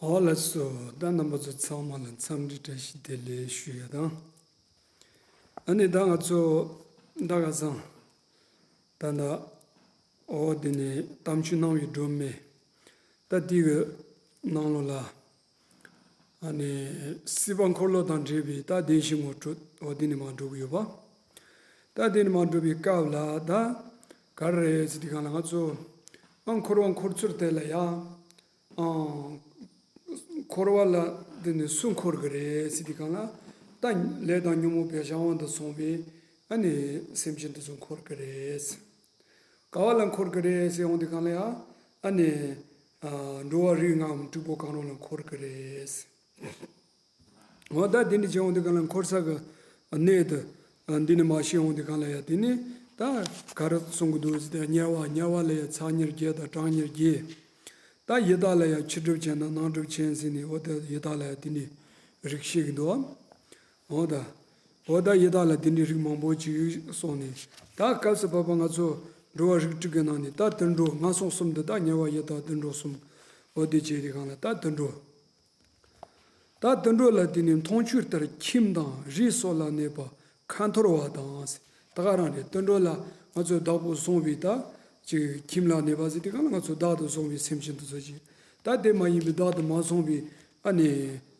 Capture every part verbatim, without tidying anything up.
ཨོ་ལགས་སོ། ད་རྣམ་པ་ཚོ་ཚང་མ་ལ་འཚམས་འདྲི་བཀྲ་ཤིས་བདེ་ལེགས་ཞུ་ཡ་དང་། ཨ་ནི་ད་ང་ཚོ་ད་ག་སང་ད་ད་ཨོ་དེ་ནས་གཏམ་རྒྱུད་གནང་བའི་སྒྲོན་མེ་ད་དེ་གི་ནང་ལོགས་ལ། ཨ་ནི་སྲིད་པ་འཁོར་ལོ་དང་འབྲེལ་བའི་ད་བདེན་བཞི་ངོ་སྤྲོད་འོ་དེ་ནས་མར་འགྲོ་གི་ཡོད་པ། ད་དེ་ནས་མར་འགྲོ་བའི་སྐབས་ལ་ད་ག་རེ་རེད་ཟེར་དུས་སྒང་ལ་ང་ཚོ་ཨ་འཁོར་བ་འཁོར་ཚུལ་དེ་ལ་ཡང་ཨ་འཁོར་བ་ལ་དེ་ནས་སུ་འཁོར་གི་རེད་ཟེར་དུས་སྒང་ལ་ད་ལས་དང་ཉོན་མོངས་པའི་གཞན་དབང་དུ་སོང་བའི་ཨ་ནི་སེམས་ཅན་དེ་ཚོ་འཁོར་གི་རེད། ག་བ་ལ་འཁོར་གི་རེད་ཟེར་ཡོང་དུས་སྒང་ལ་ཡང་ཨ་ནི་ཨ་འགྲོ་བ་རིགས་ལྔའམ་དྲུག་པོ་གང་རུང་ལ་འཁོར་གི་རེད། འོ་ད་དེ་འདྲ་བྱས་ཡོང་དུས་སྒང་ལ་འཁོར་ས་གི་གནས་དེ་འདི་ནས་མར་བཤད་ཡོང་དུས་སྒང་ལ་ཡང་དེ་ནི་ད་ག་རེ་གསུང་གི་འདུག་ཟེར་ཏེ། དམྱལ་བ། དམྱལ་བ་ལ་ཡང་ཚ་དམྱལ་བརྒྱད་དང་གྲང་དམྱལ་བརྒྱད། ད་ཡི་དྭགས་ལ་ཡང་ཕྱི་སྒྲིབ་ཅན་དང་ནང་སྒྲིབ་ཅན་ཟེར་ནས་འོ་ད་ཡི་དྭགས་ལ་ཡང་དེ་འདྲའི་རིགས་བཤད་ཀྱི་འདུག་འོ་ད། འོ་ད་ཡི་དྭགས་ལ་དེ་འདྲའི་རིགས་མང་པོ་ཅིག་སོང་ནས། ད་སྐབས་སུ་བབ་པ་ང་ཚོ་འགྲོ་བ་རིགས་དྲུག་གི་ནང་ནས་ད་དུད་འགྲོ་ངན་སོང་གསུམ་འདི་དག་དམྱལ་བ་ཡི་དྭགས་དུད་འགྲོ་གསུམ། འོ་དེ་བྱས་དུས་སྒང་ལ་ད་དུད་འགྲོ། ད་དུད་འགྲོ་ལ་དེ་ནས་མཐོང་ཆོས་ལྟར་ཁྱིམ་དང་རི་སོགས་ལ་གནས་པ་ཁ་འཐོར་བ་དང་། ད་ག་རང་རེད། དུད་འགྲོ་ལ་ང་ཚོས་བདག་པོ་བཟུང་བའི་ད་ཅིག་ཁྱིམ་ལ་གནས་པ་ཟེར་དུས་སྒང་ལ་ང་ཚོ་བདག་ཏུ་བཟུང་བའི་སེམས་ཅན་དེ་ཚོ་ཅིག་ད་དེ་མ་ཡིན་པའི་བདག་ཏུ་མ་བཟུང་བའི་ཨ་ནི་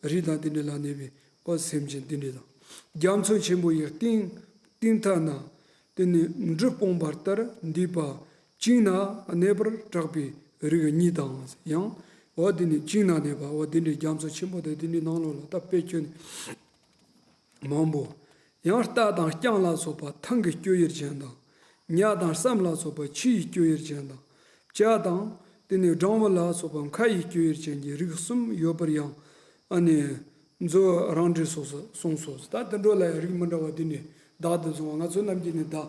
རི་དང་དེ་འདྲ་ལ་གནས་པའི་འོ་སེམས་ཅན་དེ་འདྲ་དང་། རྒྱ་མཚོ་ཆེན་པོ་ཡི་གཏིང་གཏིང་མཐའ་ན། དེ་ནི་འབྲུ་སྤུངས་པ་ལྟར་འདུས་པ་བྱིངས་ན་གནས་པར་གྲགས་པའི་རིགས་གཉིས་དང་། ཡང་འོ་དེ་ནི་བྱིངས་ན་གནས་པ་འོ་དེ་འདྲའི་རྒྱ་མཚོ་ཆེན་པོ་དང་དེ་འདྲའི་ནང་ལོགས་ལ་ད་དཔེ་ཁྱོན་མང་པོ། ཡང་རྟ་དང་རྐྱང་ལ་སོགས་པ་ཐང་གི་སྤྱོད་ཡུལ་ཅན་དང་། ཉ་དང་སྲམ་ལ་སོགས་པ་ཆུ་ཡི་སྤྱོད་ཡུལ་ཅན་དང་། བྱ་དང་དེ་ནི་སྦྲང་བུ་ལ་སོགས་པ་མཁའ་ཡི་སྤྱོད་ཡུལ་ཅན་གྱི་རིགས་གསུམ་ཡོད་པར་ཡང་ཨ་ནི་མཛོད་རང་འགྲེལ་སོགས་སུ་གསུངས་སོ། ད་དུད་འགྲོ་ལ་ཡང་རིགས་མི་འདྲ་བ་དེ་ནི་བདག་ཏུ་བཟུང་བ། ང་ཚོ་རྣམས་ཀྱིས་ནི་བདག་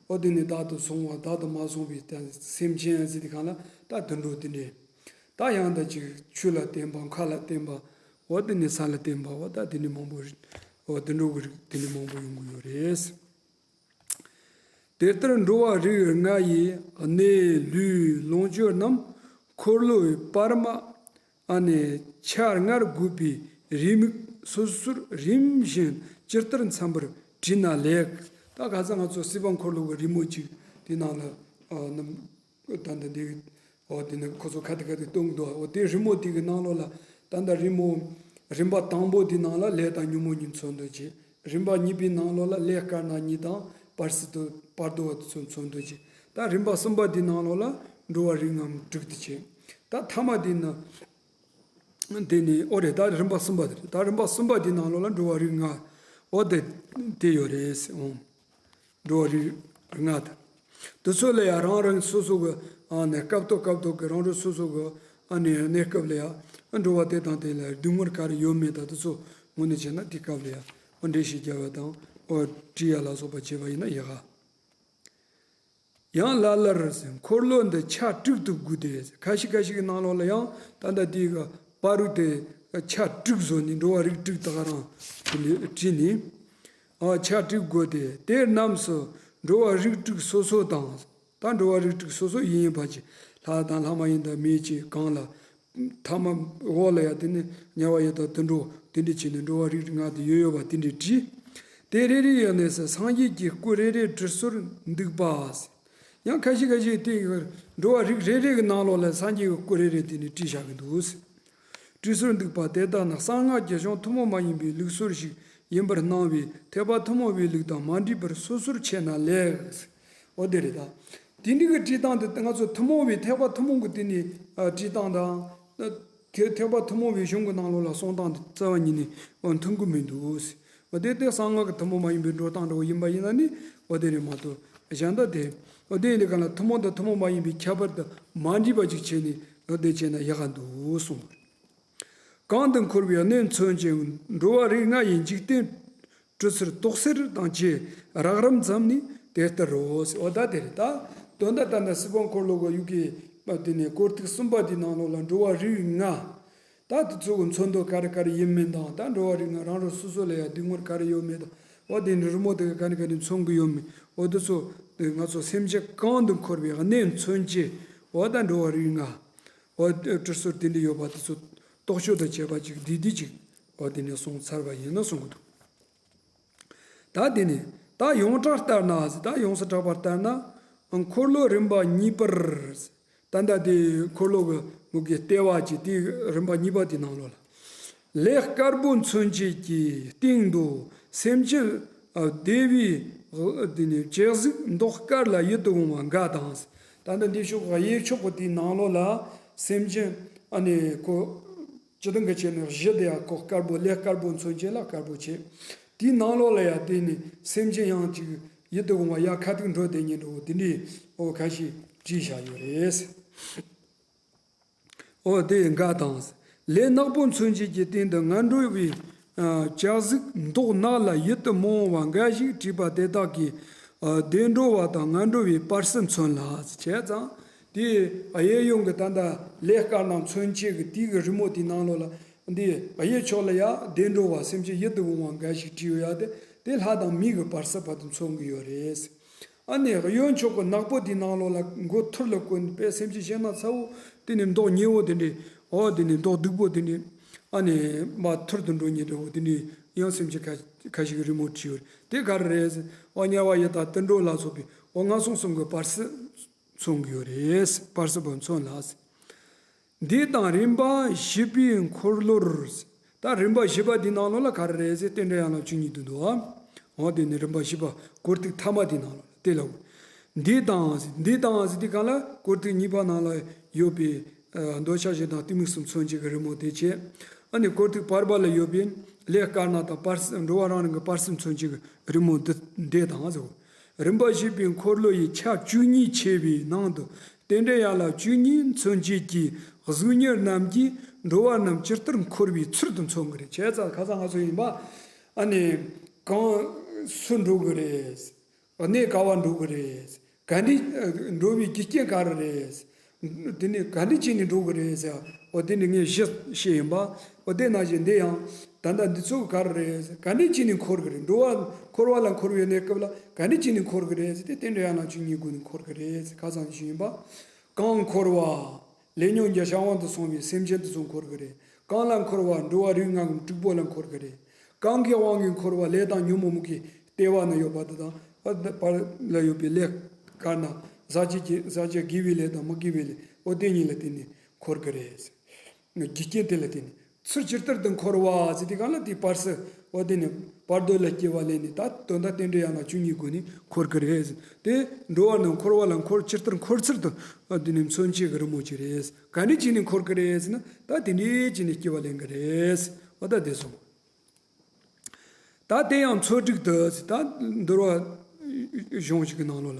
འོ་དེ་ནི་བདག་ཏུ་བཟུང་བ། བདག་ཏུ་མ་བཟུང་བའི་ད་སེམས་ཅན་ཟེར་དུས་སྒང་ལ་ད་དུད་འགྲོ་དེ་འདྲས། ད་ཡང་ད་ཅིག་ཆུ་ལ་བརྟེན་པ། མཁའ་ལ་བརྟེན་པ། འོ་དེ་ནི་ས་ལ་བརྟེན་པ། འོ་ད་དེ་ནི་མང་པོ་རིགས་འོ་དུད་འགྲོ་གི་རིགས་དེ་ནི་མང་པོ་ཡོང་གི་ཡོད་རེད། དེ་ལྟར་འགྲོ་བ་རིགས་ལྔ་ཡི་གནས་ལུས་ལོངས་སྤྱོད་རྣམས་འཁོར་ལོའི་བར་མ་ཨ་ནི་ཆ་ལྔར་བགོས་པའི་རེའུ་མིག་སོ་སོར་རིམ་བཞིན་ཇི་ལྟར་འཚམ་པར་བྲིས་ན་ལེགས། ད་ག་ས་ང་ཚོ་སྲིད་པ་འཁོར་ལོ་གི་རི་མོ་གཅིག་དེ་ནང་ལ་ཨ་ནི་ད་ལྟ་འདི་འོ་དེ་ནི་ཁོ་ཚོ་ཁ་ཏི་ཁ་ཏི་གཏོང་གི་འདུག་འོ་དེ་རི་མོ་དེ་གི་ནང་ལོགས་ལ་ད་ལྟ་རི་མོ་རིམ་པ་དང་པོ་དེ་ནང་ལ་ལས་དང་ཉོན་མོངས་གཉིས་མཚོན་དོན་བྱེད། རིམ་པ་གཉིས་པའི་ནང་ལོགས་ལ་ལས་དཀར་ནག་གཉིས་དང་བར་སྲིད་དུ་བར་དོ་བ་དེ་ཚོ་མཚོན་དོན་བྱེད། ད་རིམ་པ་གསུམ་པ་དེའི་ནང་ལོགས་ལ་འགྲོ་བ་རིགས་ལྔའམ་དྲུག་དེ་བྱེད། ད་ཐ་མ་དེ་ནི་དེ་ནི་ཨོ་རེད། ད་རིམ་པ་གསུམ་པ་དེ་རེད། ད་རིམ་པ་གསུམ་པ་དེའི་ནང་ལོགས་ལ་འགྲོ་བ་རིགས་ལྔ་ཨོ་དེ་དེ་ཡོད་རེད་ཟེར་འོང་། འགྲོ་བ་རིགས་ལྔ་དང་། དེ་ཚོ་ལ་ཡང་རང་རང་སོ་སོ་གི་ཨ་ནི་སྐབས་ཐོག་སྐབས་ཐོག་གི་རང་རང་སོ་སོ་གི་ཨ་ནི་གནས་སྐབས་ལ་ཡང་འགྲོ་བ་དེ་དང་དེ་ལ་སྡུག་བསྔལ་ག་རེ་ཡོད་མེད་དང་དེ་ཚོ་དངོས་གནས་བྱས་ན་དེ་སྐབས་ལ་ཡང་འགྲེལ་བཤད་རྒྱབ་པ་དང་ཨོ་བྲིས་ཡ་ལ་སོགས་པ་བྱས་པ་ཡིན་ན་ཡག་ག་ཡང་ལ་ལར་འཁོར་ལོ་འདི་ཆ་དྲུག་ཏུ་བགོས་ཏེ། ཁ་ཤས་ཁ་ཤས་ཀྱི་ནང་ལོགས་ལ་ཡང་ད་ལྟ་དེ་གི་བར་དུ་དེ་ཆ་དྲུག་བཟོས་ནས་འགྲོ་བ་རིགས་དྲུག་ད་ག་རང་དེ་ལས་བྲིས་ནས། ཨ་ཆ་དྲུག་བགོས་ཏེ་དེ་རྣམས་སུ་འགྲོ་བ་རིགས་དྲུག་སོ་སོ་དང་། ད་འགྲོ་བ་རིགས་དྲུག་སོ་སོ་ཡིན་ཡིན་པ་ཅིག་ལྷ་དང་ལྷ་མ་ཡིན་དང་མི་ཅིག་གང་ལ། ཐ་མ་འོག་ལ་ཡང་དེ་ནི་དམྱལ་བ་ཡི་དྭགས་དུད་འགྲོ་དེ་འདྲས་བྱས་ནས་འགྲོ་བ་རིགས་ལྔ་དེ་ཡོད་ཡོད་པ་དེ་འདྲས་བྲིས། དེ་རེ་རེ་ཡི་གནས་སུ་སངས་རྒྱས་ཀྱི་སྐུ་རེ་རེ་བྲི་སྲོལ་འདུག་པ། ཡང་ཁ་ཤས་ཁ་ཤས་དེ་འགྲོ་བ་རིགས་རེ་རེ་གི་ནང་ལོགས་ལ་སངས་རྒྱས་ཀྱི་སྐུ་རེ་རེ་དེ་ནི་བྲིས་བཞག་གི་འདུག་བྲི་སྲོལ་འདུག་པ་དེ་དག་ནི་གསང་སྔགས་ཀྱི་གཞུང་ཐུན་མོང་མ་ཡིན་པའི་ལུགས་སྲོལ་ཞིག་ཡིན་པར་སྣང་བས་ཐེག་པ་ཐུན་མོང་བའི་ལུགས་དང་མ་འདྲེས་པར་སོ་སོར་ཕྱེ་ན་ལེགས། འོ་དེ་རེད་ད། དེ་འདྲའི་གི་བྲིས་སྟངས་དེ་ང་ཚོ་ཐུན་མོང་བའི་ཐེག་པ་ཐུན་མོང་གི་དེ་ནས་ཨ་བྲིས་སྟངས་དང་། དེ་ཐེག་པ་ཐུན་མོང་བའི་གཞུང་གི་ནང་ལོགས་ལ་གསུང་སྟངས་དེ་རྩ་བ་ཉིད་ནས་མཐུན་གི་མི་འདུག་འོ་དེ་དེ་གསང་སྔགས་ཀྱི་ཐུན་མོང་མ་ཡིན་པའི་འགྲོ་སྟངས་འདྲ་བོ་ཡིན་པ་ཡིན་ན་ནི་འོ་དེ་རེད་མ་གཏོགས་གཞན་དག་དེ་འོ་དེ་ཡིན་དུས་གང་ལ་ཐུན་མོང་དང་ཐུན་མོང་མ་ཡིན་པའི་ཁྱད་པར་དུ་མ་འདྲེས་པ་ཅིག་བྱས་ནས་འོ་དེ་བྱས་ན་ཡག་ག་འདུག་གསུངས། གང་དུ་འཁོར་བའི་གནས་མཚོན་ཅིང་འགྲོ་བ་རིགས་ལྔ་ཡི་འཇིག་རྟེན་སྤྲུལ་ཚུལ་རྟོགས་ཟེར་དང་བཅས་རགས་རིམ་ཙམ་ནི་དེ་ལྟར་རོ། འོ་ད་དེ་རེད་ད། དོན་དག་ད་ནི་སྲིད་པ་འཁོར་ལོ་གི་ཡུག་གི་དེ་ནས་སྐོར་ཐིག་གསུམ་པ་དེའི་ནང་ལོགས་ལ་འགྲོ་བ་རིགས་ལྔ། ད་དེ་ཚོ་གི་མཚོན་དོན་ག་རེ་ག་རེ་ཡིན་མིན་དང་ད་འགྲོ་བ་རིགས་ལྔ་རང་རང་སོ་སོ་ལ་ཡང་སྡུག་བསྔལ་ག་རེ་ཡོད་མེད་དང་འོ་དེ་ནི་རི་མོ་དེ་ག་ག་ནས་ག་ནས་མཚོན་གི་ཡོད་མེད་འོ་དེ་ཚོ་ང་ཚོ་སེམས་ཅན་གང་དུ་འཁོར་བའི་གནས་མཚོན་བྱེད་འོ་ད་འགྲོ་བ་རིགས་ལྔ། འོ་སྤྲུལ་སྲོལ་དེ་འདྲ་ཡོད་པ་དེ་ཚོ་ རྟོག་དཔྱོད་དང་བཅས་པ་ཅིག་འདི་འདི་ཅིག་འོ་དེ་ནས་གསུངས་ཚར་བ་ཡིན་ན་གསུང་གི་འདུག་ད་དེ་ནས་ད་ཡོངས་གྲགས་ལྟར་ན་ཟེར། ད་ཡོངས་སུ་གྲགས་པ་ལྟར་ན་འཁོར་ལོ་རིམ་པ་གཉིས་པར། ད་ལྟ་དེ་འཁོར་ལོ་གི་མུ་གེ་ལྟེ་བ་གཅིག་དེའི་རིམ་པ་གཉིས་པ་དེའི་ནང་ལོགས་ལ། ལས་དཀར་པོ་མཚོན་བྱེད་ཀྱི་སྟེང་དུ་སེམས་ཅན་བདེ་བའི་དེ་ནས་སྤྱན་གཟིགས་མདོག་དཀར་ལ་ཡིད་དུ་འོང་བ་འགའ་དང་། ད་ལྟ་འདི་ཕྱོགས་གཡས་ཕྱོགས་པོ་དེའི་ནང་ལོགས་ལ་སེམས་ཅན་ཨ་ནི་ཁོ། སྤྱིར་བཏང་གི་ཆ་ནས་གཞི་དེ་ཡང་ཁོ་དཀར་པོ་ལས་དཀར་པོ་མཚོན་བྱེད་ལ་དཀར་པོ་བྱེད། དེའི་ནང་ལོགས་ལ་ཡང་དེ་ནི་སེམས་ཅན་ཡང་ཅིག་ཡིད་དུ་འོང་བ་ཡ་ཁ་ཐུག་འགྲོ་བསྡད་ཉེན་འགྲོ་དེ་འདྲའི་འོ་ཁ་ཤས་བྲིས་བཞག་ཡོད་རེད། འོ་དེ་འགའ་དང་། ལས་ནག་པོ་མཚོན་བྱེད་ཀྱི་སྟེང་དུ་ངན་འགྲོ་བའི་ཨ་སྤྱན་གཟིགས་མདོག་ནག་ལ་ཡིད་དུ་མི་འོང་བ་འགའ་ཞིག་བྲིས་པ་དེ་དག་གིས་ཨ་བདེ་འགྲོ་བ་དང་ངན་འགྲོ་བའི་བར་སྲིད་མཚོན་ལ། བྱས་ཙང་། དེ་གཡས་གཡོན་གྱི་ད་ལྟ་ལས་དཀར་ནག་མཚོན་བྱེད་ཀྱི་དེའི་གི་རི་མོ་དེའི་ནང་ལོགས་ལ་འདི་གཡས་ཕྱོགས་ལ་ཡ་བདེ་འགྲོ་བ་སེམས་ཅན་ཡིད་དུ་འོང་བ་འགའ་ཞིག་བྲིས་ཡོད་ཡ། དེ་དེ་ལྷ་དང་མི་གི་བར་སྲིད་བར་དུ་མཚོན་གྱི་ཡོད་རེད། ཨ་ནི་གཡོན་ཕྱོགས་ཀྱི་ནག་པོ་དེའི་ནང་ལོགས་ལ་མགོ་ཐུར་ལ་བསྐོར་ནས་དཔེ་སེམས་ཅན་གཞན་དང་ཚ་བོ་དེ་ནི་མདོག་ཉེ་བོ་དེ་འདྲས། འོ་དེ་ནི་མདོག་སྡུག་པོ་དེ་འདྲས། ཨ་ནི་མ་ཐུར་དུ་འགྲོ་ཉེན་འདྲ་བོ་དེ་འདྲས་ཡང་སེམས་ཅན་ཁ་ཁ་ཤས་ཀྱི་རི་མོ་བྲིས་ཡོད་རེད། དེ་ག་རེ་རེད། འོ་དམྱལ་བ་ཡི་དྭགས་དུད་འགྲོ་ལ་སོགས་པའི་འོ་ངན་སོང་གསུམ་གྱི་བར་སྲིད་མཚོན་གྱི་ཡོད་རེད། བར་སྲིད་པ་མཚོན་ལ། འདི་དང་རིམ་པ་བཞི་པའི་འཁོར་ལོར། ད་རིམ་པ་བཞི་པ་འདི་ནང་ལོགས་ལ་ག་རེ་རེད་ཟེར་རྟེན་འབྲེལ་ཡན་ལག་བཅུ་གཉིས་འདུག་འདུག་ཨ། འོ་དེ་ནི་རིམ་པ་བཞི་པ་སྐོར་ཐིག་ཐ་མ་འདི་ནང་ལོགས་ལ་དེ་ལ། འདི་དང་འདི་དང་ཟེར་དུས་གང་ལ་སྐོར་ཐིག་གཉིས་པ་ནང་ལ་ཡོད་པའི་ཨ་འདོད་ཆགས་ཞེ་སྡང་གཏི་མུག་གསུམ་མཚོན་བྱེད་ཀྱི་རི་མོ་དེ་བྱས། ཨ་ནི་སྐོར་ཐིག་བར་པ་ལ་ཡོད་པའི་ལས་དཀར་ནག་དང་བར་སྲིད་འགྲོ་བ་རང་རང་གི་བར་སྲིད་མཚོན་བྱེད་ཀྱི་རི་མོ་འདི་འདི་དང་ཟེར། རིམ་པ་བཞི་པའི་འཁོར་ལོ་ཡི་ཆ་བཅུ་གཉིས་ཕྱེ་བའི་ནང་དུ་རྟེན་འབྲེལ་ཡན་ལག་བཅུ་གཉིས་མཚོན་བྱེད་ཀྱི་གཟུགས་བརྙན་རྣམས་ཀྱིས་འགྲོ་བ་རྣམས་ཇི་ལྟར་འཁོར་བའི་ཚུལ་དུ་མཚོན་གྱི་རེད། བྱས་ཙང་ཁ་སང་ང་ཚོ་ཡིན་པ། ཨ་ནི། གང་སུ་འགྲོ་གི་རེད། གནས་ག་བ་འགྲོ་གི་རེད། ག་འདྲ་འགྲོ་བའི་རྒྱུ་རྐྱེན་ག་རེ་རེད། དེ་ནི་ག་འདྲ་བྱས་ནས་འགྲོ་གི་རེད་ཟེར། འོ་དེ་ནི་ངས་བཞི་བཤད་ཡིན་པ། འོ་དེ་ནང་བཞིན་འདི་ཡང་ད་ལྟ་འདི་ཚོ་ག་རེ་རེད། ག་འདྲ་བྱས་ནས་འཁོར་གི་རེད། འགྲོ་བ་འཁོར་བ་ལ་འཁོར་བའི་གནས་སྐབས་ལ་ག་འདྲ་བྱས་ནས་འཁོར་གི་རེད་ཟེར་ཏེ་རྟེན་འབྲེལ་ཡན་ལག་བཅུ་གཉིས་སྒོ་ནས་འཁོར་གི་རེད་ཟེར་ཁ་སང་ཞུས་ཡིན་པ། གང་འཁོར་བ། ལས་ཉོན་གྱི་བྱ་བ་དུ་སོང་བའི་སེམས་ཅན་དེ་ཚོ་འཁོར་གི་རེད། གང་ལ་འཁོར་བ་འགྲོ་བ་རིགས་ལྔ་གི་དྲུག་པོ་ལ་འཁོར་གི་རེད། གང་གི་དབང་གིས་འཁོར་བ་ལས་དང་ཉོན་མོངས་མུ་གེ་ལྟེ་བ་ན་ཡོད་པ་དེ་དང་བར་ལ་ཡོད་པའི་ལས་དཀར་ནག་ཟག་བཅས་ཀྱི་ཟག་བཅས་དགེ་བའི་ལས་དང་མི་དགེ་བའི་ལས་འོ་དེ་གཉིས་ལ་བརྟེན་ནས་འཁོར་གི་རེད། རྒྱུ་རྐྱེན་དེ་ལ་བརྟེན་ནས། ཚུར་ཇི་ལྟར་དུ་འཁོར་བ་ཟེར་དུས་གང་ལ་དེའི་བར་སྲིད་འོ་དེ་ནི་བར་དོ་ལ་སྐྱེ་བ་ལེན་ནས་ད་དོན་དག་རྟེན་འབྲེལ་ཡན་ལག་བཅུ་གཉིས་སྒོ་ནས་འཁོར་གི་རེད། དེ་འགྲོ་བ་རྣམས་འཁོར་བ་ལ་འཁོར་ཇི་ལྟར་འཁོར་ཚུལ་དུ་འོ་དེ་ནི་མཚོན་བྱེད་ཀྱི་རི་མོ་ཅིག་རེད། ག་འདྲ་བྱས་ནས་འཁོར་གི་རེད་ཟེར་ན་ད་དེ་འདྲ་བྱས་ནས་སྐྱེ་བ་ལེན་གི་རེད། འོ་ད་དེ་སོང་། ད་དེ་ཡང་ཚོ་དྲུག་ཏུ་ཟེར་ད་འདུལ་བ་གཞུང་ཞིག་གི་ནང་ལོགས་ལ།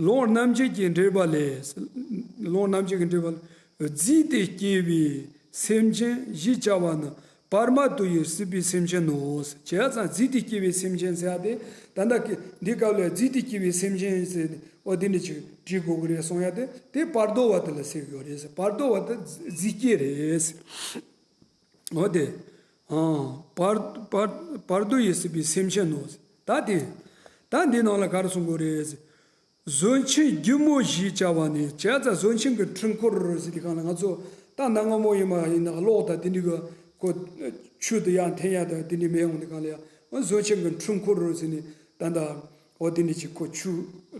ལོངས་རྣམ་འབྱེད་ཀྱི་འགྲེལ་པ་ལས། ལོངས་རྣམ་འབྱེད་ཀྱི་འགྲེལ་པ་ལས། རྫས་དེ་སྐྱེ་བའི་སེམས་ཅན་ཞེས་བྱ་བ་ནི་བར་མ་དུ་ཡི་སྲིད་པའི་སེམས་ཅན་ནོ། བྱས་ཙང་རྫས་དེ་སྐྱེ་བའི་སེམས་ཅན་ཟེར་ཡ་དེ་ད་ལྟ་གི་འདི་སྐབས་ལ་རྫས་དེ་སྐྱེ་བའི་སེམས་ཅན་ཟེར་འོ་དེ་འདྲ་ཅིག་བྲིས་དགོས་ཀྱི་རེད་གསུང་ཡ་དེ་དེ་བར་དོ་བ་དེ་ལ་ཟེར་གྱི་ཡོད་རེད། བར་དོ་བ་དེ་རྫས་སྐྱེ་རེད། འོ་དེ། ཨང་། བར་བར་བར་དོ་ཡི་སྲིད་པའི་སེམས་ཅན་ནོ། ད་དེ། ད་འདི་ནང་ལ་ག་རེ་གསུང་དགོས་རེད། བཟོད་ཆེན་སྒྱུ་མོ་ཞེས་བྱ་བ་ནི་བྱས་ཙང་བཟོད་ཆེན་གྱི་འཕྲུལ་འཁོར་ཟེར་དུས་གང་ལ་ང་ཚོ་ད་གནའ་སྔ་མོ་ཡིན་པ་ཡིན་ན་གློག་དང་དེ་འདྲ་གི་ཁོ་ཆུ་དེ་ཡར་འཐེན་ཡ་དང་དེ་འདྲ་མེད་འོང་དུས་གང་ལ་ཡ་བཟོད་ཆེན་གྱི་འཕྲུལ་འཁོར་ཟེར་ནས་ད་ལྟ། འོ་དེ་འདྲ་ཅིག་ཁོ་ཆུ་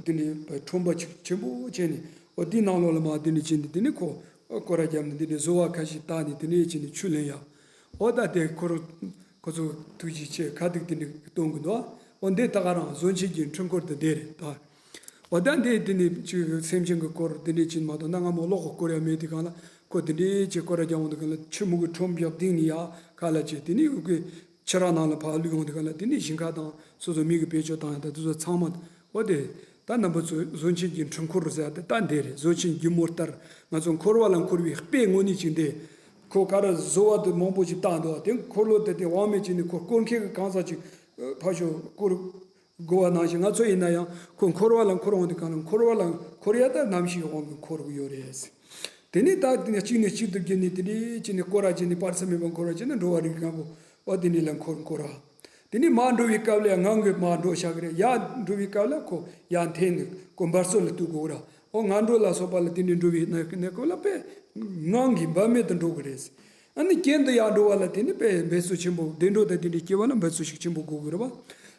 དེ་འདྲ་ཁྲོན་པ་ཅིག་ཆེན་པོ་བྱས་ནས་འོ་དེའི་ནང་ལོགས་ལ་མར་དེ་འདྲ་བྱས་ནས་དེ་ནས་ཁོ་སྐོར་ར་བརྒྱབ་ནས་དེ་འདྲ་བཟོ་བ་ཁ་ཤས་བཏགས་ནས་དེ་འདྲ་བྱས་ནས་ཆུ་ལེན་ཡ། འོ་ད་དེ་ཁོ་རང་ཁོ་ཚོ་ཐུགས་རྗེ་ཆེ་ཁ་ཐུག་དེ་འདྲ་གཏོང་གི་འདུག་འོ་འདི་ད་ག་རང་བཟོད་ཆེན་གྱི་འཕྲུལ་འཁོར་དེ་འདྲ་རེད་ད། འོ་ད་འདི་དེ་འདྲ་ཅིག་སེམས་ཅན་གྱི་སྐོར་དེ་འདྲ་ཅིག་མ་གཏོགས་གནའ་སྔ་མོ་གློག་གི་སྐོར་ཡ་མེད་དུས་གང་ལ་ཁོ་དེ་འདྲ་ཅིག་སྐོར་ར་རྒྱག་འོང་དུས་གང་ལ་ཆུ་མུ་གེ་ཁྲོམ་བརྒྱབ་ལྡིང་ནས་ཡ་ཁ་ལ་ཅིག་དེ་ནས་འུ་གི་ཕྱི་ར་ནང་ལ་ཕར་བླུགས་ཡོང་དུས་ག་ལ་དེ་ནས་ཞིང་ཁ་དང་སོ་སོ་མི་གི་བེད་སྤྱོད་བཏང་ཡ་དང་དེ་ཚོ་ཚང་མ་འོ་དེ་ད་རྣམ་པ་ཚོས་བཟོད་ཆེན་གྱི་འཕྲུལ་འཁོར་ཟེར་ཡ་དེ་ད་འདི་རེད། བཟོད་ཆེན་སྒྱུ་མོ་ལྟར་ང་ཚོ་འཁོར་བ་ལ་འཁོར་བའི་དཔེ་དངོས་གནས་ཅིག་འདི་ཁོ་ག་རེ་བཟོ་བ་དེ་མང་པོ་ཅིག་བཏང་འདུག་དེ་འཁོར་ལོ་དེ་དེ་དབང་མེད་ཅིག་ནས་ཁོ་བསྐོར་མཁན་གྱི་གང་ཟག་ཅིག་ཕར་ཞོག་བསྐོར་དགོས་པ་ནང་བཞིན་ང་ཚོ་ཡིན་ན་ཡང་ཁོ་འཁོར་བ་ལ་འཁོར་འོང་དུས་གང་ལ་འཁོར་བ་ལ་འཁོར་ཡ་ད་ནམ་ཞིག་དབང་གིས་འཁོར་གི་ཡོད་རེད། དེ་ནས་ད་དེ་ནས་གཅིག་ནས་གཅིག་ཏུ་བརྒྱུད་ནས་དེ་འདྲའི་གཅིག་ནས་སྐོར་ར་བྱས་ནས་བར་མཚམས་མེད་པར་འཁོར་བ་བྱས་ན་འགྲོ་བ་རིགས་ལྔ་པོ་འོ་དེ་འདྲ་ལ་འཁོར་འཁོར་བ། དེ་ནས་མར་འགྲོ་བའི་སྐབས་ལ་ངང་གིས་མར་འགྲོ་བཞག་གི་རེད། ཡར་འགྲོ་བའི་སྐབས་ལ་ཁོ་ཡར་འཐེན་ནས་ཁོ་འབབ་སོ་ལ་གཏུག་དགོས་ར། འོ་ང་འགྲོ་ལ་སོགས་པ་ལ་དེ་འདྲའི་འགྲོ་བའི་གནས་སྐབས་ལ་དཔེ་ངང་གིས་འབབ་མེད་དུ་འགྲོ་གི་རེད། ཨ་ནི་རྐྱེན་འདི་ཡར་འགྲོ་བ་ལ་དེ་ནི་དཔེ་འབད་རྩོལ་ཆེན་པོ། བདེ་འགྲོ་དང་དེ་འདྲའི་སྐྱེ་བ་ལ་འབད་རྩོལ་ཞིག་ཆེན་པོ་དགོས་ཀྱི་རེད་པ།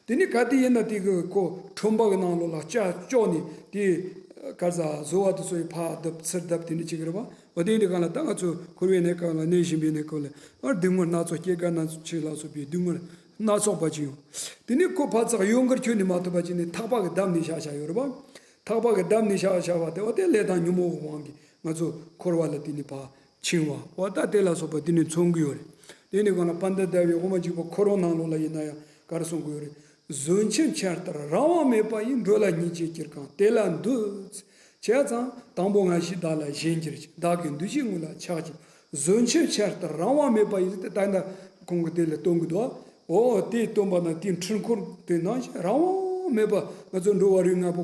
དེ་ནི་ག་དུས་ཡིན་ན་དེ་གི་ཁོ་ཁྲོན་པ་གི་ནང་ལོགས་ལ་ལྕགས་བཅོག་ནས་དེ་ག་རེ་ཟ་བཟོ་བ་དེ་ཚོ་ཡི་ཕར་བརྡབ་ཚུར་བརྡབ་དེ་འདྲ་བྱེད་ཀྱི་རེད་པ། འོ་དེ་འདྲའི་སྒང་ལ་ད་ང་ཚོ་འཁོར་བའི་གནས་སྐབས་ལ་གནས་བཞིན་པའི་གནས་སྐབས་ལ་ཨ་སྡུག་བསྔལ་སྣ་ཚོགས། སྐྱེ་རྒ་ན་འཆི་ལ་སོགས་པའི་སྡུག་བསྔལ་སྣ་ཚོགས་པ་ཅིག་ཡོང་། དེ་ནི་ཁོ་ཕར་ཚག་གཡོ་འགུལ་ཁྱོན་ནས་མ་ཐུབ་པ་བྱས་ནས་ཐག་པ་གིས་བརྡབས་ནས་བཞག་བཞག་ཡོད་རེད་པ། ཐག་པ་གིས་བརྡབས་ནས་བཞག་བཞག་པ་དེ་འོ་དེ་ལས་དང་ཉོན་མོངས་ཀྱི་དབང་གིས་ང་ཚོ་འཁོར་བ་ལ་དེ་ནི་ཕར་འཆིང་བ། འོ་ད་དེ་ལ་སོགས་པ་དེ་ནི་མཚོན་གྱི་ཡོད་རེད། དེ་ནི་གང་ལ་དཔལ་ལྡན་ཟླ་བའི་དབུ་མ་འཇུག་པ་འཁོར་ལོ་ནང་ལོགས་ལ་ཡིན་ན་ཡང་ག་རེ་གསུང་གི་ཡོད་རེད། བཟོད་ཆེན་ཁྱེད་ལྟར་རང་དབང་མེད་པ་ཡིས། འགྲོ་ལ་སྙིང་རྗེ་སྐྱེ་གང་དེ་ལ་འདུད། བྱས་ཙང་དང་པོ་ང་བཞིན་བདག་ལ་ཞེན་གྱུར་ཅིང་། བདག་གི་འདུ་བྱེད་དངོས་ལ་ཆགས་ཀྱིན། བཟོད་ཆེན་ཁྱེད་ལྟར་རང་དབང་མེད་པ་ཡིས། དེ་ད་ལྟ་ཁོང་གིས་དེ་ལ་སྟོན་གྱི་འདུག། འོ་དེ་སྟོན་པ་ན་དེའི་འཕྲུལ་འཁོར་དེ་ནང་བཞིན་རང་དབང་མེད་པ་ང་ཚོ་འགྲོ་བ་རིགས་ལྔ་པོ་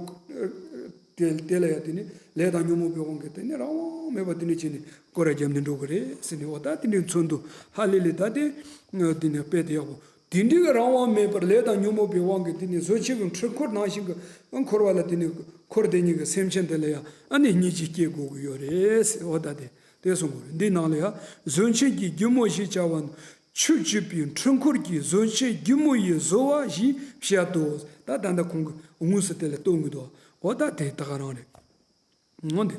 དེ་དེ་ལ་ཡང་དེ་ནི་ལས་དང་ཉོན་མོངས་པའི་དབང་གིས་དེ་ནི་རང་དབང་མེད་པ་དེ་ནི་བྱས་ནས་སྐོར་ར་བརྒྱབ་ནས་འགྲོ་གི་རེད་ཟེར་ནས། འོ་ད་དེ་འདྲའི་མཚོན་དུ་ཧ་ལས་ལས་ད་དེ་དེ་ནི་དཔེ་དེ་ཡག་པོ། དེ་འདྲའི་རང་དབང་མེད་པར་ལས་དང་ཉོན་མོངས་པའི་དབང་གིས་དེ་ནི་བཟོད་ཆེན་གྱི་འཕྲུལ་འཁོར་ནང་བཞིན་གྱི་འཁོར་བ་ལ་དེ་ནི་འཁོར་དེ་ཉིད་ཀྱི་སེམས་ཅན་དེ་ལ་ཡང་ཨ་ནི་སྙིང་རྗེ་སྐྱེ་དགོས་ཀྱི་ཡོད་རེད་ཟེར། འོ་ད་དེ་དེ་གསུང་དགོས་རེད། འདིའི་ནང་ལ་ཡང་བཟོད་ཆེན་གྱི་སྒྱུ་མོ་ཞེས་བྱ་བ་ནི། ཆུ་སྐྱེས་པའི་འཕྲུལ་འཁོར་གྱིས། བཟོད་ཆེན་སྒྱུ་མོ་ཡི་བཟོ་བ་ཞེས་བཤད་དོ། ད་ད་ལྟ་ཁོང་གིས་དངོས་སུ་དེ་ལ་སྟོན་གྱི་འདུག། འོ་ད་དེ་ད་ག་རང་རེད། འོ་འདི་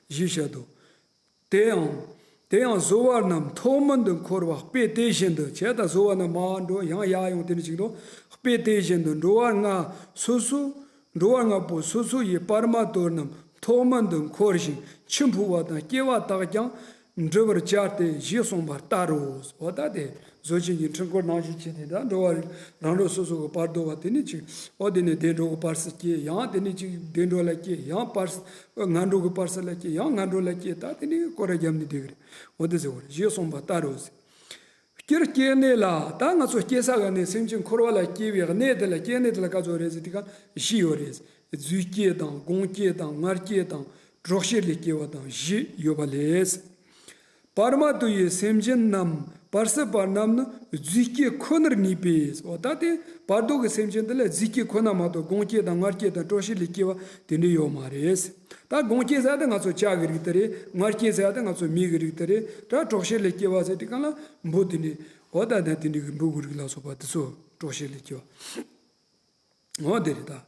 ཞེས་བཤད་དོ། དེ་ཡང་དེ་ཡང་བཟོ་བ་རྣམས་ཐོག་མུན་དུ་འཁོར་བ། དཔེ་དེ་བཞིན་དུ། བྱས་ཙང་བཟོ་བ་རྣམས་མར་འགྲོ་ཡང་ཡར་ཡོང་དེ་འདྲ་ཅིག་འདུག། དཔེ་དེ་བཞིན་དུ་འགྲོ་བ་ལྔ་སོ་སོ། འགྲོ་བ་ལྔ་པོ་སོ་སོ་ཡི་བར་མ་དོར་རྣམས་ཐོག་མུན་དུ་འཁོར་ཞིང་འཆི་འཕོ་བ་དང་སྐྱེ་བ་དག་ཀྱང་འབྲི་བར་བྱ་སྟེ། ཞེས་གསུངས་པ་ལྟར་རོ། འོ་ད་དེ་བཟོད་ཆེན་གྱི་འཕྲུལ་འཁོར་ནང་བཞིན་བྱས་ཏེ། ད་འགྲོ་བ་རིགས་རང་འགྲོ་སོ་སོ་གི་བར་དོ་བ་དེ་ནི་ཅིག། འོ་དེ་ནི་བདེ་འགྲོ་གི་བར་སྲིད་སྐྱེ། ཡང་དེ་ནི་ཅིག་བདེ་འགྲོ་ལ་སྐྱེ། ཡང་བར་སྲིད་ངན་འགྲོ་གི་བར་སྲིད་ལ་སྐྱེ། ཡང་ངན་འགྲོ་ལ་སྐྱེ། ད་དེ་ནི་སྐོར་ར་བརྒྱབ་ནས་བསྡད་ཀྱི་རེད། འོ་དེ་ཟེར་བ་རེད། ཞེས་གསུངས་པ་ལྟར་རོ། སྤྱིར་སྐྱེ་གནས་ལ། ད་ང་ཚོ་སྐྱེ་ས་ག་ནས་སེམས་ཅན་འཁོར་བ་ལ་སྐྱེ་བའི་གནས་དེ་ལ། སྐྱེ་གནས་དེ་ལ་ག་ཚོད་རེད་ཟེར་དུས་སྒང་བཞི་ཡོད་རེད། རྫུས་སྐྱེས་དང་སྒོང་སྐྱེས་དང་མངལ་སྐྱེས་དང་གྲོགས་བྱེད་ལས་སྐྱེ་བ་དང་བཞི་ཡོད་པ་ལས། བར་མ་དོར་བའི་སེམས་ཅན་རྣམས། བར་སྲིད་པ་རྣམས་ནི་རྫུས་སྐྱེས་ཁོ་ནར་ངེས་པས། འོ་ད་དེ་བར་དོ་གི་སེམས་ཅན་དེ་ལ་རྫུས་སྐྱེས་ཁོ་ན་མ་གཏོགས་སྒོང་སྐྱེས་དང་མངལ་སྐྱེས་དང་གྲོགས་བྱེད་ལས་སྐྱེ་བ་དེ་འདྲ་ཡོད་མ་རེད། ད་སྒོང་སྐྱེས་ཟེར་ཡ་དེ་ང་ཚོ་བྱ་གི་རིགས་དེ་རེད། མངལ་སྐྱེས་ཟེར་ཡ་དེ་ང་ཚོ་མི་གི་རིགས་དེ་རེད། ད་གྲོགས་བྱེད་ལས་སྐྱེ་བ་ཟེར་དུས་སྒང་ལ་འབུ་དེ་འདྲ། འོ་ད་ད་དེ་འདྲ་གི་འབུ་གི་རིགས་ལ་སོགས་པ་དེ་ཚོ་གྲོགས་བྱེད་ལས་སྐྱེ་བ། འོ་དེ་རེད་ད།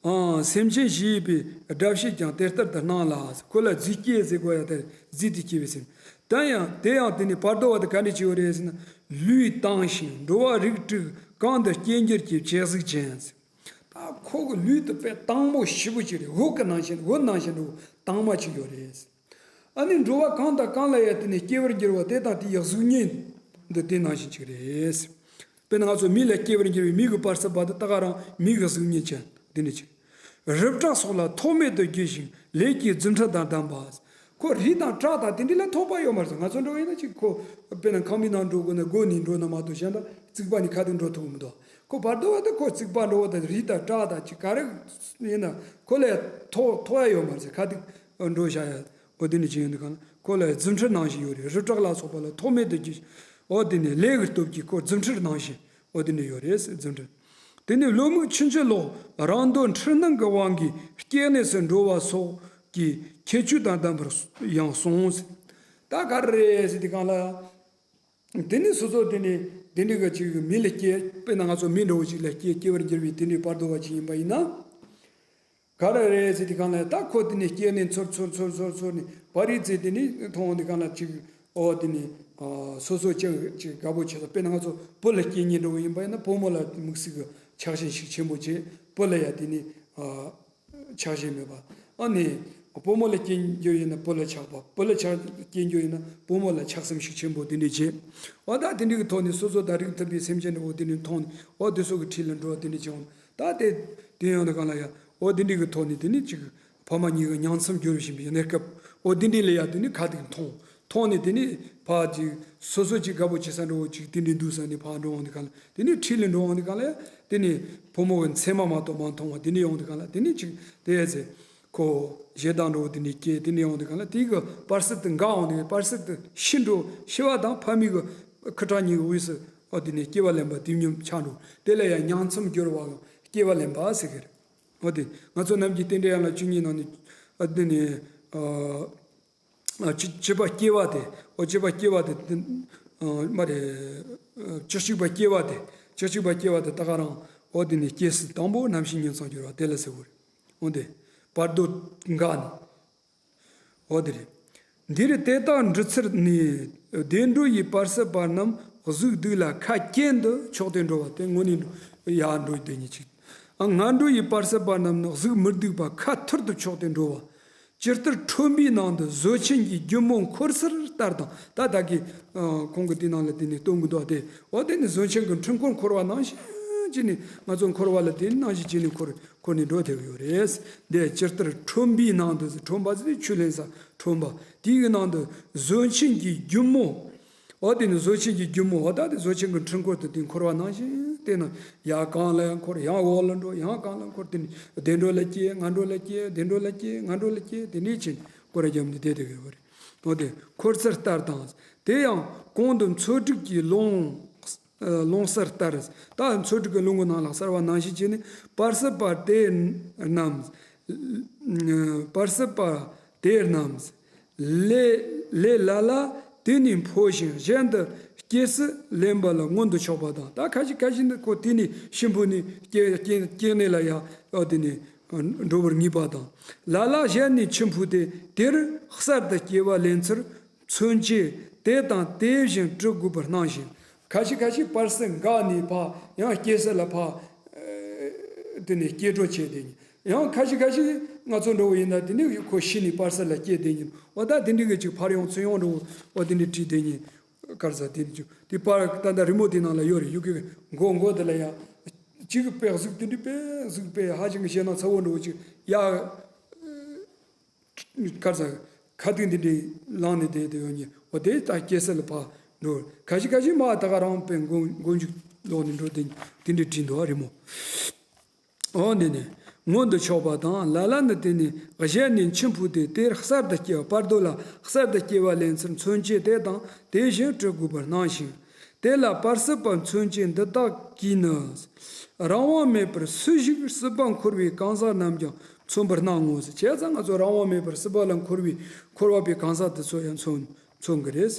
ཨང་། སེམས་ཅན་བཞི་ཡོད་པའི་སྒྲ་བཤད་ཀྱང་དེ་ལྟར་དུ་སྣང་ལ། ཁོ་ལ་རྫུས་སྐྱེས་ཟེར་དགོས་ཡ་དེ་རྫུས་ཏེ་སྐྱེས་པའི་སེམས། དེ་ཡང་དེ་ཡང་དེ་ནི་བར་དོ་བ་དེ་ག་འདྲ་ཅིག་ཡོད་རེད་ཟེར་ན། ལུས་དྭངས་ཤིང་འགྲོ་བ་རིགས་དྲུག་གང་དུ་སྐྱེ་འགྱུར་གྱི་བྱད་གཟུགས་ཅན། ད་ཁོ་གི་ལུས་དེ་དཔེ་དྭངས་མོ་ཞེ་པོ་ཅིག་རེད། འོད་ཀྱི་ནང་བཞིན། འོད་ནང་བཞིན་དུ་དྭངས་མ་ཅིག་ཡོད་རེད། ཨ་ནི་འགྲོ་བ་གང་དང་གང་ལ་ཡང་དེ་ནི་སྐྱེ་བར་འགྱུར་བ་དེ་དང་དེའི་གཟུགས་བརྙན་འདི་དེ་ནང་བཞིན་ཅིག་རེད། དཔེར་ན་ང་ཚོ་མི་ལ་སྐྱེ་བར་འགྱུར་བའི་མི་གི་བར་སྲིད་པ་དེ་ད་ག་རང་མི་གི་གཟུགས་བརྙན་ཅན་དེ་ནི་ཅིག། རི་བྲག་སོགས་ལ་ཐོགས་མེད་དུ་རྒྱུ་ཞིང་ལས་ཀྱི་རྫུ་འཕྲུལ་དང་ལྡན་པ། ཁོ་རི་དང་བྲག་དང་དེ་འདྲ་ལ་ཐོགས་པ་ཡོད་མ་རེད། ང་ཚོ་འགྲོ་ཡིན་ན་ཅིག་ཁོ་དཔེར་ན་ཁང་པའི་ནང་འགྲོ་དགོས་ན་སྒོ་ནས་འགྲོ་ན་མ་གཏོགས་གཞན་དག་རྩིག་པ་ནས་ཁ་ཐུག་འགྲོ་ཐུབ་མི་འདུག། ཁོ་བར་དོ་བ་དེ་ཁོ་རྩིག་པ་འགྲོ་བ་དང་རི་དང་བྲག་དང་ཅིག་ག་རེ་ཡིན་ན་ཁོ་ལ་ཐོགས་ཐོགས་ཡ་ཡོད་མ་རེད། ཁ་ཐུག་འགྲོ་བཞག་ཡ། འོ་དེ་ནི་ཅི་ཡོང་དུས་གང་ལ་ཁོ་ལ་རྫུ་འཕྲུལ་ནང་བཞིན་ཡོད་རེད། རི་བྲག་ལ་སོགས་པ་ལ་ཐོགས་མེད་དུ་རྒྱུ། འོ་དེ་ནི་ལས་ཀྱི་སྟོབས་ཀྱིས་ཁོ་རྫུ་འཕྲུལ་ནང་བཞིན་འོ་དེ་ནི་ཡོད་རེད་ཟེར། རྫུ་འཕྲུལ། དེ་ནི་བློ་མིག་ཆུང་ཆུང་ལོག་རང་འདོད་འཁྲུལ་སྣང་གི་དབང་གིས་སྐྱེ་གནས་སུ་འགྲོ་བ་སོགས་ཀྱི་ཁྱད་ཆོས་དང་ལྡན་པར་ཡང་གསུངས། ད་ག་རེ་རེད་ཟེར་དུས་གང་ལ། དེ་ནི་སོ་སོ་དེ་ནི་དེ་འདྲ་གི་ཅིག་མི་ལ་སྐྱེ། དཔེར་ན་ང་ཚོ་མི་འདྲ་བོ་ཅིག་ལ་སྐྱེ། སྐྱེ་བར་འགྱུར་བའི་དེ་འདྲའི་བར་དོ་བ་ཅིག་ཡིན་པ་ཡིན་ན། ག་རེ་རེད་ཟེར་དུས་གང་ལ་ད་ཁོ་དེ་ནི་སྐྱེ་ནས་ཚོར་ཚོར་ཚོར་ཚོར་ཚོར་ནས་བར་རིས་ཚེ་དེ་ནི་མཐོང་དུས་གང་ལ་ཅིག། ཨོ་དེ་ནི་སོ་སོ་ཅིག་ཅིག་དགའ་པོ་བྱེད་ས། དཔེར་ན་ང་ཚོ་བུ་ལ་སྐྱེ་ཉེན་འདྲ་བོ་ཡིན་པ་ཡིན་ན་བུ་མོ་ལ་དམིགས་བསལ་གྱི་ཆགས་ཞེན་ཤུགས་ཆེན་པོ་བྱེད། བུ་ལ་ཡ་དེ་ནི། ཆགས་ཞེན་མེད་པ། ཨ་ནི། བུ་མོ་ལ་སྐྱེ་རྒྱུ་ཡིན་ན་བུ་ལ་ཆགས་པ། བུ་ལ་ཆགས་སྐྱེ་རྒྱུ་ཡིན་ན་བུ་མོ་ལ་ཆགས་སེམས་ཤུགས་ཆེན་པོ་དེ་འདྲས་བྱེད། འོ་ད་དེ་འདྲས་ཀྱི་ཐོག་ནས་སོ་སོ་དང་རིགས་མཐུན་པའི་སེམས་ཅན་འདྲ་བོ་དེ་འདྲས་མཐོང་ནས་འོ་དེ་སོགས་ཀྱི་འཁྲིས་ལ་འགྲོ་བ་དེ་འདྲས་བྱུང་། ད་དེ་དེ་ཡང་དུ་གང་ལ་ཡ་འོ་དེ་འདྲས་ཀྱི་ཐོག་ནས་དེ་ནི་ཅིག་ཕ་མ་གཉིས་ཀྱི་ཉིང་མཚམས་སྦྱོར་བཞིན་པའི་གནས་སྐབས་འོ་དེ་འདྲས་ལ་ཡ་དེ་ནི་ཁ་ཐུག་མཐོང་། མཐོང་ནས་དེ་ནི་ཕར་ཅིག་སོ་སོ་ཅིག་དགའ་པོ་བྱེད་ས་འདྲ་བོ་ཅིག་དེ་འདྲས་འདུག་ས་ནས་ཕར་འགྲོ་འོང་དུས་གང་ལ་དེ་ནི་འཁྲིས་ལ་འགྲོ་འོང་དུས་གང་ལ་ཡ་དེ་ནི་བུ་མོ་གི་མཚན་མ་མ་གཏོགས་མ་མཐོང་བ་དེ་འདྲས་ཡོང་དུས་གང་ལ་དེ་ནི་ཅིག་དེ་ཡ་ཚེ། ཁོ་ཞེ་སྡང་འདྲ་བོ་དེ་འདྲས་སྐྱེས། དེ་འདྲས་ཡོང་དུས་གང་ལ་དེ་གི་བར་སྲིད་དེ་འགག་འོང་དུས་བར་སྲིད་དེ་ཤི་འགྲོ། ཤི་བ་དང་ཕ་མའི་གི་ཁུ་ཁྲག་གཉིས་ཀྱི་དབུས་སུ་འོ་དེ་ནས་སྐྱེ་བ་ལེན་པ་དེ་མཉམ་ཆགས་འགྲོ། དེ་ལ་ཡང་ཉིང་མཚམས་སྦྱོར་བའམ་སྐྱེ་བ་ལེན་པ་ཟེར་གི་རེད། འོ་དེ་ང་ཚོ་རྣམས་ཀྱི་རྟེན་འབྲེལ་ཡན་ལག་བཅུ་གཉིས་ནང་ནས་འོ་དེ་ནས་ཨ་བྱི་བྱིས་པ་སྐྱེ་བ་དེ་འོ་བྱིས་པ་སྐྱེ་བ་དེ་དེ་ མ་རེད། བཅུ་གཅིག་པ་སྐྱེ་བ་དེ། བཅུ་གཅིག་པ་སྐྱེ་བ་དེ་ད་ག་རང་འོ་དེ་ནི་སྐྱེ་སྲིད་དང་པོ་རྣམ་ཤེས་ཉིང་མཚམས་སྦྱོར་བ་དེ་ལ་ཟེར་བ་རེད། འོ་དེ་བར་དོ་འགའ་ནི། འོ་དེ་རེད། འདིར་དེ་དག་འབྲི་ཚུལ་ནི། བདེ་འགྲོ་ཡི་བར་སྲིད་པ་རྣམས་གཟུགས་སྡུག་ལ་ཁ་སྐྱེངས་དུ་ཕྱོགས་ཏེ་འགྲོ་བ་སྟེ། དངོས་ནས་ཡར་འགྲོ་དེ་ཉིད་ཅིག་ཨ། ངན་འགྲོ་ཡི་བར་སྲིད་པ་རྣམས་ནི་གཟུགས་མི་སྡུག་པ་ཁ་ཐུར་དུ་ཕྱོགས་ཏེ་འགྲོ་བ། ཇི་ལྟར་ཁྲོན་པའི་ནང་དུ་བཟོད་ཆེན་གྱི་སྒྱུ་མོ་འཁོར་སར་ལྟར་དང་། ད་ད་གི་ཁོང་གི་དེ་ནང་ལ་དེ་ནས་སྟོན་གི་འདུག་སྟེ། འོ་དེ་ནི་བཟོད་ཆེན་གྱི་འཁྲུལ་འཁོར་འཁོར་བ་ནང་བཞིན་བྱས་ནས། ང་ཚོ་འཁོར་བ་ལ་དེ་ནང་བཞིན་བྱས་ནས་འཁོར། འཁོར་ནས་འགྲོ་བསྡད་ཀྱི་ཡོད་རེད། འདི་ཇི་ལྟར་ཁྲོན་པའི་ནང་དུ། ཁྲོན་པ་ཟེར་ཆུ་ལེན་ས་ཁྲོན་པ། དེའི་ནང་དུ་བཟོད་ཆེན་གྱི་སྒྱུ་མོ། འོ་དེ་ནི་བཟོད་ཆེན་གྱི་སྒྱུ་མོ། འོ་ད་དེ་བཟོད་ཆེན་གྱི་འཁྲུལ་འཁོར་དུ་དེ་འཁོར་བ་ནང་བཞིན་དེ་ནི་ཡང་གང་ལ་འཁོར། ཡང་འོག་ལ་འགྲོ། ཡང་གང་ལ་འཁོར། དེ་ནི་བདེ་འགྲོ་ལ་སྐྱེ། ངན་འགྲོ་ལ་སྐྱེ། བདེ་འགྲོ་ལ་སྐྱེ། ངན་འགྲོ་ལ་སྐྱེ། དེ་འདྲའི་ཆེན་སྐོར་ར་རྒྱབ་ནས་བསྡད་དེ་ཡོད་རེད། འོ་དེ་འཁོར་སར་ལྟར་དང་། དེ་ཡང་གོང་དུ་མཚོ་སྒྲིག་གི་ལུང་། ལུང་གསར་ལྟར། ད་མཚོ་སྒྲིག་གི་ལུང་གི་ནང་ལ་གསལ་བ་ནང་བཞིན་བྱས་ནས། བར་སྲིད་པ་དེ་རྣམས། བར་སྲིད་པ་དེ་རྣམས། ལས་ལས་ལ་ལ་དེ་ནས་འཕོ་ཞིང་གཞན་དུ་སྐྱེ་སྲིད་ལེན་པ་ལ་མངོན་དུ་ཕྱོགས་པ་དང་། ད་ཁ་ཅིག་ཁ་ཅིག་ནི་ཁོ་དེ་ནས་ཤི་འཕོས་ནས་སྐྱེ་སྐྱེ་སྐྱེ་གནས་ལ་ཡང་དེ་ནས་འགྲོ་བར་ངེས་པ་དང་། ལ་ལ་གཞན་ནས་འཆི་འཕོས་ཏེ། དེར་གསར་དུ་སྐྱེ་བ་ལེན་ཚུལ། མཚོན་བྱེད་དེ་དང་དེ་བཞིན་བྲི་དགོས་པར་སྣང་ཞིང་། ཁ་ཤས་ཁ་ཤས་བར་སྲིད་འགག་ནས་ཕར་ཡང་སྐྱེ་སྲིད་ལ་ཕར། ཨེ། དེ་ནས་སྐྱེ་འགྲོ་བྱས་དེ་ཉིད། ཡང་ཁ་ཤས་ཁ་ཤས་ང་ཚོ་འདྲ་བོ་ཡིན་ན་དེ་ནས་ཁོ་ཤི་ནས་བར་སྲིད་ལ་སྐྱེ་དེ་ཉིད། འོ་ད་དེ་འདྲ་གི་ཅིག་ཕར་ཡོང་ཚུར་ཡོང་འདྲ་བོ། འོ་དེ་འདྲ་བྲིས་དེ་ཉིད། ག་རེ་ཟེར་དེ་ནས་ཅིག་དེ་པར་ད་ལྟ་རི་མོ་དེ་ནང་ལ་ཡོད་རེད། ཡུ་གེ་མགོ་མགོ་དེ་ལ་ཡང་། གཅིག་གི་དཔེ་གཟུགས་དེ་འདྲའི་དཔེ་གཟུགས་དཔེ་ཧ་ཅང་གི་ཞེད་སྣང་ཚ་བོ་འདྲ་བོ་ཅིག་ཡ། ག་རེ་ཟེར། ཁ་ཐུག་འདི་འདྲའི་ལངས་ནས་བསྡད་དེ་ཡོད་ཉིན། འོ་དེ་ད་སྐྱེ་སྲིད་ལ་ཕར་འགྲོ། ཁ་ཤས་ཁ་ཤས་མར་ད་ག་རང་དཔེ་མགོ་མགོ་མཇུག་ལོག་ནས་འགྲོ་དེ་དེ་འདྲའི་བྲིས་འདུག་རི་མོ། འོ་འདི་ནི་མངོན་དུ་ཕྱོགས་པ་དང་། ལ་ལ་ནི་དེ་ནི་གཞན་ནས་འཆི་འཕོས་ཏེ། དེར་གསར་དུ་སྐྱེ་བ། བར་དོ་ལ་གསར་དུ་སྐྱེ་བ་ལེན་ཚུལ། མཚོན་བྱེད་དེ་དང་དེ་བཞིན་བྲི་དགོས་པར་སྣང་ཞིང་། དེ་ལ་བར་སྲིད་པ་མཚོན་བྱེད་འདི་དག་གིས་ནི། རང་དབང་མེད་པར་སུ་ཞིག་སྲིད་པ་འཁོར་བའི་གང་ཟག་རྣམས་ཀྱང་མཚོན་པར་སྣང་ངོ་ཟེར། བྱས་ཙང་ང་ཚོ་རང་དབང་མེད་པར་སྲིད་པ་ལ་འཁོར་བའི་འཁོར་བ་པའི་གང་ཟག་དེ་ཚོ་ཡང་མཚོན་མཚོན་གྱི་རེད།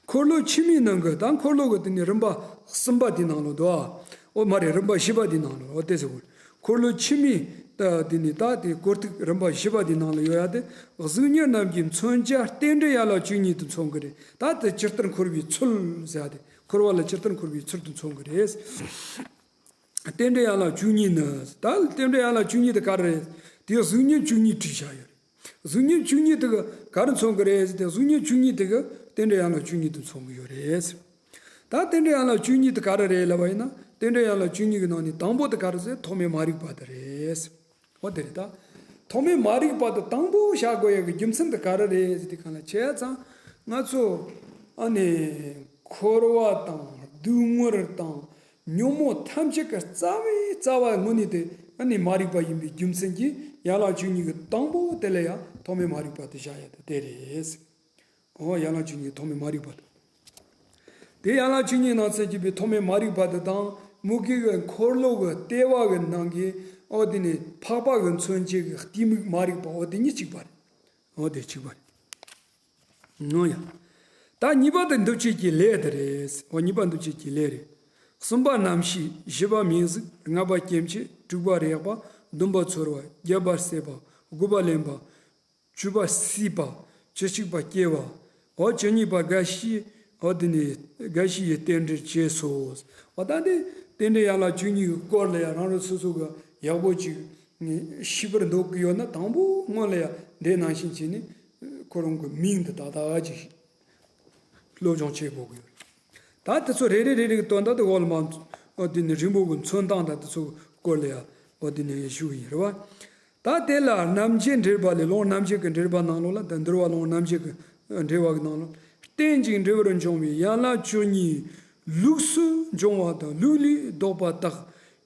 འཁོར་ལོ་ཕྱི་མའི་ནང་གི། ད་འཁོར་ལོ་གི་དེ་ནི་རིམ་པ་གསུམ་པ་དེའི་ནང་ལ་འདུག་ཨ། འོ་མ་རེད། རིམ་པ་བཞི་པ་དེའི་ནང་ལ། འོ་དེ་ཟེར་བ། འཁོར་ལོ་ཕྱི་མའི་ད་དེ་ནི་ད་དེ་སྐོར་ཐིག་རིམ་པ་བཞི་པ་དེའི་ནང་ལ་ཡོད་ཡ་དེ། གཟུགས་བརྙན་རྣམས་ཀྱི་མཚོན་བྱ་རྟེན་འབྲེལ་ཡན་ལག་བཅུ་གཉིས་དུ་མཚོན་གྱི་རེད། ད་དེ་ཇི་ལྟར་འཁོར་བའི་ཚུལ་ཟེར་ཡ་དེ། འཁོར་བ་ལ་ཇི་ལྟར་འཁོར་བའི་ཚུལ་དུ་མཚོན་གྱི་རེད། རྟེན་འབྲེལ་ཡན་ལག་བཅུ་གཉིས་ནི། ད་རྟེན་འབྲེལ་ཡན་ལག་བཅུ་གཉིས་དེ་ག་རེ་རེད། དེ་གཟུགས་བརྙན་བཅུ་གཉིས་བྲིས་བཞག་ཡོད་རེད། གཟུགས་བརྙན་བཅུ་གཉིས་དེ་ག་ག་རེ་མཚོན་གྱི་རེད་ཟེར་ཏེ། གཟུགས་བརྙན་བཅུ་གཉིས་དེ་ག་རྟེན་འབྲེལ་ཡན་ལག་བཅུ་གཉིས་དུ་མཚོན་གྱི་ཡོད་རེད། ད་རྟེན་འབྲེལ་ཡན་ལག་བཅུ་གཉིས་དེ་ག་རེ་རེད་ལབ་པ་ཡིན་ན། རྟེན་འབྲེལ་ཡན་ལག་བཅུ་གཉིས་ཀྱི་ནང་ནས་དང་པོ་དེ་ག་རེ་ཟེར། ཐོག་མའི་མ་རིག་པ་དེ་རེད། འོ་དེ་རེད་ད། ཐོག་མའི་མ་རིག་པ་དེ་དང་པོ་བཞག་དགོས་ཡ་གི་རྒྱུ་མཚན་དེ་ག་རེ་རེད་ཟེར་དུས་སྒང་ལ། བྱས་ཙང་ང་ཚོ་ཨ་ནི་འཁོར་བ་དང་སྡུག་བསྔལ་དང་ཉོན་མོངས་ཐམས་ཅད་ཀྱི་རྩ་བའི་རྩ་བ་དངོས་གནས་དེ་ཨ་ནི་མ་རིག་པ་ཡིན་པའི་རྒྱུ་མཚན་གྱིས། ཡན་ལག་བཅུ་གཉིས་ཀྱི་དང་པོ་དེ་ལ་ཡང་ཐོག་མའི་མ་རིག་པ་དེ་བཞག་ཡ་དེ་དེ་རེད། འོ། ཡན་ལག་བཅུ་གཉིས་ཐོག་མའི་མ་རིག་པ་དང་། དེ་ཡན་ལག་བཅུ་གཉིས་ནང་ཚན་གྱི་པའི་ཐོག་མའི་མ་རིག་པ་དེ་དང་། མུ་གེ་གི་འཁོར་ལོ་གི་ལྟེ་བ་གི་ནང་གི། འོ་དེ་ནི་འཕགས་པ་གི་མཚོན་བྱེད་ཀྱི་གཏི་མུག་མ་རིག་པ། འོ་དེ་གཉིས་གཅིག་པ་རེད། འོ་དེ་གཅིག་པ་རེད། ནོ་ཡ། ད་གཉིས་པ་དེ་འདུ་བྱེད་ཀྱི་ལས་དེ་རེད། འོ་གཉིས་པ་འདུ་བྱེད་ཀྱི་ལས་རེད། གསུམ་པ་རྣམ་ཤེས། བཞི་པ་མིང་གཟུགས། ལྔ་པ་སྐྱེ་མཆེད། དྲུག་པ་རེག་པ། བདུན་པ་ཚོར་བ། བརྒྱད་པ་སྲེད་པ། དགུ་པ་ལེན་པ། བཅུ་པ་སྲིད་པ། བཅུ་གཅིག་པ་སྐྱེ་བ། འོ་བཅུ་གཉིས་པ་རྒ་ཤི། འོ་དེ་ནས་རྒ་ཤི་ཡི་རྟེན་འབྲེལ་བཅས་སོ། འོ་ད་དེ་རྟེན་འབྲེལ་ཡན་ལག་བཅུ་གཉིས་ཀྱི་སྐོར་ལ་ཡང་རང་རང་སོ་སོ་གི་ཡག་པོ་ཅིག་ཤེས་པར་འདོད་ཀྱི་ཡོད་ན། དང་པོ་སྔོན་ལ་ཡང་འདི་ནང་བཞིན་བྱས་ནས་ཁོ་རང་གི་མིང་དེ་དག་དག་ཅིག་སློབ་སྦྱོང་བྱེད་དགོས་ཀྱི་ཡོད་རེད། ད་དེ་ཚོ་རེ་རེ་རེ་རེ་གི་དོན་དག་དེ་འོག་ལ་མར། འོ་དེ་ནི་རིང་པོ་གི་མཚོན་སྟངས་དང་དེ་ཚོ་སྐོར་ལ་ཡང་འོ་དེ་ནི་ཞུ་གི་ཡིན་རེད་བ། ད་དེ་ལ་རྣམ་འབྱེད་འགྲེལ་པ་ལས། ལུང་རྣམ་འབྱེད་ཀྱི་འགྲེལ་པ་ནང་ལོགས་ལ། ད་འདུལ་བ་ལུང་རྣམ་འབྱེད་ཀྱི་འགྲེལ་པ་གི་ནང་ལོགས། རྟེན་ཅིང་འབྲེལ་བར་འབྱུང་བའི་ཡན་ལག་བཅུ་གཉིས་ལུགས་སུ་འབྱུང་བ་དང་ལུགས་ལས་ལྡོག་པ་དག་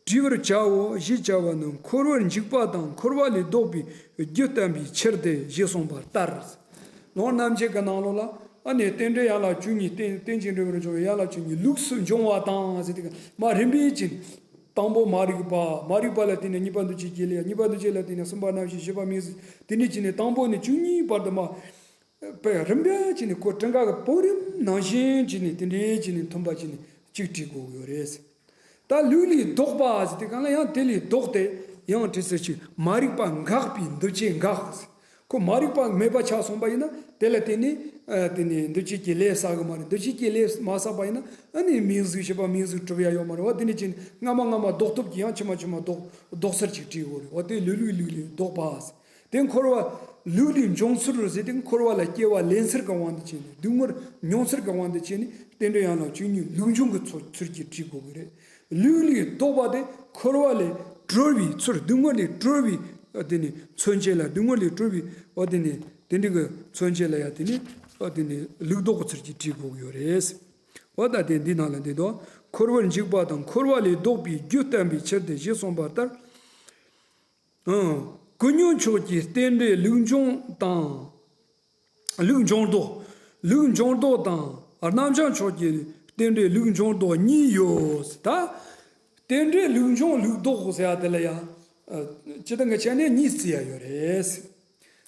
བྲི་བར་བྱའོ་ཞེས་བྱ་བ་ནི། འཁོར་བར་འཇུག་པ་དང་འཁོར་བ་ལས་ལྡོག་པའི་རྒྱུ་བསྟན་པའི་ཕྱིར་ཏེ་ཞེས་གསུངས་པ་ལྟར། ལུང་རྣམ་འབྱེད་ཀྱི་ནང་ལོགས་ལ་ཨ་ནི་རྟེན་འབྲེལ་ཡན་ལག་བཅུ་གཉིས། རྟེན་རྟེན་ཅིང་འབྲེལ་བར་འབྱུང་བའི་ཡན་ལག་བཅུ་གཉིས་ལུགས་སུ་འབྱུང་བ་དང་ཟེར་དུས་མ་རིམ་པས་ཀྱིས། དང་པོ་མ་རིག་པ། མ་རིག་པ་ལ་བརྟེན་ནས་གཉིས་པ་འདུ་བྱེད་ཀྱི་ལས། གཉིས་པ་འདུ་བྱེད་ལ་བརྟེན་ནས་གསུམ་པ་རྣམ་ཤེས། བཞི་པ་མིང་གཟུགས། དེ་ནས་བྱས་ནས་དང་པོ་ནས་བཅུ་གཉིས་བར་དུ་མ། པའི་རིམ་པས་བྱས་ནས་ཁོ་ཀྲིང་ཀ་གི་བང་རིམ་ནང་བཞིན་བྱས་ནས་དེ་འདྲའི་བྱས་ནས་མཐུན་པ་བྱས་ནས་གཅིག་བྲིས་དགོས་ཀྱི་ཡོད་རེད། ད་ལུགས་ལས་ལྡོག་པ་ཟེར་དུས་སྒང་ལ་ཡང་དེ་ལས་ལྡོག་སྟེ་ཡང་བྲིས་ཟེར་ཅིག་མ་རིག་པ་འགགས་པའི་འདུ་བྱེད་འགག་ཁོ་མ་རིག་པ་མེད་པ་ཆགས་སོང་པ་ཡིན་ན་དེ་ལ་བརྟེན་ནས་ཨ་དེ་ནས་འདུ་བྱེད་ཀྱི་ལས་བསགས་གི་མ་རེད། འདུ་བྱེད་ཀྱི་ལས་མ་བསགས་པ་ཡིན་ན་ཨ་ནི་མིང་གཟུགས་ཤེས་པ་མིང་གཟུགས་གྲུབ་ཡ་ཡོད་མ་རེད་བ། དེ་ནས་ཅི་སྔ་མ་སྔ་མ་ལྡོག་ཐུབ་ཀྱི་ཡང་ཕྱི་མ་ཕྱི་མ་ལྡོག་ལྡོག་ཚུལ་ཅིག་བྲིས་དགོས་རེད་བ། དེ་ལུགས་ལུགས་ལུགས་ལས་ལྡོག་པ། དེ་འཁོར་བ་ལུགས་ལས་འབྱུང་ཚུལ་ཟེར་དེ་འཁོར་བ་ལ་སྐྱེ་བ་ལེན་ཚུལ་གྱི་དབང་དུ་བྱས་ནས་སྡུག་བསྔལ་མྱོང་ཚུལ་གྱི་དབང་དུ་བྱས་ནས་རྟེན་འབྲེལ་ཡན་ལག་བཅུ་གཉིས་ལུགས་འབྱུང་གི་ཚུལ་ཚུལ་གྱིས་བྲིས་དགོས་ཀྱི་རེད། ལུགས་ལས་ལྡོག་པ་དེ་འཁོར་བ་ལས་གྲོལ་བའི་ཚུལ་སྡུག་བསྔལ་ལས་གྲོལ་བའི་དེ་ནི་མཚོན་བྱེད་ལ་སྡུག་བསྔལ་ལས་གྲོལ་བའི་འོ་དེ་ནི་དེ་འདྲ་གི་མཚོན་བྱེད་ལ་ཡང་དེ་ནི་འོ་དེ་ནི་ལུགས་ལྡོག་གི་ཚུལ་གྱིས་བྲིས་དགོས་ཀྱི་ཡོད་རེད། འོ་ད་དེ་འདི་ནང་ལ་འདི་དོ། འཁོར་བར་འཇུག་པ་དང་འཁོར་བ་ལས་ལྡོག་པའི་རྒྱུ་བསྟན་པའི་ཕྱིར་ཏེ་ཞེས་གསུངས་པ་ལྟར། ཀུན་ཉོན་ཕྱོགས་ཀྱི་རྟེན་འབྲེལ་ལུགས་འབྱུང་དང་། ལུགས་འབྱུང་ལྡོག་ལུགས་འབྱུང་ལྡོག་དང་རྣམ་བྱང་ཕྱོགས་ཀྱི་རྟེན་འབྲེལ་ལུགས་འབྱུང་ལྡོག་གཉིས་ཡོད། ད་རྟེན་འབྲེལ་ལུགས་འབྱུང་ལུགས་ལྡོག་ཟེར་ཡ་དེ་ལ་ཡང་སྤྱི་བཏང་གི་ཆ་ནས་གཉིས་བརྩི་ཡ་ཡོད་རེད།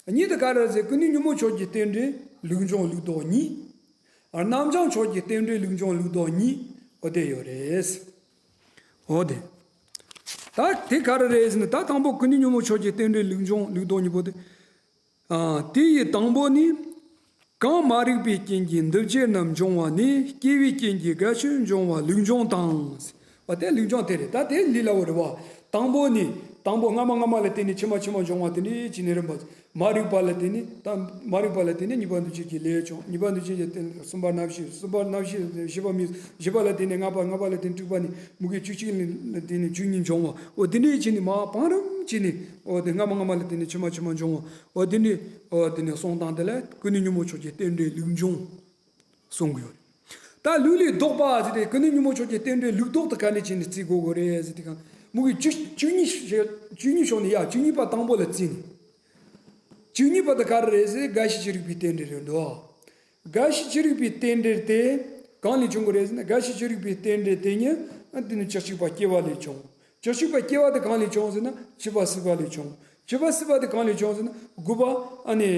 གཉིས་དེ་ག་རེ་ཟེར་ཀུན་ནས་ཉོན་མོངས་ཕྱོགས་ཀྱི་རྟེན་འབྲེལ་ལུགས་འབྱུང་ལུགས་ལྡོག་གཉིས། རྣམ་བྱང་ཕྱོགས་ཀྱི་རྟེན་འབྲེལ་ལུགས་འབྱུང་ལུགས་ལྡོག་གཉིས། འོ་དེ་ཡོད་རེད། འོ་དེ། ད་དེ་ག་རེ་རེད་ཟེར་ན་ད་དང་པོ་ཀུན་ནས་ཉོན་མོངས་ཕྱོགས་ཀྱི་རྟེན་འབྲེལ་ལུགས་འབྱུང་ལུགས་ལྡོག་གཉིས་པོ་དེ། ཨ། དེ་ཡི་དང་པོ་ནི། གང་མ་རིག་པའི་རྐྱེན་གྱིས་འདུ་བྱེད་རྣམས་འབྱུང་བ་ནི་སྐྱེ་བའི་རྐྱེན་གྱིས་རྒ་ཤི་འབྱུང་བ་ལུགས་འབྱུང་དང་། འོ་དེ་ལུགས་འབྱུང་དེ་རེད། ད་དེ་ལས་སླ་བོ་རེད་བ། དང་པོ་ནི། དང་པོ་སྔ་མ་སྔ་མ་ལ་བརྟེན་ནས་ཕྱི་མ་ཕྱི་མ་འབྱུང་བ་དེ་འདྲའི་ཅི་ནས་རིམ་པ། མ་རིག་པ་ལ་བརྟེན་ནས་ད་མ་རིག་པ་ལ་བརྟེན་ནས་གཉིས་པ་འདུ་བྱེད་ཀྱི་ལས་བྱུང་། གཉིས་པ་འདུ་བྱེད་ཀྱི་རྟེན་གསུམ་པ་རྣམ་ཤེས། གསུམ་པ་རྣམ་ཤེས་བཞི་པ་མིང་། བཞི་པ་ལ་བརྟེན་ནས་ལྔ་པ། ལྔ་པ་ལ་བརྟེན་ནས་དྲུག་པ་ནས་མུ་གེ་བཅུ་གཅིག་ལ་བརྟེན་ནས་བཅུ་གཉིས་འབྱུང་བ། འོ་དེ་འདྲའི་བྱས་ནས་མ་བང་རིམ་བྱས་ནས་འོ་དེ་སྔ་མ་སྔ་མ་ལ་བརྟེན་ནས་ཕྱི་མ་ཕྱི་མ་འབྱུང་བ། འོ་དེ་འདྲའི་འོ་དེ་ནས་སོང་སྟངས་དེ་ལ་ཀུན་ནས་ཉོན་མོངས་ཕྱོགས་ཀྱི་རྟེན་འབྲེལ་ལུགས་འབྱུང་གསུང་གི་ཡོད། ད་ལུགས་ལས་ལྡོག་པ་ཟེར་ཏེ་ཀུན་ནས་ཉོན་མོངས་ཕྱོགས་ཀྱི་རྟེན་འབྲེལ་ལུགས་ལྡོག་དེ་ག་ནས་བྱས་ནས་བརྩི་དགོས་དགོས་རེད་ཟེར་དུས་སྒང་མུ་གེ་བཅུ་བཅུ་གཉིས་བཅུ་གཉིས་ཕྱོགས་ནས་ཡ་བཅུ་གཉིས་པ་དང་པོ་ལ་བརྩིས་ནས། བཅུ་གཉིས་པ་དེ་ག་རེ་རེད་ཟེར་རྒ་ཤི་ཅི་རིགས་པའི་རྟེན་འབྲེལ་རེད་འདུག་རྒ་ཤི་ཅི་རིགས་པའི་རྟེན་འབྲེལ་དེ་གང་ལས་བྱུང་གི་རེད་ཟེར་ན། རྒ་ཤི་ཅི་རིགས་པའི་རྟེན་འབྲེལ་དེ་ཉིད་ཨ་དེ་ནི་བཅུ་གཅིག་པ་སྐྱེ་བ་ལས་བྱུང་། བཅུ་གཅིག་པ་སྐྱེ་བ་དེ་གང་ལས་བྱུང་ཟེར་ན། བྱིས་པ་སྲིད་པ་ལས་བྱུང་། བྱིས་པ་སྲིད་པ་དེ་གང་ལས་བྱུང་ཟེར་ན། དགུ་པ་ཨ་ནི་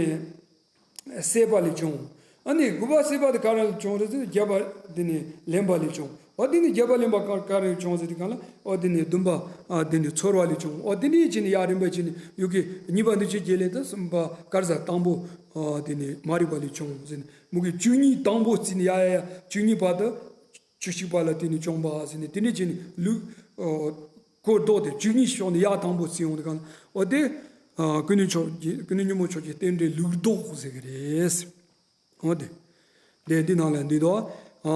སྲེད་པ་ལས་བྱུང་། ཨ་ནི་དགུ་པ་སྲེད་པ་དེ་ག་རེ་ལས་བྱུང་རེད་ཟེར་ན། བརྒྱད་པ་དེ་ནི་ལེན་པ་ལས་བྱུང་། འོ་དེ་ནི་བརྒྱད་པ་ལེན་པ་ག་ག་རེ་བྱུང་ཟེར་དུས་སྒང་ལ། འོ་དེ་ནི་བདུན་པ་ཨ་དེ་ནི་ཚོར་བ་ལས་བྱུང་། འོ་དེ་ནི་བྱས་ནས་ཡ་རིམ་པ་བྱས་ནས་ཡོད་ཀི། གཉིས་པ་འདུ་བྱེད་ཀྱི་ལས་དང་གསུམ་པ་ག་རེ་ཟེར། དང་པོ་ཨ་དེ་ནི་མ་རིག་པ་ལས་བྱུང་ཟེར་ནས། མུ་གེ་བཅུ་གཉིས་དང་པོ་བརྩིས་ནས་ཡ་ཡ་ཡ་བཅུ་གཉིས་པ་དེ། བཅུ་གཅིག་པ་ལ་བརྟེན་ནས་བྱུང་བ་ཟེར་ནས་དེ་འདྲ་བྱས་ནས་ལུགས་ཨ་སྐོར་ལྡོག་སྟེ་བཅུ་གཉིས་ཕྱོགས་ནས་ཡར་དང་པོ་བརྩི་ཡོང་དུས་སྒང་ལ། འོ་དེ་ཨ་ཀུན་ནས་ཕྱོགས་ཀྱི་ཀུན་ནས་ཉོན་མོངས་ཕྱོགས་ཀྱི་རྟེན་འབྲེལ་ལུགས་ལྡོག་ཟེར་གི་རེད། འོ་དེ། དེ་འདི་ནང་ལ་འདི་དོ། ཨ་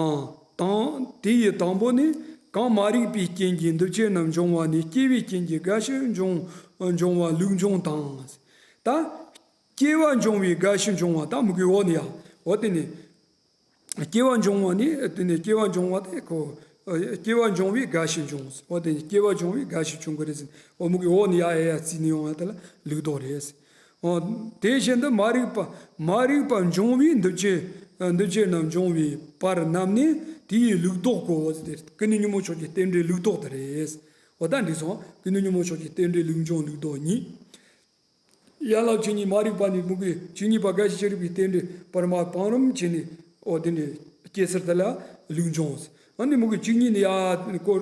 དང་དེ་ཡི་དང་པོ་ནི། གང་མ་རིག་པའི་རྐྱེན་གྱིས་འདུ་བྱེད་རྣམས་འབྱུང་བ་ནི་སྐྱེ་བའི་རྐྱེན་གྱིས་རྒ་ཤི་འབྱུང་འབྱུང་བ་ལུགས་འབྱུང་དང་། ད་སྐྱེ་བ་འབྱུང་བའི་རྒ་ཤི་འབྱུང་བ། ད་མུ་གེ་འོ་ནི་ཡ། འོ་དེ་ནི། སྐྱེ་བ་འབྱུང་བ་ནི་དེ་ནི་སྐྱེ་བ་འབྱུང་བ་དེ་ཁོ། སྐྱེ་བ་འབྱུང་བའི་རྒ་ཤི་འབྱུང་། འོ་དེ་ནི་སྐྱེ་བ་འབྱུང་བའི་རྒ་ཤི་འབྱུང་གི་རེད་ཟེར། འོ་མུ་གེ་འོ་ནི་ཡ་ཡ་ཡ་བརྩིས་ནས་ཡོང་བ་དེ་ལ་ལུགས་ལྡོག་རེད། འོ་དེ་བཞིན་དུ་མ་རིག་པ་མ་རིག་པ་འབྱུང་བའི་འདུ་བྱེད་འདུ་བྱེད་རྣམས་འབྱུང་བའི་བར་རྣམས་ནི་དེ་ཡི་ལུགས་ལྡོག་གོ་ཟེར་ཏེ། ཀུན་ནས་ཉོན་མོངས་ཕྱོགས་ཀྱི་རྟེན་འབྲེལ་ལུགས་ལྡོག་དེ་རེད། འོ་ད་འདི་སོང་ཀུན་ནས་ཉོན་མོངས་ཕྱོགས་ཀྱི་རྟེན་འབྲེལ་ལུགས་འབྱུང་ལུགས་ལྡོག་གཉིས། ཡན་ལག་བཅུ་གཉིས་མ་རིག་པ་ནས་མུ་གེ་བཅུ་གཉིས་པ་རྒ་ཤི་ཅི་རིགས་པའི་རྟེན་འབྲེལ་བར་མ་བང་རིམ་བྱས་ནས། འོ་དེ་འདྲའི་སྐྱེ་ཚུལ་དེ་ལ་ལུགས་འབྱུང་། ཨ་ནི་མུ་གེ་བཅུ་གཉིས་ནས་ཡར་སྐོར་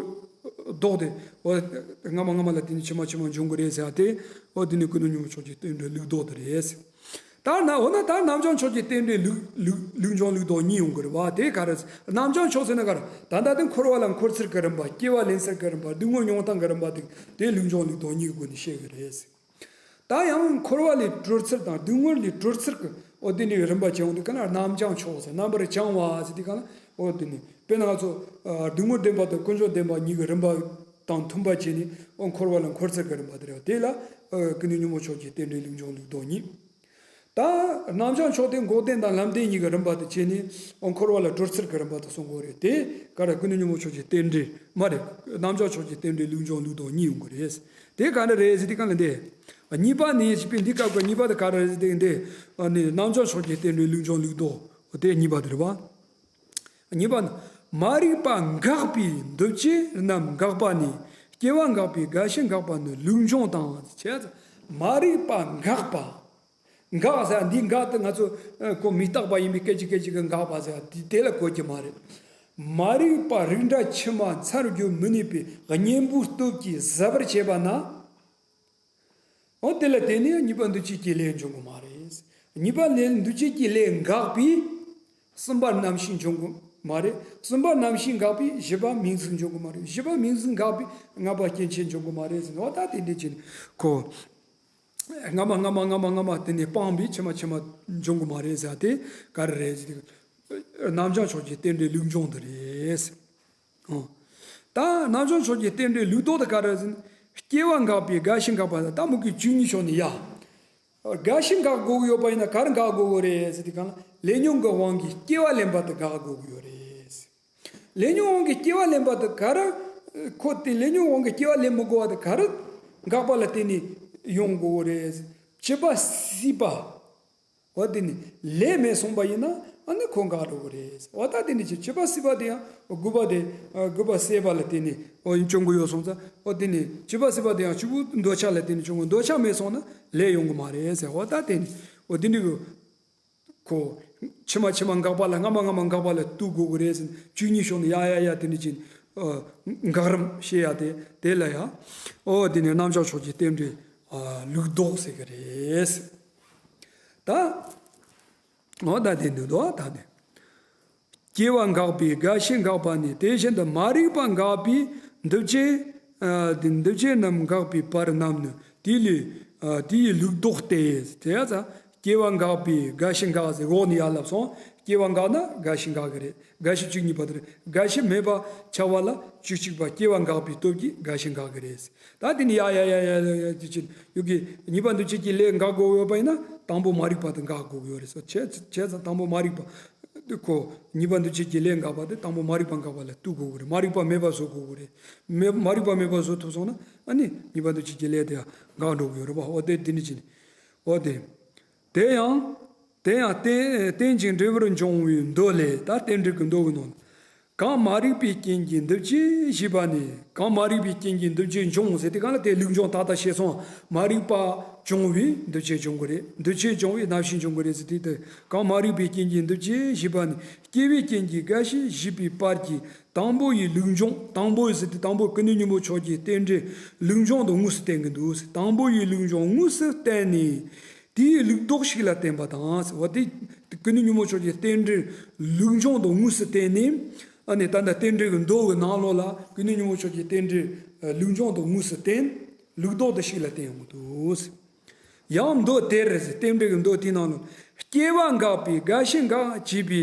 ལྡོག་སྟེ། འོ་སྔ་མ་སྔ་མ་ལ་བརྟེན་ནས་ཕྱི་མ་ཕྱི་མ་འབྱུང་གི་རེད་ཟེར་ཏེ། འོ་དེ་ནི་ཀུན་ནས་ཉོན་མོངས་ཕྱོགས་ཀྱི་རྟེན་འབྲེལ་ལུགས་ལྡོག་དེ་རེད། ད་ན་འོ་ན་ད་རྣམ་བྱང་ཕྱོགས་ཀྱི་རྟེན་འབྲེལ་ལུགས་ལུགས་ལུགས་འབྱུང་ལུགས་ལྡོག་གཉིས་ཡོང་གི་རེད་བ། དེ་ག་རེ། རྣམ་བྱང་ཕྱོགས་ཟེར་ན་ག་རེ། ད་ལྟ་དེ་འཁོར་བ་ལ་འཁོར་ཚུལ་གྱི་རིམ་པ། སྐྱེ་བ་ལེན་ཚུལ་གྱི་རིམ་པ། སྡུག་བསྔལ་མྱོང་སྟངས་ཀྱི་རིམ་པ་དེ་དེ་ལུགས་འབྱུང་ལུགས་ལྡོག་གཉིས་ཀྱི་སྒོ་ནས་བཤད་གི་རེད། ད་ཡང་འཁོར་བ་ལས་གྲོལ་ཚུལ་དང་སྡུག་བསྔལ་ལས་གྲོལ་ཚུལ་གྱི་འོ་དེ་འདྲའི་རིམ་པ་བྱས་ཡོང་དུས་ག་ན་རྣམ་བྱང་ཕྱོགས་ཟེར། རྣམ་པར་བྱང་བ་ཟེར་དུས་ག་ན་འོ་དེ་ནི་དཔེར་ན་ང་ཚོ་ཨ་སྡུག་བསྔལ་བདེན་པ་དང་ཀུན་འབྱུང་བདེན་པ་གཉིས་ཀྱི་རིམ་པ་དང་མཐུན་པ་བྱས་ནས་འོ་འཁོར་བ་ལ་འཁོར་ཚུལ་གྱི་རིམ་པ་དེ་རེད། དེ་ལ་ཨ་ཀུན་ནས་ཉོན་མོངས་ཕྱོགས་ཀྱི་རྟེན་འབྲེལ་ལུགས་འབྱུང་ལུགས་ལྡོག་གཉིས། ད་རྣམ་བྱང་ཕྱོགས་དེ་འགོག་བདེན་དང་ལམ་བདེན་གཉིས་ཀྱི་རིམ་པ་དེ་བྱས་ནས་འོ་འཁོར་བ་ལ་གྲོལ་ཚུལ་གྱི་རིམ་པ་དེ་གསུང་གི་རེད། དེ་ག་རེ། ཀུན་ནས་ཉོན་མོངས་ཕྱོགས་ཀྱི་རྟེན་འབྲེལ་མ་རེད། རྣམ་བྱང་ཕྱོགས་ཀྱི་རྟེན་འབྲེལ་ལུགས་འབྱུང་ལུགས་ལྡོག་གཉིས་ཡོང་གི་རེད། དེ་ག་འདྲ་རེད་ཟེར་དུས་ག་ལ་འདི། གཉིས་པ་ནི་ཞེས་པའི་འདི་སྐབས་ཀྱི་གཉིས་པ་དེ་ག་རེ་རེད་ཟེར་དུས་འདི། ཨ་ནི་རྣམ་བྱང་ཕྱོགས་ཀྱི་རྟེན་འབྲེལ་ལུགས་འབྱུང་ལུགས་ལྡོག་དེ་གཉིས་པ་དེ་རེད་བ། གཉིས་པ་ནི། མ་རིག་པ་འགགས་པའི་འདུ་བྱེད་རྣམས་འགག་པ་ནི། སྐྱེ་བ་འགགས་པའི་རྒ་ཤི་འགག་པ་ནི་ལུགས་འབྱུང་དང་། བྱས་ཙང་མ་རིག་པ་འགགས་པ། འགག་ཟེར་འདི་འགག་དེ་ང་ཚོ་ཨ་གོ་མི་རྟག་པ་ཡིན་པའི་སྐད་ཅིག་སྐད་ཅིག་གི་འགག་པ་ཟེར་འདི་དེ་ལ་གོ་གི་མ་རེད། མ་རིག་པ་རིགས་འདྲ་ཕྱི་མ་མཚར་རྒྱུ་མི་ནུས་པའི་གཉེན་པོའི་སྟོབས་ཀྱིས་ཟད་པར་བྱས་པ་ན། འོ་དེ་ལ་བརྟེན་ནས་གཉིས་པ་འདུ་བྱེད་ཀྱི་ལས་འབྱུང་གི་མ་རེད། གཉིས་པ་ལས་འདུ་བྱེད་ཀྱི་ལས་འགགས་པས་གསུམ་པ་རྣམ་ཤེས་འབྱུང་གི་མ་རེད། གསུམ་པ་རྣམ་ཤེས་འགགས་པས་བཞི་པ་མིང་ཚིག་འབྱུང་གི་མ་རེད། བཞི་པ་མིང་ཚིག་འགགས་པས་ལྔ་པ་སྐྱེ་མཆེད་འབྱུང་གི་མ་རེད་ཟེར་ནས་འོ་ད་དེ་འདྲ་བྱས་ནས་ཁོ། སྔ་མ་སྔ་མ་སྔ་མ་སྔ་མ་དེ་ནས་སྤངས་པས་ཕྱི་མ་ཕྱི་མ་འབྱུང་གི་མ་རེད་ཟེར་ཏེ་ག་རེ་རེད་ཟེར་དུས། རྣམ་བྱང་ཕྱོགས་ཀྱི་རྟེན་འབྲེལ་ལུགས་འབྱུང་དེ་རེད། ཨོ། ད་རྣམ་བྱང་ཕྱོགས་ཀྱི་རྟེན་འབྲེལ་ལུགས་ལྡོག་དེ་ག་རེ་ཟེར་ན། སྐྱེ་བ་འགགས་པས་རྒ་ཤི་འགགས་པ་དང་ད་མུ་གེ་བཅུ་གཉིས་ཕྱོགས་ནས་ཡ། རྒ་ཤི་འགག་དགོས་ཀྱི་ཡོད་པ་ཡིན་ན་ག་རེ་འགག་དགོས་ཀྱི་རེད་ཟེར་དུས་གང་ལ་ལས་ཉོན་གྱི་དབང་གིས་སྐྱེ་བ་ལེན་པ་དེ་འགག་དགོས་ཀྱི་ཡོད་རེད། ལས་ཉོན་དབང་གིས་སྐྱེ་བ་ལེན་པ་དེ་ག་རེ། ཁོ་དེ་ལས་ཉོན་དབང་གིས་སྐྱེ་བ་ལེན་མི་དགོས་པ་དེ་ག་རེ་འགག་པ་ལ་བརྟེན་ནས་ཡོང་དགོས་ཀྱི་རེད། བྱེད་པ་སྲིད་པ། འོ་དེ་ནི་ལས་མེད་སོང་པ་ཡིན་ན་ཨ་ནི་ཁོ་འགག་འགྲོ་གི་རེད། འོ་ད་དེ་ནི་བྱེད་བྱེད་པ་སྲིད་པ་དེ་ཡང་དགུ་པ་དེ་དགུ་པ་སྲེད་པ་ལ་བརྟེན་ནས་འོ་ཡིན་སྐྱོང་གི་ཡོད་སོང་ཙང་འོ་དེ་ནི་བྱེད་པ་སྲིད་པ་དེ་ཡང་བཅུ་པོ་འདོད་ཆགས་ལ་བརྟེན་ནས་བྱུང་གི་འདོད་ཆགས་མེད་སོང་ན་ལས་ཡོང་གི་མ་རེད་ཟེར། འོ་ད་དེ་ནི་འོ་དེ་འདྲ་གི་ཁོ་ཕྱི་མ་ཕྱི་མ་འགག་པ་ལ་སྔ་མ་སྔ་མ་འགག་པ་ལ་ལྟོས་དགོས་གི་རེད་ཟེར་བཅུ་གཉིས་ཕྱོགས་ནས་ཡ་ཡ་ཡ་དེ་འདྲ་ཅིག་འགག་རིམ་བཤད་ཡ་དེ་དེ་ལ་ཡང་འོ་དེ་ནི་རྣམ་བྱང་ཕྱོགས་ཀྱི་རྟེན་འབྲེལ་ལུགས་ལྡོག་ཟེར་གི་རེད། ད། འོ་ད་དེ་འདུག་དོ་ད་དེ། སྐྱེ་བ་འགགས་པས་རྒ་ཤི་འགགས་པ་ནི་དེ་བཞིན་དུ་མ་རིག་པ་འགགས་པས་འདུ་བྱེད་ཨ་དེ་འདུ་བྱེད་རྣམས་འགགས་པའི་བར་རྣམས་ནི་དེ་ལས་ཨ་དེ་ཡི་ལུགས་ལྡོག་སྟེ་དེ་ཡ་ཙ་སྐྱེ་བ་འགགས་པས་རྒ་ཤི་འགགས་ཟེར་འོག་ནས་ཡར་ལབ་སོང་། སྐྱེ་བ་འགགས་ན་རྒ་ཤི་འགག་གི་རེད། རྒ་ཤི་བཅུ་གཉིས་པ་དེ་རེད། རྒ་ཤི་མེད་པ་ཆགས་པ་ལ་བཅུ་གཅིག་པ་སྐྱེ་བ་འགགས་པའི་སྟོབས་ཀྱིས་རྒ་ཤི་འགག་གི་རེད། ད་དེ་ནི་ཡ་ཡ་ཡ་ཡ་ཡ་ཡ་དེ་ཅི་ཡུ་གི་གཉིས་པ་འདུ་བྱེད་ཀྱི་ལས་འགག་དགོས་ཡོད་པ་ཡིན་ན་དང་པོ་མ་རིག་པ་དེ་འགག་དགོས་ཀྱི་ཡོད་རེད་ཟེར། བྱས་བྱས་ཙང་དང་པོ་མ་རིག་པ་དེ་ཁོ་གཉིས་པ་འདུ་བྱེད་ཀྱི་ལས་འགག་པ་དེ་དང་པོ་མ་རིག་པ་འགག་པ་ལ་ལྟོས་དགོས་ཀྱི་རེད། མ་རིག་པ་མེད་པ་བཟོ་དགོས་ཀྱི་རེད། མེད་མ་རིག་པ་མེད་པ་བཟོ་ཐུབ་སོང་ན་ཨ་ནི་གཉིས་པ་འདུ་བྱེད་ཀྱི་ལས་དེ་འགག་འགྲོ་གི་ཡོད་རེད་པ། འོ་དེ་དེ་ནི་ཅི་ནི་འོ་དེ། དེ་ཡང་། དེ་ཡང་རྟེན་རྟེན་ཅིང་འབྲེལ་བར་འབྱུང་བའི་མདོ་ལས་ད་རྟེན་འབྲེལ་གྱི་མདོ་གི་ནང་། གང་མ་རིག་པའི་རྐྱེན་གྱིས་འདུ་བྱེད་ཞེས་པ་ནི་གང་མ་རིག་པའི་རྐྱེན་གྱིས་འདུ་བྱེད་འབྱུང་ཟེར་དེ་གང་ལ་དེ་ལུགས་འབྱུང་ད་ལྟ་བཤད་སོང་། མ་རིག་པ་བྱུང་བས་འདུ་བྱེད་འབྱུང་གི་རེད། འདུ་བྱེད་བྱུང་བས་རྣམ་ཤེས་འབྱུང་གི་རེད་ཟེར་དེ་དེ་གང་མ་རིག་པའི་རྐྱེན་གྱིས་འདུ་བྱེད་ཞེས་པ་ནི་སྐྱེ་བའི་རྐྱེན་གྱིས་རྒ་ཤི་ཞེས་པའི་བར་གྱི་དང་པོ་ཡི་ལུགས་འབྱུང་དང་པོ་ཡི་ཟེར་དེ་དང་པོ་ཀུན་ནས་ཉོན་མོངས་ཕྱོགས་ཀྱི་རྟེན་འབྲེལ་ལུགས་འབྱུང་དུ་དངོས་སུ་བསྟན་གྱི་འདུག་དང་པོ་ཡི་ལུགས་འབྱུང་དངོས་སུ་བསྟན་ནས། དེའི་ལུགས་ལྡོག་ཞིག་ལ་བརྟེན་པ་དང་། འོ་དེ། ཀུན་ནས་ཉོན་མོངས་ཕྱོགས་ཀྱི་རྟེན་འབྲེལ་ལུགས་འབྱུང་དང་དངོས་སུ་བསྟན་ནས། ཨ་ནི་ད་ལྟ་རྟེན་འབྲེལ་གྱི་མདོ་གི་ནང་ལོགས་ལ་ཀུན་ནས་ཉོན་མོངས་ཕྱོགས་ཀྱི་རྟེན་འབྲེལ་ལུགས་འབྱུང་དང་དངོས་སུ་བསྟན། ལུགས་ལྡོག་ཏུ་ཞིག་ལ་བསྟན་ཡོང་གི་འདུག་ཡང་མདོ་དེར་རྟེན་འབྲེལ་གྱི་མདོ་དེའི་ནང་ལ། སྐྱེ་བ་འགག་པས་རྒ་ཤི་འགག་ཅེས་པའི་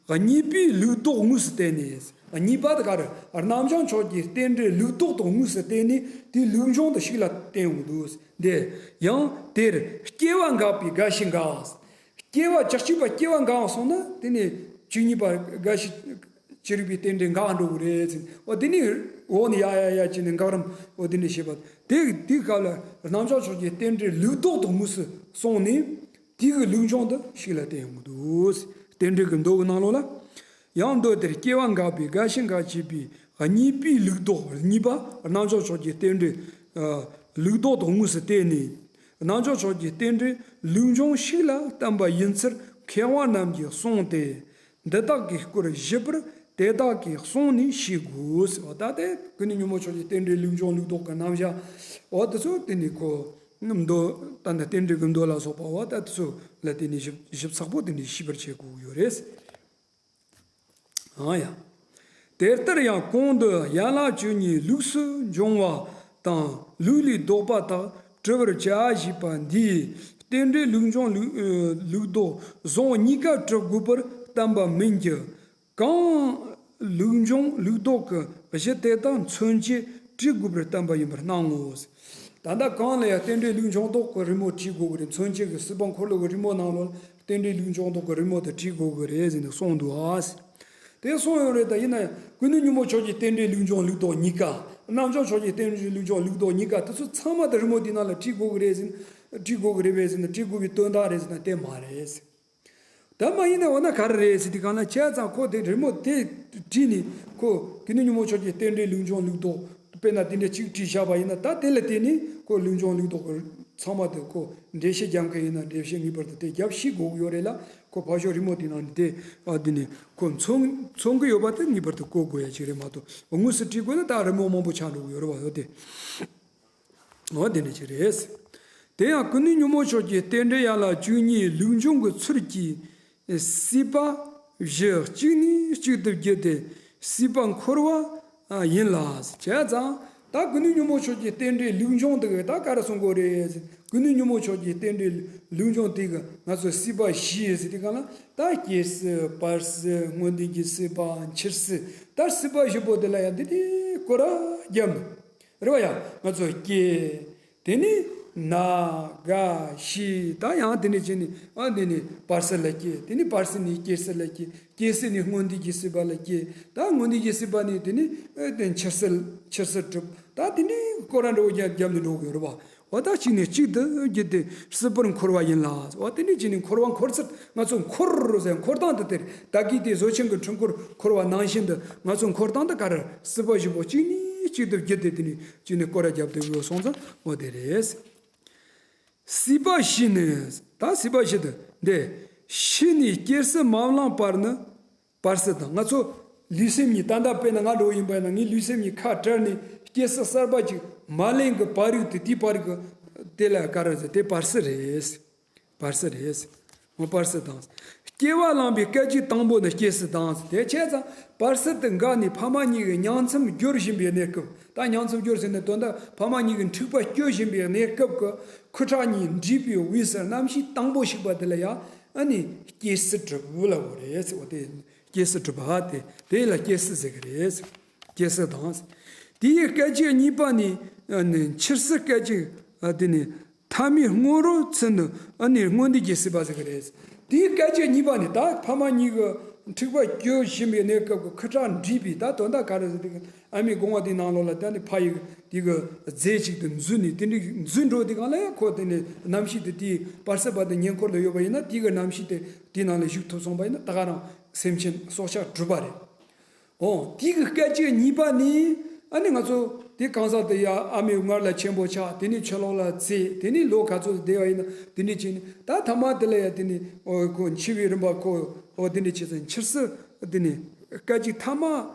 གཉིས་པའི་ལུགས་ལྡོག་དངོས་སུ་བསྟན་ནས། གཉིས་པ་དེ་ག་རེ་རྣམ་བྱང་ཕྱོགས་ཀྱི་རྟེན་འབྲེལ་ལུགས་ལྡོག་དང་དངོས་སུ་བསྟན་ནས་དེའི་ལུགས་འབྱུང་དུ་ཞིག་ལ་བསྟན་ཡོང་གི་འདུག་འདི་ཡང་དེར་སྐྱེ་བ་འགག་པས་རྒ་ཤི་འགག་སྐྱེ་བ་བཅུ་གཅིག་པ་སྐྱེ་བ་འགག་སོང་ན་དེ་ནི་བཅུ་གཉིས་པ་རྒ་ཤི་ཅི་རིགས་པའི་རྟེན་འབྲེལ་འགག་འགྲོ་གི་རེད་ཟེར། འོ་དེ་ནི་འོག་ནས་ཡ་ཡ་ཡ་བྱས་ནས་འགག་རིམ་འོ་དེ་ནས་བཤད་པ་དེ་དེའི་སྐབས་ལ་རྣམ་བྱང་ཕྱོགས་ཀྱི་རྟེན་འབྲེལ་ལུགས་ལྡོག་ཏུ་དངོས་སུ་སོང་ནས་དེ་གི་ལུགས་འབྱུང་དུ་ཞིག་ལ་བསྟན་ཡོང་གི་འདུག་རྟེན་འབྲེལ་གྱི་མདོ་གི་ནང་ལོགས་ལ། ཡང་མདོ་དེར་སྐྱེ་བ་འགག་པས་རྒ་ཤི་འགག་ཅེས་པའི་གཉིས་པའི་ལུགས་ལྡོག་གཉིས་པ་རྣམ་བྱང་ཕྱོགས་ཀྱི་རྟེན་འབྲེལ་ལུགས་ལྡོག་ཏུ་དངོས་སུ་བསྟན་ནས། རྣམ་བྱང་ཕྱོགས་ཀྱི་རྟེན་འབྲེལ་ལུགས་འབྱུང་ཞིག་ལ་བསྟན་པ་ཡིན་ཚུལ་མཁས་དབང་རྣམས་ཀྱིས་གསུངས་ཏེ། འདི་དག་གི་སྐོར་ཞིབ་པར་དེ་དག་གི་གསུང་ནས་ཤེས་དགོས། འོ་ད་དེ་ཀུན་ནས་ཉོན་མོངས་ཕྱོགས་ཀྱི་རྟེན་འབྲེལ་ལུགས་འབྱུང་ལུགས་ལྡོག་གི་རྣམ་གཞག་འོ་དེ་ཚོ་དེ་ནས་ཁོ་མདོ་ད་ནི་རྟེན་འབྲེལ་གྱི་མདོ་ལ་སོགས་པ་འོ་ད་དེ་ཚོ་ལ་དེ་ནས་ཞིབ་ཞིབ་ཚགས་པོ་དེ་འདྲ་ཤེས་པར་བྱེད་དགོས་ཀྱི་ཡོད་རེད། ཨང་ཡ། དེ་ལྟར་ཡང་གོང་དུ་ཡན་ལག་བཅུ་གཉིས་ལུགས་སུ་འབྱུང་བ་དང་ལུགས་ལས་ལྡོག་པ་དག་བྲི་བར་བྱ་ཞེས་པ་འདིས་རྟེན་འབྲེལ་ལུགས་འབྱུང་ལུགས་ལུགས་ལྡོག་གཟུང་གཉིས་ཀ་བྲི་དགོས་པར་བསྟན་པ་མིན་གྱི། གང་ལུགས་འབྱུང་ལུགས་ལྡོག་གི་གཞི་དེ་དག་མཚོན་བྱེད་བྲི་དགོས་པར་བསྟན་པ་ཡིན་པར་སྣང་ངོ་། ད་ལྟ་གང་ལ་ཡང་རྟེན་འབྲེལ་ལུགས་འབྱུང་ལྡོག་གི་རི་མོ་བྲིས་དགོས་ཀྱི་རེད། མཚོན་བྱེད་ཀྱི་སྲིད་པ་འཁོར་ལོ་གི་རི་མོ་ནང་ལོགས་རྟེན་འབྲེལ་ལུགས་འབྱུང་ལྡོག་གི་རི་མོ་དེ་བྲིས་དགོས་ཀྱི་རེད་ཟེར་ནས་གསུངས་འདུག་ཨ། དེ་གསུངས་ཡོད་རེད། ད་ཡིན་ན་ཡང་ཀུན་ནས་ཉོན་མོངས་ཕྱོགས་ཀྱི་རྟེན་འབྲེལ་ལུགས་འབྱུང་ལུགས་ལྡོག་གཉིས་ཀ་རྣམ་བྱང་ཕྱོགས་ཀྱི་རྟེན་འབྲེལ་ལུགས་འབྱུང་ལུགས་ལྡོག་གཉིས་ཀ་དེ་ཚོ་ཚང་མ་དེ་རི་མོ་དེ་ནང་ལ་བྲིས་དགོས་ཀྱི་རེད་ཟེར་ན་བྲིས་དགོས་ཀྱི་རེད་པས་ཟེར་ན་བྲིས་དགོས་པའི་དོན་དག་རེད་ཟེར་ན་དེ་མ་རེད། ད་མ་ཡིན་ན་འོ་ན་ག་རེ་རེད་ཟེར་དུས་གང་ལ་བྱས་ཙང་ཁོ་དེ་རི་མོ་དེ་བྲིས་ནས་ཁོ་ཀུན་ནས་ཉོན་མོངས་ཕྱོགས་ཀྱི་རྟེན་འབྲེལ་ལུགས་འབྱུང་ལུགས་ལྡོག་དཔེར་ན་དེ་འདྲ་གཅིག་བྲིས་བཞག་པ་ཡིན་ན་ད་དེ་ལ་བརྟེན་ནས་ཁོ་ལུགས་འབྱུང་ལུགས་ལྡོག་གི་ ཚང་མ་དེ་ཁོ་འགྲེལ་བཤད་རྒྱབ་མཁན་ཡིན་ན་འགྲེལ་བཤད་ངེས་པར་དུ་དེ་རྒྱབ་ཤེས་དགོས་ཀྱི་ཡོད་རེད་ལ། ཁོ་ཕར་ཕྱོགས་རི་མོ་དེ་ནང་དེ་ཨ་དེ་ནི་ཁོ་མཚོན་མཚོན་གྱི་ཡོད་པ་དེ་ངེས་པར་དུ་གོ་དགོས་ཡ་ཅིག་རེད་མ་གཏོགས། དངོས་སུ་བྲིས་དགོས་ན་ད་རི་མོ་མང་པོ་ཆགས་འགྲོ་གི་ཡོད་རེད་བ། ཡོད་དེ། འོ་དེ་འདྲ་ཅིག་རེད། དེ་ཡང་ཀུན་ནས་ཉོན་མོངས་ཕྱོགས་ཀྱི་རྟེན་འབྲེལ་ཡན་ལག་བཅུ་གཉིས་ལུགས་འབྱུང་གི་ཚུལ་གྱིས། སྲིད་པ་བཞི་གཅིག་ནས་གཅིག་ཏུ་བརྒྱུད་དེ་སྲིད་པ་འཁོར་བ་ཡིན་ལ། བྱས་ཙང་ད་ཀུན་ནས་ཉོན་མོངས་ཕྱོགས་ཀྱི་རྟེན་འབྲེལ་ལུགས་འབྱུང་དེ་ག་ད་ག་རེ་གསུང་གི་ཡོད་རེད། ཀུན་ནས་ཉོན་མོངས་ཕྱོགས་ཀྱི་རྟེན་འབྲེལ་ལུགས་འབྱུང་དེ་ག་ང་ཚོ་སྲིད་པ་བཞི་ཟེར་དུས་གང་ལ་ད་སྐྱེ་སྲིད་བར་སྲིད་སྔོན་དུས་ཀྱི་སྲིད་པ་འཆི་སྲིད། ད་སྲིད་པ་བཞི་པོ་དེ་ལ་ཡང་འདི་འདྲའི་སྐོར་ར་རྒྱབ་ནས། རེད་བ་ཡ། ང་ཚོ་སྐྱེ། དེ་ནི་ན་རྒ་ཤི། ད་ཡང་དེ་ནི་ཅི་ནི་ཨ་འདི་ནི་བར་སྲིད་ལ་སྐྱེ། དེ་ནི་བར་སྲིད་ནི་སྐྱེ་སྲིད་ལ་སྐྱེ། སྐྱེ་སྲིད་ནི་སྔོན་དུས་ཀྱི་སྲིད་པ་ལ་སྐྱེ། ད་སྔོན་དུས་ཀྱི་སྲིད་པ་ནི་དེ་ནི་ཨ་དེ་འཆི་སྲིད་འཆི་སྲིད་གྲུབ། ད་དེ་ནི་སྐོར་ར་འགྲོ་རྒྱབ་རྒྱབ་ནི་འགྲོ་དགོས་རེད་བ། འོ་ད་གཅིག་ནས་གཅིག་ཏུ་བརྒྱུད་དེ་སྲིད་པར་འཁོར་བ་ཡིན་ལ། འོ་དེ་ནས་གཅིག་ནས་འཁོར་བ་འཁོར་ཚུལ། ང་ཚོ་འཁོར་ཟེར་འཁོར་སྟངས་དེ་དེར་ད་གིན་དེ་བཟོ་ཆེན་གྱི་འཁྲུལ་འཁོར་འཁོར་བ་ནང་བཞིན་དུ་ང་ཚོ་འཁོར་སྟངས་དེ་ག་རེ། སྲིད་པ་བཞི་པོ་གཅིག་ནས་གཅིག་ཏུ་བརྒྱུད་དེ་དེ་ནས་གཅིག་ནས་སྐོར་ར་རྒྱབ་སྟེ་ཡོད་སོང་ཙང་འོ་དེ་རེད། སྲིད་པ་བཞི་ནི། ད་སྲིད་པ་བཞི་དེ་འདི་ཤི་ནས་སྐྱེ་སྲིད་མ་བླངས་པར་ནི། བར་སྲིད་དང་ང་ཚོ་ལུས་སེམས་གཉིས་ད་ལྟ་དཔེར་ན་ང་འགྲོ་ཡིན་པ་ཡིན་ན་ངའི་ལུས་སེམས་གཉིས་ཁ་བྲལ་ནས་སྐྱེ་སྲིད་གསར་པ་ཅིག་མ་ལེན་གི་བར་རིག་དེ་དེའི་བར་རིག་དེ་ལ་ག་རེ་ཟེར་དེ་བར་སྲིད་རེད། བར་སྲིད་རེད། འོ་བར་སྲིད་དང་། སྐྱེ་བ་བླངས་པའི་སྐད་ཅིག་དང་པོ་ནི་སྐྱེ་སྲིད་དང་། དེ་བྱས་ཙང་བར་སྲིད་དུ་འགག་ནས་ཕ་མ་གཉིས་ཀྱི་ཉིང་མཚམས་སྦྱོར་བཞིན་པའི་གནས་སྐབས། ད་ཉིང་མཚམས་སྦྱོར་ཟེར་ནས་དོན་དག་ཕ་མ་གཉིས་ཀྱི་འཁྲིག་པ་སྐྱོར་བཞིན་པའི་གནས་སྐབས་ཀྱི་ཁུ་ཁྲག་གཉིས་འདྲེས་པའི་དབུས་སུ་རྣམ་ཤེས་དང་པོ་ཞིག་པ་དེ་ལ་ཡང་ཨ་ནི་སྐྱེ་སྲིད་གྲུབ་ལབ་དགོས་རེད་ཟེར་བ་དེ། སྐྱེ་སྲིད་གྲུབ་པ་དེ་དེ་ལ་སྐྱེ་སྲིད་ཟེར་གི་རེད། སྐྱེ་སྲིད་དང་། དེའི་སྐད་ཅིག་གཉིས་པ་ནི་ཨ་ནི་འཆི་སྲིད་སྐད་ཅིག་ཨ་དེ་ནི་ཐ་མའི་སྔོན་རོལ་ཚུལ་ནི་ཨ་ནི་སྔོན་དུས་ཀྱི་སྲིད་པ་ཟེར་གི་རེད། དེའི་སྐད་ཅིག་གཉིས་པ་ནི་ད་ཕ་མ་གཉིས་ཀྱི་འཁྲིག་པ་སྐྱོར་བཞིན་པའི་གནས་སྐབས་ཀྱི་ཁུ་ཁྲག་འདྲེས་པའི་ད་དོན་དག་ག་རེ་ཟེར་དུས་ཨ་མའི་སྒོ་ང་དེའི་ནང་ལོགས་ལ་ད་ནི་ཕ་ཡི་དེ་གི་རྫས་ཅིག་ཏུ་འཛུལ་ནས་དེ་འདྲའི་འཛུལ་འགྲོ་དུས་གང་ལ་ཡང་ཁོ་དེ་ནི་རྣམ་ཤེས་དེ་དེའི་བར་སྲིད་པ་དེ་ཉེ་འཁོར་ལ་ཡོད་པ་ཡིན་ན་དེ་གི་རྣམ་ཤེས་དེ་དེའི་ནང་ལ་ཞུགས་ཐུབ་སོང་པ་ཡིན་ན་ད་ག་རང་སེམས་ཅན་སྲོག་ཆགས་གྲུབ་པ་རེད། འོ་དེ་གི་སྐད་ཅིག་གཉིས་པ་ནི་ཨ་ནི་ང་ཚོ་དེ་གང་ཟག་དེ་ཡ་ཨ་མའི་མངལ་ལ་ཆེན་པོ་ཆགས། དེ་ནས་ཕྱི་ལོགས་ལ་བཙས། དེ་ནས་ལོ་ག་ཚོད་བསྡད་པ་ཡིན་ན་དེ་འདྲས་བྱས་ནས་ད་ཐ་མ་དེ་ལ་ཡ་དེ་ནས་འོ་ཁོ་འཆི་བའི་རིམ་པ་ཁོ་འོ་དེ་འདྲས་བྱས་ཚེ་འཆི་སྲིད་དེ་ནས་སྐད་ཅིག་ཐ་མ་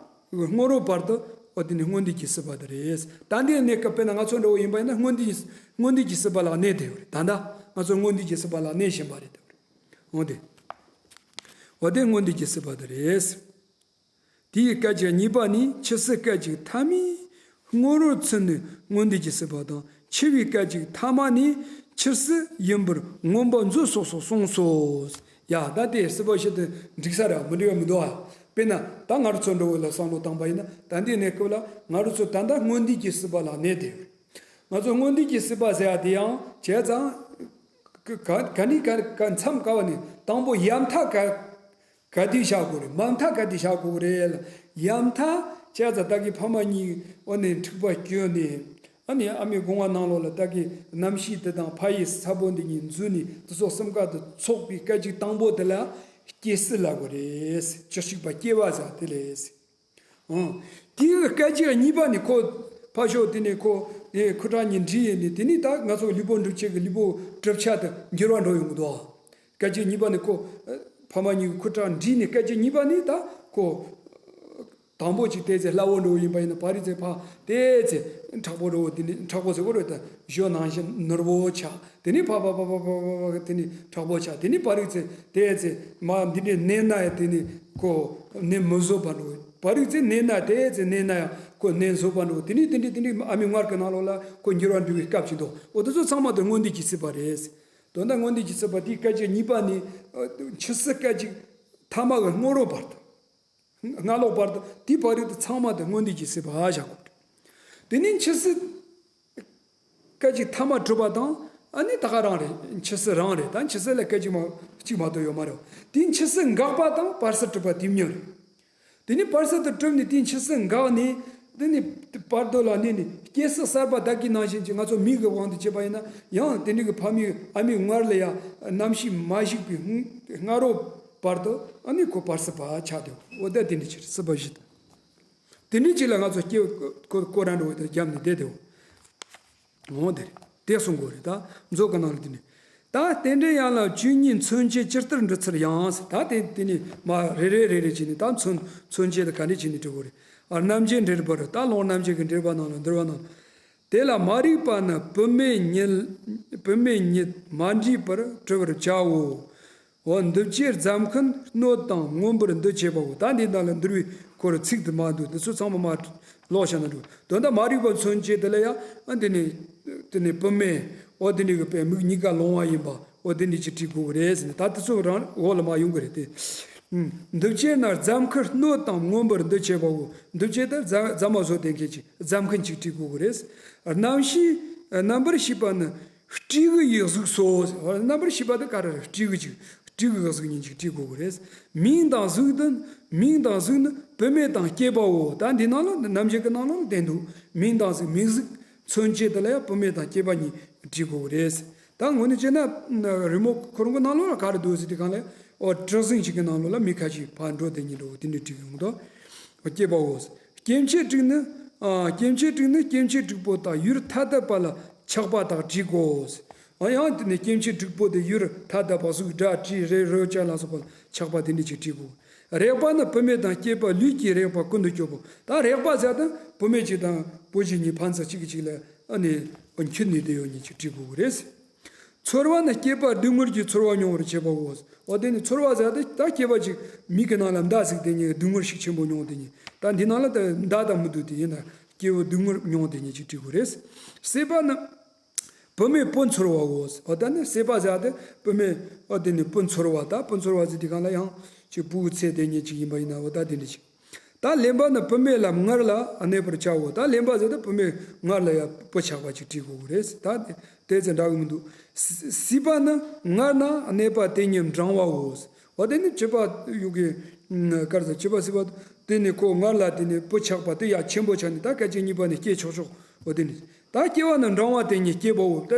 སྔོན་རོལ་བར་དུ་འོ་དེ་ནས་སྔོན་དུས་ཀྱི་སྲིད་པ་དེ་རེད། ད་འདི་གནས་སྐབས་དཔེར་ན་ང་ཚོ་འདྲ་བོ་ཡིན་པ་ཡིན་ན་སྔོན་དུས་སྔོན་དུས་ཀྱི་སྲིད་པ་ལ་གནས་བསྡད་ཡོད་རེད། ད་ལྟ་ང་ཚོ་སྔོན་དུས་ཀྱི་སྲིད་པ་ལ་གནས་བཞིན་པ་རེད། འོ་དེ་འོ་དེ་སྔོན་དུས་ཀྱི་སྲིད་པ་དེ་རེད། དེའི་སྐད་ཅིག་གཉིས་པ་ནི་འཆི་སྲིད་སྐད་ཅིག་ཐ་མའི་སྔོན་རོལ་ཚུལ་ནི་སྔོན་དུས་ཀྱི་སྲིད་པ་དང་། འཆི་བའི་སྐད་ཅིག་ཐ་མ་ནི་འཆི་སྲིད་ཡིན་པར་མངོན་པ་མཛོད་སོགས་སུ་གསུངས་སོ། ཡ་ད་དེ་སྲིད་པ་བཞི་དེ་འགྲིག་ས་རེད། མི་འགྲིག་པ་མི་འདུག་ཨ། དཔེར་ན་ད་ང་རང་ཚོ་འདྲ་བོ་ལ་བསམ་བློ་བཏང་པ་ཡིན་ན་ད་འདི་གནས་སྐབས་ལ་ང་རང་ཚོ་ད་ལྟ་སྔོན་དུས་ཀྱི་སྲིད་པ་ལ་གནས་ཏེ། ང་ཚོ་སྔོན་དུས་ཀྱི་སྲིད་པ་ཟེར་ཡ་དེ་ཡང་བྱས་ཙང་ག་ག་ནི་ག་ག་མཚམས་ག་བ་ནས་དང་པོ་ཡབ་མཐའ་ག་ག་དུས་བཞག་དགོས་རེད། མ་མཐའ་ག་དུས་བཞག་དགོས་རེད་ལ། ཡབ་མཐའ་བྱས་ཙང་ད་གི་ཕ་མ་གཉིས་འོ་ནས་འཁྲིག་པ་སྐྱོན་ནས་ཨ་ནི་ཨ་མའི་སྒོ་ང་ནང་ལོགས་ལ་ད་གི་རྣམ་ཤེས་འདི་དང་ཕ་ཡི་ས་བོན་འདི་གཉིས་འཛུལ་ནས་འདི་ཚོ་གསུམ་ཀ་དུ་ཚོགས་པའི་སྐད་ཅིག་དང་པོ་དེ་ལ་སྐྱེ་སྲིད་ལབ་དགོས་རེད། བཅུ་གཅིག་པ་སྐྱེ་བ་ཟེར་དེ་ལས། ཨང་། དེའི་སྐད་ཅིག་གཉིས་པ་ནི་ཁོ་ཕར་ཞོག་དེ་ནས་ཁོ་དེ་ཁུ་ཁྲག་གཉིས་འདྲེས་ཡིན་ནི་དེ་ནི་ད་ང་ཚོ་ལུས་པོ་འགྲུབ་བྱེད་ཀྱི་ལུས་པོ་གྲུབ་ཆ་དེ་འགྱུར་བ་འགྲོ་ཡོང་གི་འདུག་སྐད་ཅིག་གཉིས་པ་ནི་ཁོ་ཕ་མ་གཉིས་ཀྱི་ཁུ་ཁྲག་འདྲེས་ནི་སྐད་ཅིག་གཉིས་པ་ནི་ད་ཁོ་དང་པོ་ཅིག་བལྟས་ཚེ་སླ་བོ་འགྲོ་ཡིན་པ་ཡིན་ན་ཕ་རི་ཚེ་ཕ་བལྟས་ཚེ་མཁྲེགས་པོ་འགྲོ་དེ་ནི་མཁྲེགས་པོ་ཟེར་གོ་རེད། ད་ཞོ་ནང་བཞིན་ནོར་བོ་ཆགས། དེ་ནི་ཕ་ཕ་ཕ་ཕ་ཕ་ཕ་ཕ་དེ་ནི་མཁྲེགས་པོ་ཆགས། དེ་ནི་ཕ་རི་ཚེ་བལྟས་ཚེ་མ་འདི་འདྲའི་ནད་ན་ཡང་དེ་ནི་ཁོ་ནད་མི་བཟོད་པ་འགྲོ། ཕ་རི་ཚེ་ནད་ན་བལྟས་ཚེ་ནད་ན་ཡང་ཁོ་ནད་བཟོད་པ་འགྲོ། དེ་ནི་དེ་འདྲའི་དེ་འདྲའི་ཨ་མའི་མངལ་གྱི་ནང་ལོགས་ལ་ཁོ་འགྱུར་བ་འགྲོ་བའི་སྐབས་ཅིག་འདུག་འོ་དེ་ཚོ་ཚང་མ་དེ་སྔོན་དུས་ཀྱི་སྲིད་པ་རེད། དོན་དག་སྔོན་དུས་ཀྱི་སྲིད་པ་དེའི་སྐད་ཅིག་གཉིས་པ་ནི་འཆི་སྲིད་སྐད་ཅིག་ཐ་མ་གི་སྔོན་རོལ་བར་དུ། སྔ་ལོགས་བར་དུ་དེའི་བར་དུ་ཚང་མ་དེ་སྔོན་དུས་ཀྱི་སྲིད་པ་བཞག་དགོས། དེ་ནས་འཆི་སྲིད་སྐད་ཅིག་ཐ་མ་གྲུབ་པ་དང་ཨ་ནི་ད་ག་རང་རེད། འཆི་སྲིད་རང་རེད། ད་འཆི་སྲིད་ལ་སྐད་ཅིག་མ་གཅིག་མ་གཏོགས་ཡོད་མ་རེད། དེ་འཆི་སྲིད་འགག་པ་དང་བར་སྲིད་གྲུབ་པ་དེ་གཉིས་རེད། དེ་ནས་བར་སྲིད་དུ་གྲུབ་ནས་དེ་འཆི་སྲིད་འགག་ནས་དེ་ནས་བར་དོ་ལ་གནས་ནས་སྐྱེ་སྲིད་གསར་པ་བདག་གི་ནང་བཞིན་གྱི་ང་ཚོ་མིའི་དབང་དུ་བྱས་པ་ཡིན་ན་ཡང་དེ་འདྲ་གི་ཕ་མའི་ཨ་མའི་མངལ་ལ་ཡང་རྣམ་ཤེས་མ་ཞིག་པའི་སྔ་རོལ་བར་དུ་ཨ་ནི་ཁོ་བར་སྲིད་པ་ཆགས་དེ། འོ་ད་དེ་འདྲ་ཕྱིར་སྲིད་པ་བཞི་དང་། དེ་འདྲའི་ཅིག་ལ་ང་ཚོ་སྐྱེ་ཁོ་ཁོ་རང་འགྲོ་བའི་དང་རྒྱབ་ནས་བསྡད་དེ། འོ་དེ་རེད། དེ་གསུང་དགོས་རེད། ད་མཛོད་ཀྱི་ནང་ལ་དེ་ནས། ད་རྟེན་འབྲེལ་ཡན་ལག་བཅུ་གཉིས་མཚོན་བྱེད་ཇི་ལྟར་འབྲི་ཚུལ་ཡང་ཟེར། ད་དེ་དེ་ནས་མ་རེ་རེ་རེ་རེ་བྱས་ནས་ད་མཚོན་མཚོན་བྱེད་དེ་ག་འདྲས་བྱས་ནས་འབྲི་དགོས་རེད། ཨ། རྣམ་འབྱེད་འགྲེལ་པར། ད་ལུང་རྣམ་འབྱེད་ཀྱི་འགྲེལ་པ་ནང་ལ་འདུལ་བ་ནང་ལ། དེ་ལ་མ་རིག་པ་ནི་བུད་མེད་ཉིད། བུད་མེད་ཉིད་མ་འདྲིས་པར་བྲི་བར་བྱའོ། འོ། འདུལ་བྱེད་རྫ་མཁན་སྣོད་དང་མངོན་པར་འདུ་བྱེད་པའོ། ད་འདི་ནང་ལ་འདུལ་བའི་སྐོར་ཚིག་དེ་མ་འདུག་དེ་ཚོ་ཚང་མ་མ་ཀློག་བྱ་ན་འགྲིག་དོན་དག་མ་རིག་པ་མཚོན་བྱེད་དེ་ལ་ཡང་། ཨ། དེ་ནས་དེ་ནས་བུད་མེད། འོ། དེ་ནས་གི་པའི་མིག་གཉིས་ཀ་ལོང་བ་ཡིན་པ། འོ། དེ་འདྲ་ཅིག་བྲིས་དགོས་ཀྱི་རེད་ཟེར་ནས། ད་དེ་ཚོ་རང་འོག་ལ་མ་ཡོང་གི་རེད་དེ། ཨུམ། འདུལ་བྱེད་ན་རྫ་མཁན་སྣོད་དང་མངོན་པར་འདུ་བྱེད་པའོ། འདུལ་བྱེད་དེ་རྫ་རྫ་མ་བཟོ་བསྡད་མཁན་ཅིག་རྫ་མཁན་ཅིག་བྲིས་དགོས་ཀྱི་རེད། རྣམ་ཤེས། རྣམ་པར་ཤེས་པ་ནི་སྤྲེའུ་ཡི་གཟུགས་སོ། རྣམ་པར་ཤེས་པ་དེ་ག་རེ་རེད། སྤྲེའུ་ཅིག་སྤྲེའུ་གི་གཟུགས་ཅིག་བྲིས་དགོས་ཀྱི་རེད། མིང་དང་གཟུགས་དེ། མིང་དང་གཟུགས་ནི་བུད་མེད་དང་སྐྱེས་པའོ། ད་འདི་ནང་ལ་རྣམ་འབྱེད་ཀྱི་ནང་ལ་བསྟན་འདུག་མིང་དང་གཟུགས། མིང་གཟུགས་མཚོན་བྱེད་དེ་ལ་ཡང་བུད་མེད་དང་སྐྱེས་པ་གཉིས་བྲིས་དགོས་ཀྱི་རེད། ད་དངོས་གནས་བྱས་ན་རི་མོ་ཁོ་རང་གི་ནང་ལོགས་ལ་ག་རེ་འདུག་ཟེར་དུས་སྒང་ལ། ཨོ། གྲུ་གཟིངས་ཤིག་གི་ནང་ལོགས་ལ་མི་ཁ་ཤས་ཕར་འགྲོ་དེ་གཉིས་འགྲོ་དེ་འདྲ་བྲིས་ཡོང་དོ། སྐྱེས་པའོ། སྐྱེ་མཆེད་དྲུག་ནི། ཨ། སྐྱེ་མཆེད་དྲུག་ནི་སྐྱེ་མཆེད་དྲུག་པོ་དག་ཡུལ་ཐ་དད་པ་ལ་ཆགས་པ་དག་བྲིས་དགོས། ཨ། ཡང་དེ་ནས་སྐྱེ་མཆེད་དྲུག་པོ་དེ་ཡུལ་ཐ་དད་པ། གཟུགས། སྒྲ། དྲི། རེག་རོ། ཅན་ལ་སོགས་པ་ལ་ཆགས་པ་དེ་འདྲ་ཅིག་བྲིས་དགོས། རེག་པ་ནི་བུད་མེད་དང་སྐྱེས་པ་ལུས་ཀྱི་རེག་པ་ཀུན་ཏུ་སྤྱོད་པོ། ད་རེག་པ་ཟེར་དེ་བུད་མེད་ཅིག་དང་བུ་གཅིག་གཉིས་ཕན་ཚུན་གཅིག་གིས་གཅིག་ལ། ཨ་ནི། འཁྱུད་ནས་བསྡད་ཡོད་མཁན་ཅིག་བྲིས་དགོས་ཀྱི་རེད། ཚོར་བ་ནི་སྐྱེས་པ་སྡུག་བསྔལ་གྱི་ཚོར་བ་མྱོང་བར་བྱེད་པའོ། འོ། དེ་ནི་ཚོར་བ་ཟེར་དེ་ད་སྐྱེས་པ་ཅིག་མིག་གི་ནང་ལ་མདའ་ཟུག་དེ་གཉིས། སྡུག་བསྔལ་ཤུགས་ཆེན་པོ་མྱོང་དེ་གཉིས། ད་འདི་ནང་ལ་ད་མདའ་དང་མི་འདུག་དེ་ཡིན་ན་སྐྱེས་བུ་སྡུག་བསྔལ་མྱོང་དེ་གཉིས་ཅིག་བྲིས་དགོས་རེད། སྲེད་པ་ནི་བུད་མེད་སྤུ་འཚོར་བའོ། འོ། ད་ནི་སྲེད་པ་ཟེར་དེ་བུད་མེད། འོ། དེ་ནི་སྤུ་འཚོར་བ། ད་སྤུ་འཚོར་བ་ཟེར་དུས་སྒང་ལ་ཡང་ཅིག་སྤུ་གུ་ཚད་དེ་གཉིས་ཅིག་ཡིན་པ་ཡིན་ན། འོ། ད་དེ་འདྲ་ཅིག་ད་ལེན་པ་ནི་བུད་མེད་ལ་མངལ་ལ་གནས་པར་བྱའོ། ད་ལེན་པ་ཟེར་དུས་བུད་མེད་མངལ་ལ་ཡང་སྤུ་ཆགས་པ་ཅིག་བྲིས་དགོས་ཀྱི་རེད། ད་དེ་ཚོ་འདྲ་གི་མི་འདུག་སྲེད་པ་ནི་མངལ་ན་གནས་པ་དེ་ཉིད་འབྲང་བའོ། འོ། དེ་ནི་བྱིས་པ་ཡོད་གི། ཨ། ག་རེ་ཟེར། བྱིས་པ་སྲེད་པ་དེ་ནི་ཁོ་མངལ་ལ་དེ་ནི་སྤུ་ཆགས་པ་དེ་ཡང་ཆེན་པོ་ཆགས་ནས་ད་སྐད་ཅིག་གཉིས་པ་ནས་སྐྱེ་ཆོག་ཆོག་འོ། དེ་ནི། ད་སྐྱེ་བ་ནི་འབྲང་བ་དེ་ཉིད་སྐྱེས་པའོ། ད་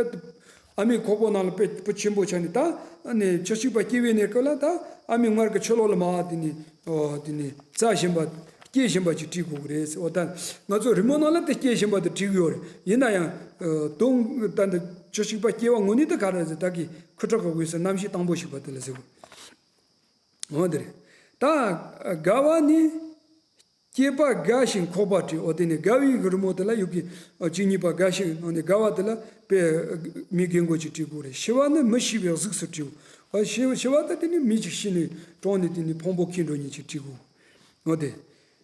ཨ་མའི་ཁོག་པའི་ནང་ལ་དཔེ་སྤུ་ཆེན་པོ་ཆགས་ནས། ད་ཨ་ནི་བཅུ་གཅིག་པ་སྐྱེ་བའི་གནས་སྐབས་ལ་ད་ཨ་མའི་མངལ་གྱི་ཕྱི་ལོགས་ལ་མར་དེ་ནི། ཨོ། དེ་ནི་བཙའ་བཞིན་པ། སྐྱེ་བཞིན་པ་ཅིག་བྲིས་དགོས་ཀྱི་རེད་ཟེར། འོ། ད་ང་ཚོ་རི་མོ་ནང་ལ་དེ་སྐྱེ་བཞིན་པ་དེ་བྲིས་ཀྱི་ཡོད་རེད། ཡིན་ན་ཡང་། ཨ། དོན་ད་འདི་བཅུ་གཅིག་པ་སྐྱེ་བ་དངོས་གནས་དེ་ག་རེ་ཟེར། ད་གི་ཁུ་ཁྲག་གི་དབུས་སུ་རྣམ་ཤེས་དང་པོ་ཞིག་པ་དེ་ལ་ཟེར་དགོས། འོ། དེ་རེད། ད་དགའ་བ་ནི། སྐྱེས་པ་དགའ་ཞིང་ཁོག་པ་བྲིས། འོ། དེ་ནི་དགའ་བའི་རི་མོ་དེ་ལ་ཡོད་གི། ཨ། བཅུ་གཉིས་པ་དགའ་ཞིང་། འོ་ནི་དགའ་བ་དེ་ལ་དཔེ་མི་རྒན་རྒོན་ཅིག་བྲིས་དགོས་རེད། ཤི་བ་ནི་མི་ཤི་བའི་གཟུགས་སུ་བྲིའོ། འོ། ཤི་ཤི་བ་དེ་དེ་ནི་མི་ཅིག་ཤི་ནས་གྲོངས་ནས་དེ་ནི་ཕུང་པོ་ཁེངས་འགྲོ་མཁན་ཅིག་བྲིས་དགོས། འོ། དེ།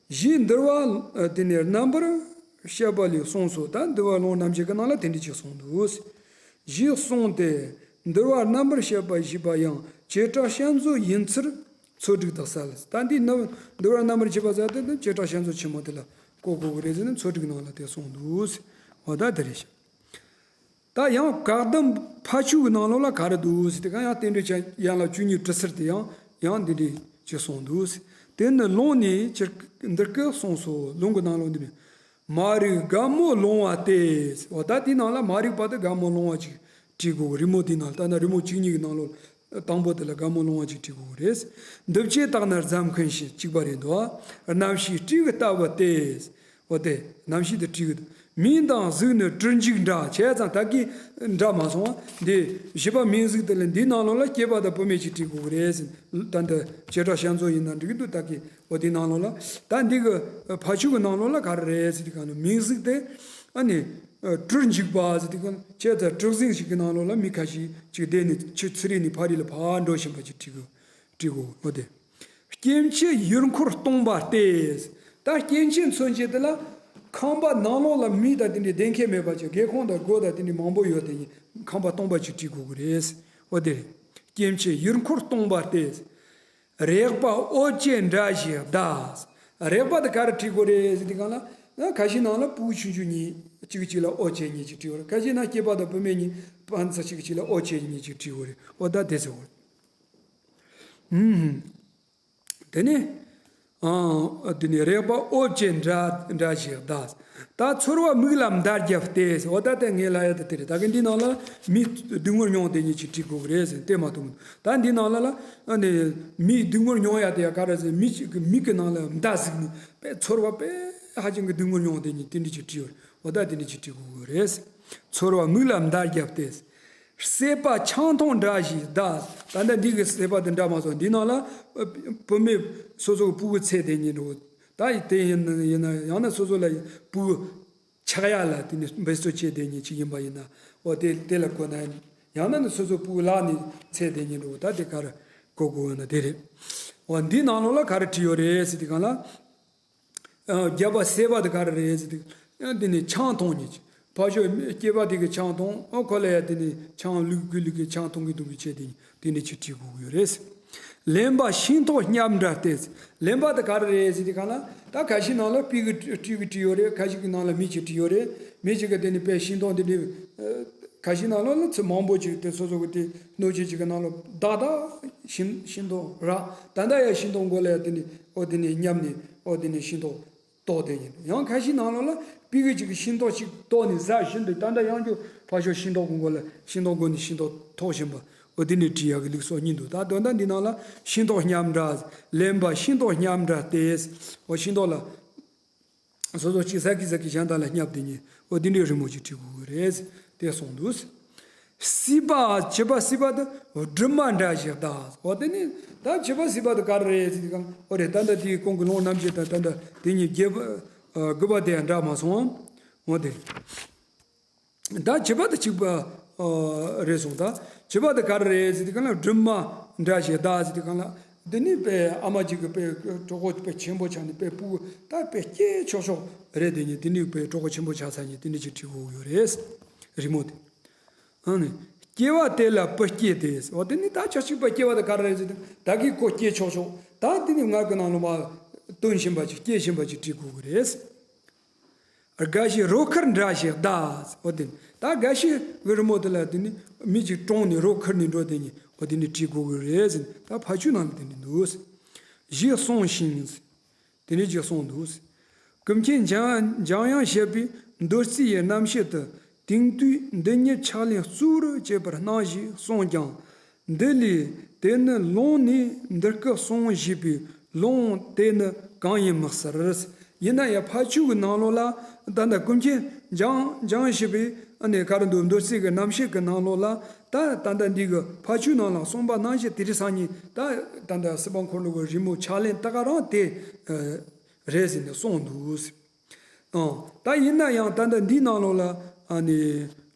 ཞེས་འདུལ་བ། ཨ། དེ་ནི་རྣམ་པར་བཤད་པ་ལས་གསུངས་སོ། ད་འདུལ་བ་ལུང་རྣམ་འབྱེད་ཀྱི་ནང་ལ་དེ་འདྲ་ཅིག་གསུངས་འདུག་ཞེས་གསུངས་ཏེ། འདུལ་བ་རྣམ་པར་བཤད་པ་ཞེས་པ་ཡང་བྱེ་བྲག་བཤད་མཛོད་ཡིན་ཚུལ་ཚོད་དྲུག་དང་གསལ། ད་འདི་ནི་འདུལ་བ་རྣམ་པར་བཤད་པ་ཟེར་དེ་ནི་བྱེ་བྲག་བཤད་མཛོད་ཆེན་མོ་དེ་ལ་གོ་དགོས་ཀྱི་རེད་ཟེར་ནས་ཚོད་དྲུག་ནང་ལ་དེ་གསུངས་འདུག་འོ། ད་དེ་རེད་ཤག་ད་ཡང་བཀའ་གདམས་ཕ་ཆོས་ཀྱི་ནང་ལོགས་ལ་ག་རེ་འདུག་ཟེར་དུས་སྒང་ཡང་རྟེན་འབྲེལ་ཡན་ལག་བཅུ་གཉིས་འབྲི་ཚུལ་དེ་ཡང་ཡང་འདི་འདྲ་ཅིག་གསུངས་འདུག་དེ་ནི་ལུང་ནས་ཅི་འདི་སྐད་གསུངས་སོ། ལུང་གི་ནང་ལོགས་འདི་ནི། མ་རིག་དགའ་མོ་ལོང་བ་སྟེ། འོ། ད་དེའི་ནང་ལ་མ་རིག་པ་དེ་དགའ་མོ་ལོང་བ་ཅིག་བྲིས་དགོས། རི་མོ་དེའི་ནང་ལ། ད་ནི་རི་མོ་བཅུ་གཉིས་ཀྱི་ནང་ལོགས་དང་པོ་དེ་ལ་དགའ་མོ་ལོང་བ་ཅིག་བྲིས་དགོས་རེད། འདུལ་བྱེད་དག་ནི་རྫ་མཁན་ཞེས་གཅིག་པ་རེད་འདུག་རྣམ་ཤེས་སྤྲེའུ་ལྟ་བུ་སྟེ། འོ། དེ་རྣམ་ཤེས་དེ་སྤྲེའུ། མིང་དང་གཟུགས་ནི་སྦྲུལ་འཇུག་འདྲ། བྱས་ཙང་ད་གིན་འདྲ་མ་སོང་བ། འདི་བྱིས་པ་མིང་གཟུགས་དེ་ལ་འདིའི་ནང་ལོགས་ལ་སྐྱེས་པ་དང་བུད་མེད་ཅིག་བྲིས་དགོས་ཀྱི་རེད། ད་འདི་བྱེ་བྲག་བཤད་མཛོད་ཡིན་ན་འགྲིག་གི་འདུག་ད་གིན། འོ། དེའི་ནང་ལོགས་ལ། ད་འདི་གི་ཕ་ཆོས་ཀྱི་ནང་ལོགས་ལ་ག་རེ་རེད་ཟེར་དུས་སྒང་ནི་མིང་གཟུགས་དེ། ཨ་ནི། སྦྲུལ་འཇུག་པ་ཟེར་དུས་སྒང་བྱས་ཙང་གྲུ་གཟིངས་ཤིག་གི་ནང་ལོགས་ལ་མི་ཁ་ཤས་ཅིག་བསྡད་ནས་ཆུ་ཚུར་རེ་ནས་ཕར་རེ་ལ་ཕར་འགྲོ་བཞིན་པ་ཅིག་བྲིས་དགོས། བྲིས་དགོས། འོ། དེ། སྐྱེ་མཆེད་ཡུལ་འཁོར་སྟོང་པ་སྟེ། ད་སྐྱེ་མཆེད་མཚོན་བྱེད་དེ་ལ་ཁང་པ་ནང་ལོགས་ལ་མི་དང་དེ་འདྲའི་བསྡད་མཁན་མེད་པ་ཅིག་སྒེའུ་ཁུང་དང་སྒོ་དང་དེ་འདྲའི་མང་པོ་ཡོད་དེ་ཁང་པ་སྟོང་པ་ཅིག་བྲིས་དགོས་ཀྱི་རེད། འོ། དེ་རེད། སྐྱེ་མཆེད་ཡུལ་འཁོར་སྟོང་པ་སྟེ། རེག་པ་འོད་ཅན་འདྲ་ཞིག་གདའ། རེག་པ་དེ་ག་རེ་བྲིས་དགོས་རེད་ཟེར་དུས་སྒང་ལ། ཁ་ཤས་ནང་ལ་སྤུ་གུ་ཆུང་ཆུང་གཉིས་གཅིག་གཅིག་ལ་འོད་ཅན་གཉིས་ཅིག་བྲིས་དགོས་རེད། ཁ་ཤས་ནང་སྐྱེས་པ་དང་བུད་མེད་གཉིས་ཕན་ཚུན་གཅིག་གཅིག་ལ་འོད་ཅན་གཉིས་ཅིག་བྲིས་དགོས་རེད། འོ། ད་དེ་ཟེར་བ། ཨུམ། དེ་ནས། ཨ། དེ་ནས་རེག་པ་འོད་ཅན་འདྲ་འདྲ་ཞིག་གདའ། ད་ཚོར་བ་མིག་ལ་མདའ་བརྒྱབ་སྟེ། འོ། ད་དེ་ངས་ལབ་ཡ་ད་དེ་རེད། ད་གིན་འདི་ནང་ལ་མིས་སྡུག་བསྔལ་མྱོང་དེ་གཉིས་ཅིག་བྲིས་དགོས་ཀྱི་རེད་ཟེར། དེ་མ་གཏོགས་མི་འདུག་ད་འདི་ནང་ལ་ལ། ཨ་ནི་མིས་སྡུག་བསྔལ་མྱོང་ཡ་དེ་ཡ་ག་རེ་ཟེར། མི་གཅིག་གི་མིག་གི་ནང་ལ་མདའ་གཟིགས་ནས་དཔེ་ཚོར་བ་དཔེ་ཧ་ཅང་གི་སྡུག་བསྔལ་མྱོང་དེ་གཉིས་དེ་འདྲ་ཅིག་བྲིས་ཡོད་རེད། འོ། ད་དེ་འདྲ་ཅིག་བྲིས་དགོས་ཀྱི་རེད། ཚོར་བ་མིག་ལ་འདར་བརྒྱབ་སྟེ། སྲེད་པ་ཆང་འཐུང་འདྲ་ཞིག་གདའ། ད་ལྟ་འདི་གི་སྲེད་པ་དེ་འདྲ་མ་སོང་། འདི་ནང་ལ་བུད་མེད་སོ་སོ་གི་སྤུ་གུ་འཚོལ་བསྡད་མཁན་འདྲ་བོ། ད་དེ་ཡིན་ན་ཡིན་ན་ཡང་ན་སོ་སོ་ལ་སྤུ་གུ་ཆགས་ཡ་ལ་དེ་ནི་འབད་རྩོལ་བྱེད་བསྡད་མཁན་ཅིག་ཡིན་པ་ཡིན་ན། འོ་དེ་དེ་ལ་གོ་ན། ཡང་ན་ནི་སོ་སོ་སྤུ་གུ་བརླག་ནས་འཚོལ་བསྡད་མཁན་འདྲ་བོ། ད་དེ་ག་རེ་གོ་དགོས་ཡོད་ན་དེ་རེད། འོ་འདི་ནང་ལོགས་ལ་ག་རེ་བྲིས་ཡོད་རེད་ཟེར་དུས་སྒང་ལ། ཨ། བརྒྱབ་པ་སྲེད་པ་དེ་ག་རེ་རེད་ཟེར་དུས། ཨ། འདི་ནི་ཆང་འཐུང་མཁན་ཅིག། ཕར་ཕྱོགས་སྐྱེས་པ་དེ་གིས་ཆང་འཐུང་། ཨ། ཁོ་ལ་ཡ་དེ་ནི་ཆང་ལུག་གི་ལུག་གི་ཆང་འཐུང་གི་འཐུང་གི་བྱས་དེ་ནི་དེ་འདྲ་ཅིག་བྲིས་དགོས་ཀྱི་ཡོད་རེད། གླེན་པ་ཤིང་ཐོག་བསྙབས་འདྲ་སྟེ། གླེན་པ་དེ་ག་རེ་རེད་ཟེར་དུས་སྒང་ལ། ད་ཁ་ཤས་ནང་ལ་སྤུ་གུ་བྲིས་གི་བྲིས་ཡོད་རེད། ཁ་ཤས་ཀྱི་ནང་ལ་མི་གཅིག་བྲིས་ཡོད་རེད། མི་གཅིག་གིས་དེ་ནི་དཔེ་ཤིང་ཐོག་འདི་འདྲའི། ཨ། ཁ་ཤས་ནང་ལོགས་ལ་ཚོད་མང་པོ་ཅིག་དེ་སོ་སོ་གི་དེ་སྣོད་ཆས་ཅིག་གི་ནང་ལོགས་བདག་ད་ཤིང་ཤིང་ཐོག་རག། ད་ལྟ་ཡ་ཤིང་ཐོག་མགོ་ལ་ཡ་དེ་ནི་ཨོ་དེ་ནི་བསྙབས་ནས་ཨོ་དེ་ནི་ཤིང་ཐོག་བཏོག་བསྡད་ཡིན། ཡང་ཁ་ཤས་ནང་ལོགས་ལ་སྤུ་གུ་ཅིག་གིས་ཤིང་ཐོག་ཅིག་བཏོག་ནས་ཟ་བཞིན་དུ། ད་ལྟ་ཡང་ཁྱོད་ཕར་ཕྱོགས་ཤིང་ཐོག་གི་མགོ་ལ་ཤིང་ཐོག་མགོ་ནས་ཤིང་ཐོག་འཐོག་བཞིན་པ། ཨོ་དེ་ནི་བྲིས་ཡག་གི་ལུགས་སྲོལ་གཉིས་འདུག། ད་དོན་དག་འདི་ནང་ལ་ཤིང་ཐོག་བསྙབས་འདྲ། གླེན་པ་ཤིང་ཐོག་བསྙབས་འདྲ་སྟེ། ཨོ་ཤིང་ཐོག་ལ། སོ་སོ་གཅིག་ཟ་གི་ཟ་གི་གཞན་དག་ལ་བསྙབས་བསྡད་མཁན། འོ་དེ་འདྲའི་རི་མོ་ཅིག་བྲིས་དགོས་ཀྱི་རེད། དེ་གསུངས་འདུག། སྲིད་པ། བྱིས་པ་སྲིད་པ་དེ་སྦྲུམ་མ་འདྲ་ཞིག་གདའ། འོ་དེ་ནི་ད་བྱིས་པ་སྲིད་པ་དེ་ག་རེ་རེད་ཟེར་དུས་སྒང་། འོ་རེད། ད་ལྟ་དེའི་གོང་གི་ལུང་རྣམ་འབྱེད་དང་ད་ལྟ་དེ་གཉིས་བརྒྱད་པ། ཨ། དགུ་པ་དེ་འདྲ་མ་སོང་། འོ་དེ། ད་བྱིས་པ་དེ་གཅིག་པ། ཨ། རེད་སོང་། ད་བྱིས་པ་དེ་ག་རེ་རེད་ཟེར་དུས་སྒང་ལ་སྦྲུམ་མ་འདྲ་ཞིག་གདའ་ཟེར་དུས་སྒང་ལ། འདི་ནི་དཔེ་ཨ་མ་གཅིག་གིས་དཔེ་གྲོད་ཁོག་དཔེ་ཆེན་པོ་ཆགས་ནས། དཔེ་སྤུ་གུ་ད་དཔེ་སྐྱེས་ཆོག་ཆོག་རེད། དེ་ནི་དེ་ནི་དཔེ་གྲོད་ཁོག་ཆེན་པོ་ཆགས་ཚར་ནས་དེ་འདྲ་ཅིག་བྲིས་དགོས་ཀྱི་ཡོད་རེད། རི་མོ་དེ། ཨ་ནི། སྐྱེ་བ་དེ་ལ་བུ་སྐྱེས་ཏེ། འོ་དེ་ནི་ད་ཆ་གཅིག་པ་སྐྱེ་བ་དེ་ག་རེ་རེད་ཟེར་དུས། ད་གིན་ཁོ་སྐྱེས་ཆོག་ཆོག། ད་དེ་ནི་མངལ་གྱི་ནང་ལ་མར་བཏོན་བཞིན་པ་ཅིག། སྐྱེས་བཞིན་པ་ཅིག་བྲིས་དགོས་ཀྱི་རེད། རྒ་ཤི་རོ་ཁར་འདྲ་ཞིག་གདའ། འོ་དེ་ནི་ད་རྒ་ཤི་གི་རི་མོ་དེ་ལ་དེ་ནི་མི་གཅིག་གྲོངས་ནས་རོ་ཁུར་ནས་འགྲོ་དེ་ནི། འོ་དེ་ནི་བྲིས་དགོས་ཀྱི་རེད་ཟེར། ད་ཕ་ཆོས་ནང་ལ་དེ་འདྲ་འདུག། ཞེས་གསུངས་ཤིང་། དེ་ནི་ཅིག་གསུངས་འདུག། ཀུན་མཁྱེན་འཇམ་འཇམ་དབྱངས་བཞད་པའི་མདོ་རྩིས་ཡི་རྣམ་བཤད་དུ། དེང་དུས་འདི་ཉིད་ཕྱག་ལེན་གཙོ་བོར་བྱེད་པར་སྣང་ཞེས་གསུངས་ཀྱང་། འདི་ལས་དེ་ནི་ལུང་ནས་འདི་སྐད་གསུངས་ཞེས་པའི་ལུང་དེ་ནི་གང་ཡིན་མི་ཟེར། ཡིན་ན་ཡང་ཕ་ཆོས་ཀྱི་ནང་ལོགས་ལ། ད་ལྟ་ཀུན་མཁྱེན་འཇམ་འཇམ་དབྱངས་བཞད་པའི་ཨ་ནི་ག་རེ་འདུག། མདོ་རྩིས་ཀྱི་རྣམ་བཤད་ཀྱི་ནང་ལོགས་ལ། ད་ད་ལྟ་འདི་གི་ཕ་ཆོས་ནང་ལ་གསུངས་པ་ནང་བཞིན་དེ་རིང་སང་ཉིན་ད་ད་ལྟ་སྲིད་པ་འཁོར་ལོ་གི་རི་མོ་ཕྱག་ལེན་ད་ག་རང་དེ། ཨ། རེད་ཟེར་ནས་གསུངས་འདུག། ཨང་། ད་ཡིན་ན་ཡང་ད་ལྟ་འདིའི་ནང་ལོགས་ལ། ཨ་ནི།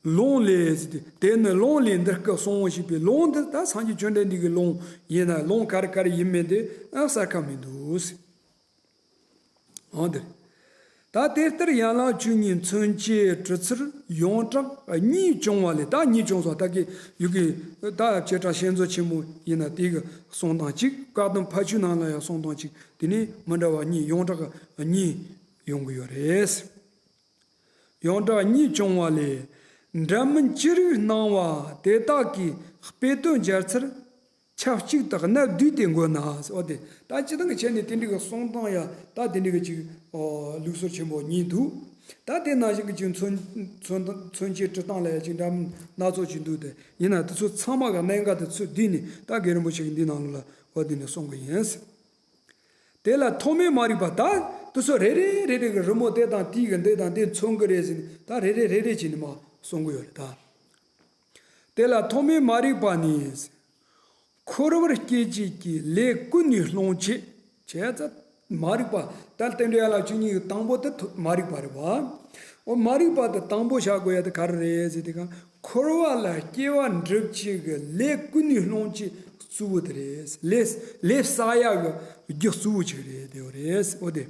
ལུང་ལས་ཟེར་ཏེ། དེ་ནི་ལུང་ལས་འདི་སྐད་གསུངས་ཞེས་པའི་ལུང་འདི། ད་སངས་རྒྱས་བཅོམ་ལྡན་འདས་ཀྱི་ལུང་ཡིན་ན། ལུང་ག་རེ་ག་རེ་ཡིན་མིན་དེ་ཨ་གསལ་ཁ་མི་འདུག། ཨང་། འདིར། ད་དེ་ལྟར་ཡན་ལག་བཅུ་གཉིས་མཚོན་བྱེད་གྲུབ་ཚུལ་ཡོངས་གྲགས་གཉིས་བྱུང་བ་ལས། ད་གཉིས་བྱུང་སོང་། ད་གི་ཡུ་གི་ད་བྱེ་བྲག་བསྙེན་རྫོགས་ཆེན་མོ་ཡིན་ན་དེ་གི་གསུང་སྟངས་གཅིག། བཀའ་གདམས་ཕ་ཆོས་ནང་ལ་ཡང་གསུང་སྟངས་གཅིག། དེ་ནི་མི་འདྲ་བ་གཉིས། ཡོངས་གྲགས་གཉིས་ཡོང་གི་ཡོད་རེད། ཡོངས་གྲགས་གཉིས་བྱུང་བ་ལས། འདྲ་མིན་ཅི་རིགས་སྣང་བ་དེ་དག་གི་དཔེ་དོན་སྦྱར་ཚུལ་ཆབས་ཅིག་ཏུ་གནད་བསྡུས་ཏེ་འགོད་ན། འོ་དེ་ད་སྤྱིར་བཏང་གི་ཆ་ནས་དེ་འདྲ་གི་གསུང་སྟངས་ཡང་ད་དེ་འདྲ་གི་ཅིག། ཨོ། ལུགས་སྲོལ་ཆེན་པོ་གཉིས་འདུག། ད་དེ་ནང་བཞིན་གྱི་ཅིག་མཚོན་མཚོན་མཚོན་བྱེད་གྲུབ་སྟངས་ལ་ཡང་ཅིག་འདྲ་མིན་སྣ་ཚོགས་ཅིག་འདུག་སྟེ། ཡིན་ན་དེ་ཚོ་ཚང་མ་གི་གནད་འགག་དེ་ཚུར་བསྡུས་ནས་ད་རྒན་རིན་པོ་ཆེ་གིས་འདི་ནང་ལོགས་ལ་འོ་དེ་ནས་གསུང་གི་ཡིན། དེ་ལ་ཐོགས་མེད་མ་རིག་པ། ད་དེ་ཚོ་རེ་རེ་རེ་རེ་གི་རི་མོ་དེ་དང་དེ་གི་འདི་དང་འདི་མཚོན་གི་རེད་ཟེར་ནས། ད་རེ་རེ་རེ་རེ་བྱས་ནས་མར་གསུང་གི་ཡོད་རེད་ད། དེ་ལ་ཐོགས་མེད་མ་རིག་པ་ནི། འཁོར་བར་སྐྱེ་བྱེད་ཀྱི་ལས་ཀུན་ནས་སློང་བྱེད། བྱས་ཙང་མ་རིག་པ། ད་རྟེན་འབྲེལ་ཡན་ལག་བཅུ་གཉིས་ཀྱི་དང་པོ་དེ་ཐོ་མ་རིག་པ་རེད་བ། འོ་མ་རིག་པ་དེ་དང་པོ་བཞག་དགོས་ཡ་དེ་ག་རེ་རེད་ཟེར་དུས་སྒང་། འཁོར་བ་ལ་སྐྱེ་བ་འགྲུབ་བྱེད་ཀྱི་ལས་ཀུན་ནས་སློང་བྱེད་གཙོ་བོ་དེ་རེད། ལས་ལས་བསགས་ཡ་གི་རྒྱུ་གཙོ་བོ་ཅིག་རེད། དེ་བ་རེད། འོ་དེ།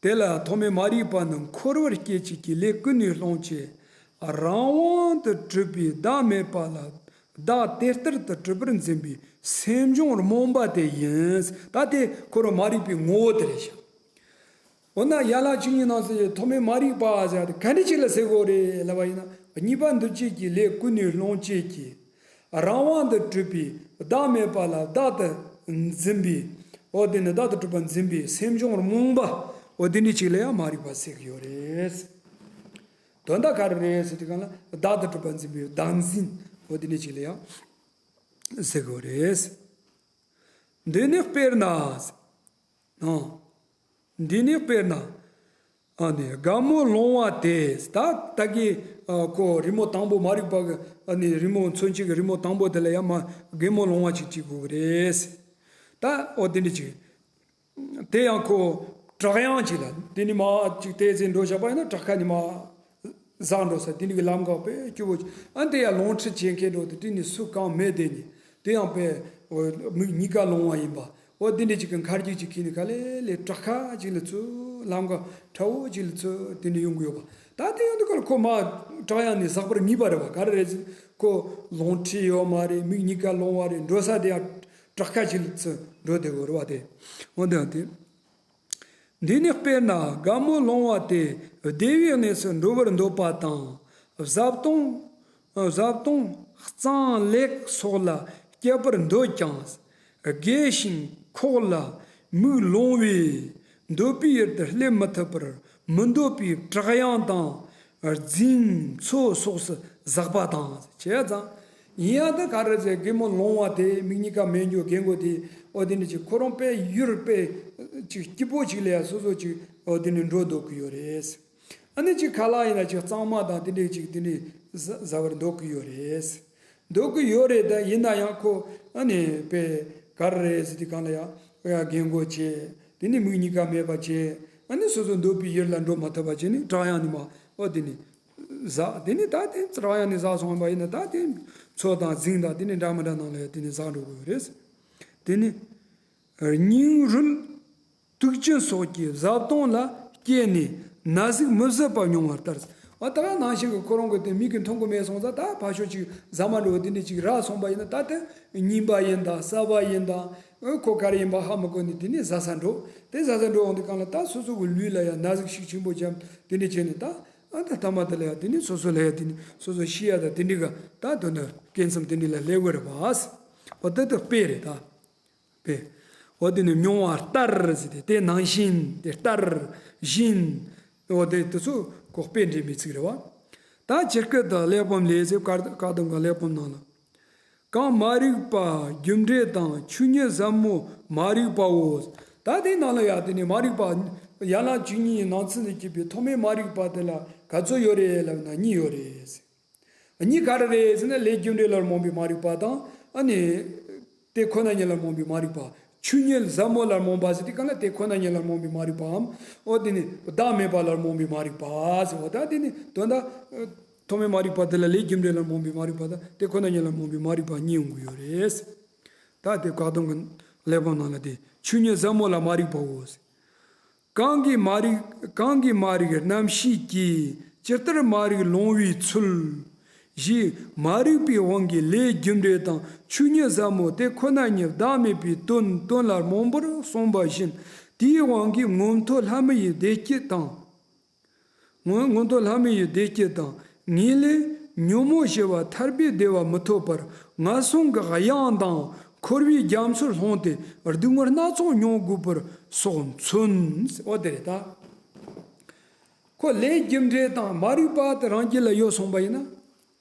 དེ་ལ་ཐོགས་མེད་མ་རིག་པ་ནི། འཁོར་བར་སྐྱེ་བྱེད་ཀྱི་ལས་ཀུན་ནས་སློང་བྱེད། རང་དབང་དུ་གྲུབ་པའི་བདག་མེད་པ་ལ་བདག་དེ་ལྟར་དུ་གྲུབ་པར་འཛིན་པའི་སེམས་བྱུང་རྨོངས་པ་དེ་ཡིན། ད་དེ་འཁོར་བ་མ་རིག་པའི་ངོ་བོ་དེ་རེད་ཤག། འོ་ན་ཡན་ལག་བཅུ་གཉིས་ནང་གསལ་གྱི་ཐོགས་མེད་མ་རིག་པ་ཟེར་ཡ་དེ་ག་འདྲ་ཅིག་ལ་ཟེར་དགོས་རེད་ལབ་པ་ཡིན་ན། གཉིས་པ་འདུ་བྱེད་ཀྱི་ལས་ཀུན་ནས་སློང་བྱེད་ཀྱི། རང་དབང་དུ་གྲུབ་པའི་བདག་མེད་པ་ལ་བདག་ཏུ་འཛིན་པའི། འོ་དེ་ནི་བདག་ཏུ་གྲུབ་པ་འཛིན་པའི་སེམས་བྱུང་རྨོངས་པ། འོ་དེ་འདྲ་ཅིག་ལ་ཡང་མ་རིག་པ་ཟེར་གྱི་ཡོད་རེད། དོན་དག་ག་རེ་རེད་ཟེར་དུས་སྒང་ལ། བདག་ཏུ་གྲུབ་པ་འཛིན་པའི་བདག་འཛིན། འོ་དེ་འདྲ་ཅིག་ལ་ཡང་ཟེར་གྱི་ཡོད་རེད། འདི་ནི་དཔེར་ན། ཨང་། འདི་ནི་དཔེར་ན། ཨ་ནི་དགའ་མོ་ལོང་བ་དེ། ད་ད་གི་ ཨ་ཁོ་རི་མོ་དང་པོ། མ་རིག་པ་གི་ཨ་ནི་རི་མོ་མཚོན་བྱེད་ཀྱི་རི་མོ་དང་པོ་དེ་ལ་ཡང་མ་རྒན་མོ་ལོང་བ་ཅིག་བྲིས་དགོས་ཀྱི་རེད། ད་འོ་དེ་འདྲ་ཅིག་དེ་ཡང་ཁོ་བྲག་གཡང་ཅིག་ལ་དེ་ནི་མ་ཅིག་བལྟས་ཚེ་འགྲོ་བཞག་པ་ཡིན་ན་བྲག་ཁ་ནི་མ་ཟག་འགྲོ་ས་དེ་འདྲ་གི་ལམ་འགག་དཔེ་སྐྱོ་བོ་ཅིག་ཨ་དེ་ཡང་ལོང་ཁྲིད་བྱེད་མཁན་འགྲོ་དེ་དེ་ནི་སུ་གང་མེད་དེ་ནི་དེ་ཡང་དཔེ་མིག་གཉིས་ཀ་ལོང་བ་ཡིན་པ། འོ་དེ་འདྲ་ཅིག་གི་མཁར་རྒྱུག་ཅིག་ཁྱེར་ནས་ག་ལེ་ལེ་བྲག་ཁ་ཅིག་ལ་ཚུད། ལམ་ཁ་ཁྲ་བོ་ཅིག་ལ་ཚུད། དེ་འདྲ་ཡོང་གི་ཡོད་པ། ད་དེ་ཡོང་དུས་སྐབས་ལ་ཁོ་མ་བྲག་གཡང་ནས་ཟག་པར་ངེས་པ་རེད་པ། ག་རེ་རེད་ཟེར། ཁོ་ལོང་ཁྲིད་ཡོད་མ་རེད། མིག་གཉིས་ཀ་ལོང་བ་རེད། འགྲོ་ས་དེ་ཡང་བྲག་ཁ་ཅིག་ལ་ཚུད་འགྲོ་བསྡད་ཡོད་རེད་པ། དེ་འོ་དེ་ཡང་དེ། འདི་ནི་དཔེར་ན་རྒན་མོ་ལོང་བ་དེ་བདེ་བའི་གནས་སུ་འགྲོ་བར་འདོད་པ་དང་། བཟའ་བཏུང་བཟའ་བཏུང་གཙང་ལེགས་སོགས་ལ་སྤྱད་པར་འདོད་ཀྱང་། རྒས་ཤིང་ཁོག་ལ་མིག་ལོང་བས་འདོད་པའི་ཡུལ་དུ་སླེབས་མི་ཐུབ་པར་མི་འདོད་པའི་བྲག་གཡང་དང་རྫིང་མཚོ་སོགས་སུ་ཟག་པ་དང་། བྱས་ཙང་ཡིན་ཡང་ད་ག་རེ་ཟེར། རྒན་མོ་ལོང་བ་དེ་མིག་གཉིས་ཀ་མེད་རྒྱུ་རྒན་གོག་དེ་འོ་དེ་འདྲ་ཅིག་ཁོ་རང་དཔེ་ཡུལ་དཔེ་ཅིག་སྐྱིད་པོ་ཅིག་ལ་ཡ་སོ་སོ་ཅིག་འོ་དེ་ནས་འགྲོ་འདོད་ཀྱི་ཡོད་རེད། ཨ་ནི་ཅིག་ཁ་ལག་ཡིན་ན་ཅིག་གཙང་མ་དང་དེ་འདྲས་ཅིག་དེ་ནས་ཟ་ཟ་བར་འདོད་ཀྱི་ཡོད་རེད། འདོད་ཀྱི་ཡོད་རེད། ད་ཡིན་ན་ཡང་ཁོ་ཨ་ནི་དཔེ་ག་རེ་རེད་ཟེར་དུས་སྒང་ལ་ཡ་རྒན་གོག་བྱས། དེ་ནས་མིག་གཉིས་ཀ་མེད་པ་བྱས། ཨ་ནི་སོ་སོ་འདོད་པའི་ཡུལ་ལ་འགྲོ་མ་ཐུབ་པ་བྱས་ནས་བྲག་གཡང་ནས་མར་འོ་དེ་ནས་ཟག་དེ་ནས་ད་དེ་བྲག་གཡང་ནས་ཟག་སོང་བ་ཡིན་ན་ད་དེ་མཚོ་དང་རྫིང་དང་དེ་ནས་འདྲ་མི་འདྲ་ནང་ལ་ཡ་དེ་ནས་ཟག་འགྲོ་གི་ཡོད་རེད། དེ་ནས་སྙིང་རུལ། དུག་ཅན་སོགས་ཀྱིས་བཟའ་བཏུང་ལ་སྐྱེས་ནས་ན་ཟུག་མི་བཟོད་པ་མྱོང་བ་ལྟར། འོ་ད་ག་ནང་བཞིན་གྱི་ཁོ་རང་གི་དེ་མིག་གིས་མཐོང་གི་མེད་སོང་ཙང་ད་ཕར་ཕྱོགས་ཅིག་ཟ་མ་འགྲོ་བ་དེ་འདྲ་ཅིག་རག་སོང་པ་ཡིན་ན། ད་དེ་རྙིང་པ་ཡིན་དང་གསར་པ་ཡིན་དང་ཁོ་ག་རེ་ཡིན་པ་ཧ་མི་གོ་ནས་དེ་ནས་ཟ་ས་འགྲོ། དེ་ཟ་ས་འགྲོ་འོང་དུས་སྒང་ལ་ད་སོ་སོ་གི་ལུས་ལ་ཡང་ན་ཟུག་ཤུགས་ཆེན་པོ་བརྒྱབ། དེ་འདྲ་བྱས་ནས་ད་ཨ་ད་ཐ་མ་དེ་ལ་ཡང་དེ་ནས་སོ་སོ་ལ་ཡང་དེ་ནས་སོ་སོ་ཤི་ཡ་ད་དེ་འདྲ་ག་ད་དོན་དུ་སྐྱེ་མཚམས་དེ་འདྲ་ལ་སླེབས་གི་རེད་པ། འོ་དེ་དེ་དཔེ་རེད་ད། པས། འོ་དེ་ནི་མྱོང་བ་ལྟར་ཟེར་ཏེ་དེ་ནང་བཞིན་དེ་ལྟར་བཞིན། འོ་དེ་དེ་ཚོ་ཁོ་དཔེ་འདྲེན་པའི་ཚིག་རེད་བ། ད་ཇི་སྐད་དུ་གླེགས་བམ་ལས་ཟེར། བཀའ་བཀའ་གདམས་ཀྱི་གླེགས་བམ་ནང་ལ། གང་མ་རིག་པ་རྒྱུ་འབྲས་དང་ཆོས་ཉིད་ཟབ་མོ་མ་རིག་པའོ། ད་དེ་ནང་ལ་ཡ་དེ་ནི་མ་རིག་པ་ཡན་ལག་བཅུ་གཉིས་ནང་ཚན་དུ་གྱུར་པའི་ཐོག་མའི་མ་རིག་པ་དེ་ལ་ག་ཚོད་ཡོད་རེད་ལབ་ན་གཉིས་ཡོད་རེད། གཉིས་ག་རེ་རེད་ཟེར་ན། ལས་རྒྱུ་འབྲས་ལ་རྨོངས་པའི་མ་རིག་པ་དང་། ཨ་ནི་དེ་ཁོ་ན་ཉིད་ལ་རྨོངས་པའི་མ་རིག་པ། ཆོས་ཉིད་ཟབ་མོ་ལ་རྨོངས་པ་ཟེར་དུས་སྒང་ལ་དེ་ཁོ་ན་ཉིད་ལ་རྨོངས་པའི་མ་རིག་པའམ། འོ་དེ་ནི་བདག་མེད་པ་ལ་རྨོངས་པའི་མ་རིག་པ་ཟེར་བ། ད་དེ་ནི་དོན་དག་ཐོག་མའི་མ་རིག་པ་དེ་ལ་ལས་རྒྱུ་འབྲས་ལ་རྨོངས་པའི་མ་རིག་པ་དང་དེ་ཁོ་ན་ཉིད་ལ་རྨོངས་པའི་མ་རིག་པ་གཉིས་ཡོང་གི་ཡོད་རེད། ད་དེ་བཀའ་གདམས་ཀྱི་གླེགས་བམ་ནང་ལ་དེ་ཆོས་ཉིད་ཟབ་མོ་ལ་མ་རིག་པའོ་ཟེར། གང་གིས་མ་རིག་གང་གིས་མ་རིག་རྣམ་ཤེས་ཀྱིས། ཇི་ལྟར་མ་རིག་ལོང་བའི་ཚུལ། ཞེས་མ་རིག་པའི་དབང་གིས་ལས་རྒྱུ་འབྲས་དང་ཆོས་ཉིད་ཟབ་མོ་དེ་ཁོ་ན་ཉིད་བདག་མེད་པའི་དོན་དོན་ལ་རྨོངས་པར་གསུངས་པ་བཞིན། དེའི་དབང་གིས་མངོན་མཐོ་ལྷ་མི་ཡི་བདེ་སྐྱིད་དང་། མངོན་མངོན་མཐོ་ལྷ་མི་ཡི་བདེ་སྐྱིད་དང་ངེས་ལེགས་ཉོན་མོངས་ཞི་བ་ཐར་པའི་བདེ་བ་མི་ཐོབ་པར་ངན་སོང་གི་གཡང་དང་འཁོར་བའི་རྒྱ་མཚོར་ལྷུང་སྟེ་སྡུག་བསྔལ་སྣ་ཚོགས་མྱོང་དགོས་པར་སོགས་མཚོན། འོ་དེ་རེད་ད། ཁོ་ལས་རྒྱུ་འབྲས་དང་མ་རིག་པ་དེ་རང་རྒྱུད་ལ་ཡོད་སོང་པ་ཡིན་ན།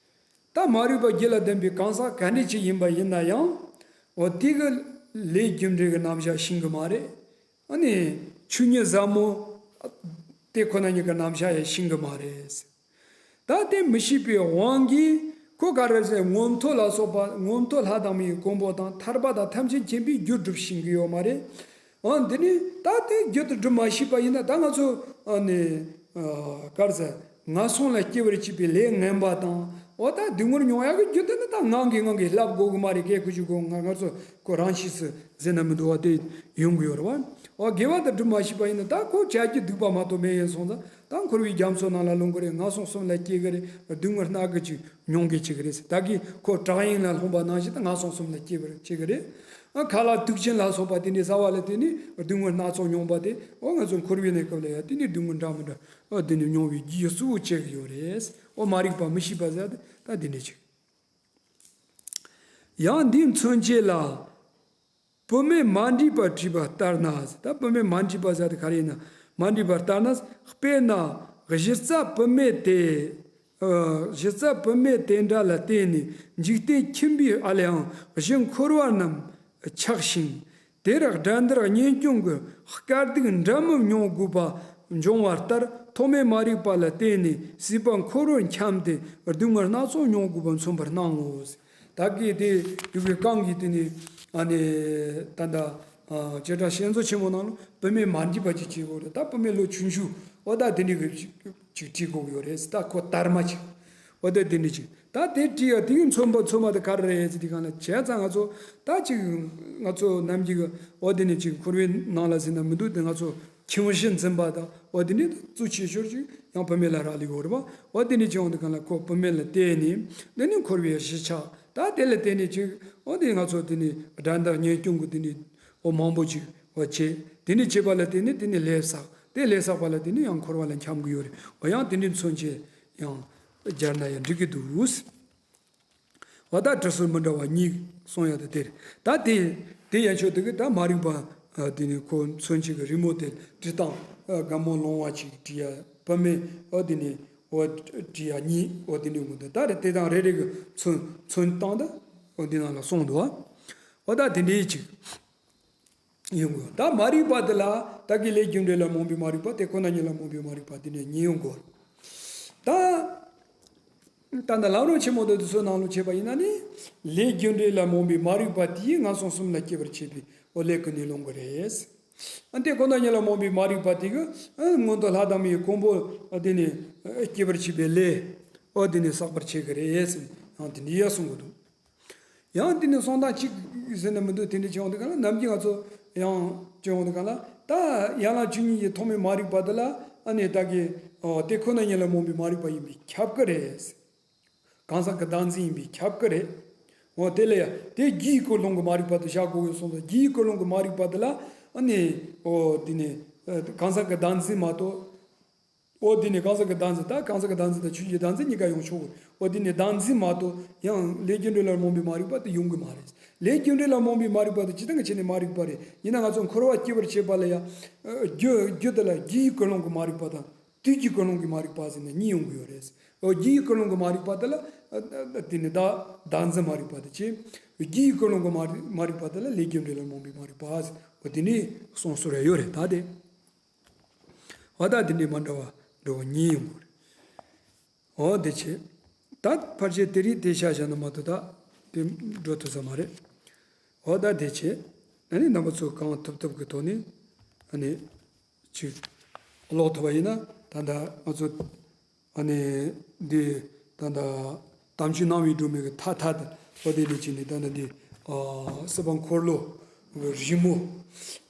ད་མ་རིག་པ་རྒྱུད་ལ་ལྡན་པའི་གང་ཟག་ག་འདྲ་ཅིག་ཡིན་པ་ཡིན་ན་ཡང་། འོ་དེ་གི་ལས་རྒྱུ་འབྲས་ཀྱི་རྣམ་གཞག་ཤེས་གི་མ་རེད། ཨ་ནི་ཆོས་ཉིད་ཟབ་མོ་དེ་ཁོ་ན་ཉིད་ཀྱི་རྣམ་གཞག་ཡང་ཤེས་གི་མ་རེད། ད་དེ་མི་ཤེས་པའི་དབང་གིས་ཁོ་ག་རེ་ཟེར། མངོན་མཐོ་ལ་སོགས་པ། མངོན་མཐོ་ལྷ་དང་མིའི་མགོན་པོ་དང་ཐར་པ་དང་ཐམས་ཅད་མཁྱེན་པའི་རྒྱུ་སྒྲུབ་ཤེས་གི་ཡོད་མ་རེད། འོ་འདི་ནི་ད་དེ་རྒྱུ་དེ་སྒྲུབ་མ་ཤེས་པ་ཡིན་ན། ད་ང་ཚོ་ཨ་ནི་ཨ་ག་རེ་ཟེར། ངན་སོང་ལ་སྐྱེ་བར་བྱེད་པའི་ལས་ངན་པ་དང་། འོ་ད་སྡུག་བསྔལ་མྱོང་ཡག་གི་རྒྱུ་དེ་ནི་ད་ངང་གིས་ངང་གིས་བསླབ་དགོས་གི་མ་རེད། སྐད་ཁུ་ཆུ་གོ་ང་ང་ཚོ་ཁོ་རང་ཤེས་སུ་ཟེར་ན་མི་འདུག་བ། དེ་ཡོང་གི་ཡོད་རེད་བ། འོ་དགེ་བ་དེ་སྒྲུབ་མ་ཤེས་པ་ཡིན་ན། ད་ཁོ་བྱ་རྒྱུ་སྡིག་པ་མ་གཏོགས་མེད་ཡིན་སོང་ཙང་། ད་འཁོར་བའི་རྒྱ་མཚོ་ནང་ལ་ལྷུང་གི་རེད། ངན་སོང་གསུམ་ལ་སྐྱེ་གི་རེད། སྡུག་བསྔལ་སྣ་གི་ཅིག་མྱོང་གི་ཅིག་རེད། ད་གིན་ཁོ་བྲག་གཡང་ལ་ལྷུང་པ་ནང་བཞིན་ད་ངན་སོང་གསུམ་ལ་སྐྱེ་བར་བྱེད་གི་རེད། ཨ་ཁ་ལག་དུག་ཅན་ལ་སོགས་པ་དེ་འདྲའི་ཟ་བ་ལ་བརྟེན་ནས་སྡུག་བསྔལ་སྣ་ཚོགས་མྱོང་པ་དེ། འོ་ང་ཚོ་འཁོར་བའི་གནས་སྐབས་ལ་ཡང་དེ་ནས་སྡུག་བསྔལ་འདྲ་མི་འདྲ་འོ་དེ་ནས་མྱོང་བའི་རྒྱུ་གཙོ་བོ་བྱེད་ཀྱི་ཡོད་རེད། འོ་མ་རིག་པ་མི་ཤེས་པ་ཟེར་ད་དེ་འདྲ་ཅིག་ཡང་འདིའི་མཚོན་བྱེད་ལ། བུད་མེད་མ་འདྲིས་པ་བྲིས་པ་ལྟར་ན། ད་བུད་མེད་མ་འདྲིས་པ་ཟེར་དེ་ག་རེ་ཡིན་ན། མ་འདྲིས་པ་ལྟར་ན། དཔེར་ན་གཞི་རྩ་བུད་མེད་དེ། ཨ་གཞི་རྩ་བུད་མེད་དེ་འདྲ་ལ་བརྟེན་ནས་འཇིག་རྟེན་ཁྱིམ་པའི་ཨ་ལས་ཡང་གཞི་འཁོར་བ་རྣམས་ཆགས་ཤིང་། དེར་དགྲ་འདུལ་གཉེན་སྐྱོང་གི་དཀའ་སྡུག་འདྲ་མིན་མྱོང་དགོས་པ་འབྱུང་བ་ལྟར་ ཐོག་མའི་མ་རིག་པ་ལ་བརྟེན་ནས་སྲིད་པ་འཁོར་བར་འཁྱམས་ཏེ་སྡུག་བསྔལ་སྣ་ཚོགས་མྱོང་དགོས་པ་མཚོན་པར་སྣང་ངོ་། ད་གི་དེ་ཡུ་གུའི་རྐང་གི་དེ་ནི་ཨ་ནི་ད་ལྟ་བྱེ་བྲག་བསྐྱེད་རྫོགས་ཆེན་མོ་ནང་ལ་བུད་མེད་མ་འདྲིས་པ་ཅིག་བྱེད་དགོས་རེད། ད་བུད་མེད་ལོ་ཆུང་ཆུང་འོ་ད་དེ་འདྲ་གི་ཅིག་ཅིག་བྲིས་དགོས་ཀྱི་ཡོད་རེད། ད་ཁོ་དར་མ་ཅིག་འོ་ད་དེ་འདྲ་ཅིག་ད་དེ་བྲིས་ཡ་དེ་གི་མཚོན་པ་མཚོན་པ་དེ་ག་རེ་རེད་ཟེར་དུས་སྒང་ལ་བྱས་ཙང་ང་ཚོ་ད་ཅིག་ང་ཚོ་ནམ་རྒྱུན་གི་འོ་དེ་ནི་ཅིག་འཁོར་བའི་ནང་ལ་ཟིན་ན་མི་འདུག་དེ་ང་ཚོ་ཁྱིམ་གཞི་འཛིན་པ་དང་འོ་དེ་ནི་གཙོ་ཆེ་ཤོས་ཅིག་ཡང་བུད་མེད་ལ་རག་ལས་ཡོད་རེད་པ། འོ་དེ་ནི་ཅིག་འོང་དུས་སྒང་ལ་ཁོ་བུད་མེད་ལ་བརྟེན་ནས་དེ་ནི་འཁོར་བའི་གཞིས་ཆགས་ད་དེ་ལ་བརྟེན་ནས་ཅིག་འོ་དེ་ང་ཚོ་དེ་ནི་དགྲ་འདག་ཉེས་སྐྱོན་གི་དེ་ནི་འོ་མང་པོ་ཅིག་འོ་བྱས། དེ་ནི་བྱས་པ་ལ་བརྟེན་ནས་དེ་ནི་ལས་བསགས། དེ་ལས་བསགས་པ་ལ་བརྟེན་ནས་ཡང་འཁོར་བ་ལ་འཁྱམས་གི་ཡོད་རེད། འོ་ཡང་དེ་འདྲའི་མཚོན་བྱེད་ཡང་སྦྱར་ན་ཡང་འགྲིག་གི་འདུག་འོ་ད་དྲི་ཟུར་མི་འདྲ་བ་གཉིས་གསུང་ཡ་དེ་དེ་རེད། ད་དེ་དེ་ཡན་ཆོད་དེ་གི་ད་མ་རིག་པ་དེ་ནི་ཁོ་མཚོན་བྱེད་ཀྱི་རི་མོ་དེ་བྲིས་སྟངས་དགའ་མོ་ལོང་བ་ཅིག་བྲིས་ཡ་བུད་མེད་འོ་དེ་ནི་འོ་བྲིས་ཡ་གཉིས་འོ་དེ་འདྲ་ངོ་དེ་ད་རེད། དེ་དང་རེ་རེ་གི་མཚོན་མཚོན་སྟངས་ད་འོ་འདི་ནང་ལ་གསུངས་འདུག་འོ་ད་དེ་འདྲའི་ཅིག་ཡོང་དགོས། ད་མ་རིག་པ་དེ་ལ་ད་གི་ལས་རྒྱུ་འབྲས་ལ་རྨོངས་པའི་མ་རིག་པ། དེ་ཁོ་ན་ཉིད་ལ་རྨོངས་པའི་མ་རིག་པ་དེ་འདྲ་གཉིས་ཡོང་དགོས། ད་ད་ལྟ་ལམ་རིམ་ཆེན་མོ་དེ་དུས་ཚོད་ནང་ལ་བྱས་པ་ཡིན་ན་ནི་ལས་རྒྱུ་འབྲས་ལ་རྨོངས་པའི་མ་རིག་པ་དེས་ངན་སོང་གསུམ་ལ་སྐྱེ་བར་བྱེད་པའི་འོ་ལས་ཀུན་ནས་སློང་གི་རེད། ཨ་དེ་ཁོ་ན་ཉིད་ལ་རྨོངས་པའི་མ་རིག་པ་དེ་གི་ཨ་སྔོན་དུ་ལྷ་དང་མིའི་གོ་འཕང་དེ་ནི་སྐྱེ་བར་བྱེད་པའི་ལས་འོ་དེ་ནི་བསགས་པར་བྱེད་ཀྱི་རེད་ཟེར་ཡང་དེ་འདྲ་ཡ་གསུང་གི་འདུག་ཡང་དེ་ནི་གསུང་སྟངས་གཅིག་ཟེར་ན་མི་འདུག་དེ་འདྲ་བྱུང་དུས་སྒང་ལ་ནམ་རྒྱུན་ང་ཚོ་ཡང་བྱུང་དུས་སྒང་ལ་ད་ཡན་ལག་བཅུ་གཉིས་ཀྱི་ཐོག་མའི་མ་རིག་པ་དེ་ལ་ཨ་ནི་ད་གི་འོ་དེ་ཁོ་ན་ཉིད་ལ་རྨོངས་པའི་མ་རིག་པ་ཡིན་པས་ཁྱབ་ཀྱི་རེད། གང་ཟག་གི་བདག་འཛིན་ཡིན་པས་ཁྱབ་ཀྱི་རེད། འོ་དེ་ལ་ཡང་དེ་རྒྱུ་ཡི་ཀུན་སློང་གི་མ་རིག་པ་དེ་བཞག་དགོས་ཡོད་གསུངས་སོ། རྒྱུ་ཡི་ཀུན་སློང་གི་མ་རིག་པ་དེ་ལ་ཨ་ནི་འོ་དེ་ནི་གང་ཟག་གི་བདག་འཛིན་མ་གཏོགས། འོ་དེ་ནི་གང་ཟག་གི་བདག་འཛིན་ད་གང་ཟག་གི་བདག་འཛིན་དང་ཆོས་ཀྱི་བདག་འཛིན་གཉིས་ཀ་ཡོང་ཆོག་གི། འོ་དེ་ནི་བདག་འཛིན་མ་གཏོགས་ཡང་ལས་རྒྱུ་འབྲས་ལ་རྨོངས་པའི་མ་རིག་པ་དེ་ཡོང་གི་མ་རེད། ལས་རྒྱུ་འབྲས་ལ་རྨོངས་པའི་མ་རིག་པ་དེ་ཇི་ལྟར་བྱས་ནས་མ་རིག་པ་རེད། ཡིན་ན་ང་ཚོ་འཁོར་བ་སྐྱེ་བར་བྱེད་པ་ལ་ཡང་རྒྱུ་རྒྱུ་དེ་ལ་རྒྱུ་ཡི་ཀུན་སློང་གི་མ་རིག་པ་དང་། དུས་ཀྱི་ཀུན་སློང་གི་མ་རིག་པ་ཟེར་ནས་གཉིས་ཡོང་གི་ཡོད་རེད། འོ་རྒྱུ་ཡི་ཀུན་སློང་གི་མ་རིག་པ་དེ་ལ་དེ་ནི་བདག་བདག་འཛིན་མ་རིག་པ་དེ་བྱས། རྒྱུ་ཡི་ཀུན་སློང་གི་མ་རིག་མ་རིག་པ་དེ་ལ་ལས་རྒྱུ་འབྲས་ལ་རྨོངས་པའི་མ་རིག་པ་ཟེར། འོ་དེ་ནི་གསུངས་སྲོལ་ཡོད་རེད། ད་དེ། འོ་ད་དེ་འདྲའི་མ་འདྲ་བ་འདྲ་བ་གཉིས་ཡོང་གི་རེད། འོ་དེ་བྱས། ད་ཕལ་ཆེར་དེ་རིང་དེ་བཤད་བཞག་ན་མ་གཏོགས་ད་དེ་འགྲོ་ཐུབ་ས་མ་རེད། འོ་ད་དེ་བྱས། ཨ་ནི་རྣམ་པ་ཚོ་གང་ཐུབ་ཐུབ་ཀྱི་ཐོག་ནས་ཨ་ནི་ཅིག་ཀློག་ཐུབ་པ་ཡིན་ན་ད་ལྟ་ང་ཚོ་ཨ་ནི་འདི་ད་ལྟ་དམ་ཆོས་སྣང་བའི་སྒྲོན་མེ་གི་མཐའ་མཐའ་དང་འོ་དེ་ལས་ཅིག་ནས་ད་ལྟ་འདི་ཨ་སྲིད་པ་འཁོར་ལོ། རི་མོ།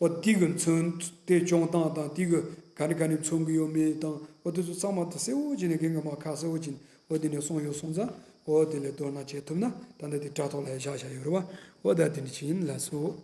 འོ་དེ་གི་མཚོན་དེ་བྱུང་སྟངས་དང་དེ་གི་ག་ནས་ག་ནས་མཚོན་གི་ཡོད་མེད་དང་འོ་དེ་ཚོ་ཚང་མ་དེ་གསལ་བོ་བྱས་ནས་རྒན་གི་མ་ཁ་གསལ་བོ་བྱས་ནས་འོ་དེ་ནས་གསུངས་ཡོད་སོང་ཙང་འོ་དེ་ལས་མདོར་ན་བྱེད་ཐུབ་ན་ད་ལྟ་དེ་དྲ་ཐོག་ལ་ཡང་བཞག་བཞག་ཡོད་རེད་བ། འོ་ད་དེ་འདྲ་ཅིག་ཡིན། ལགས་སོ།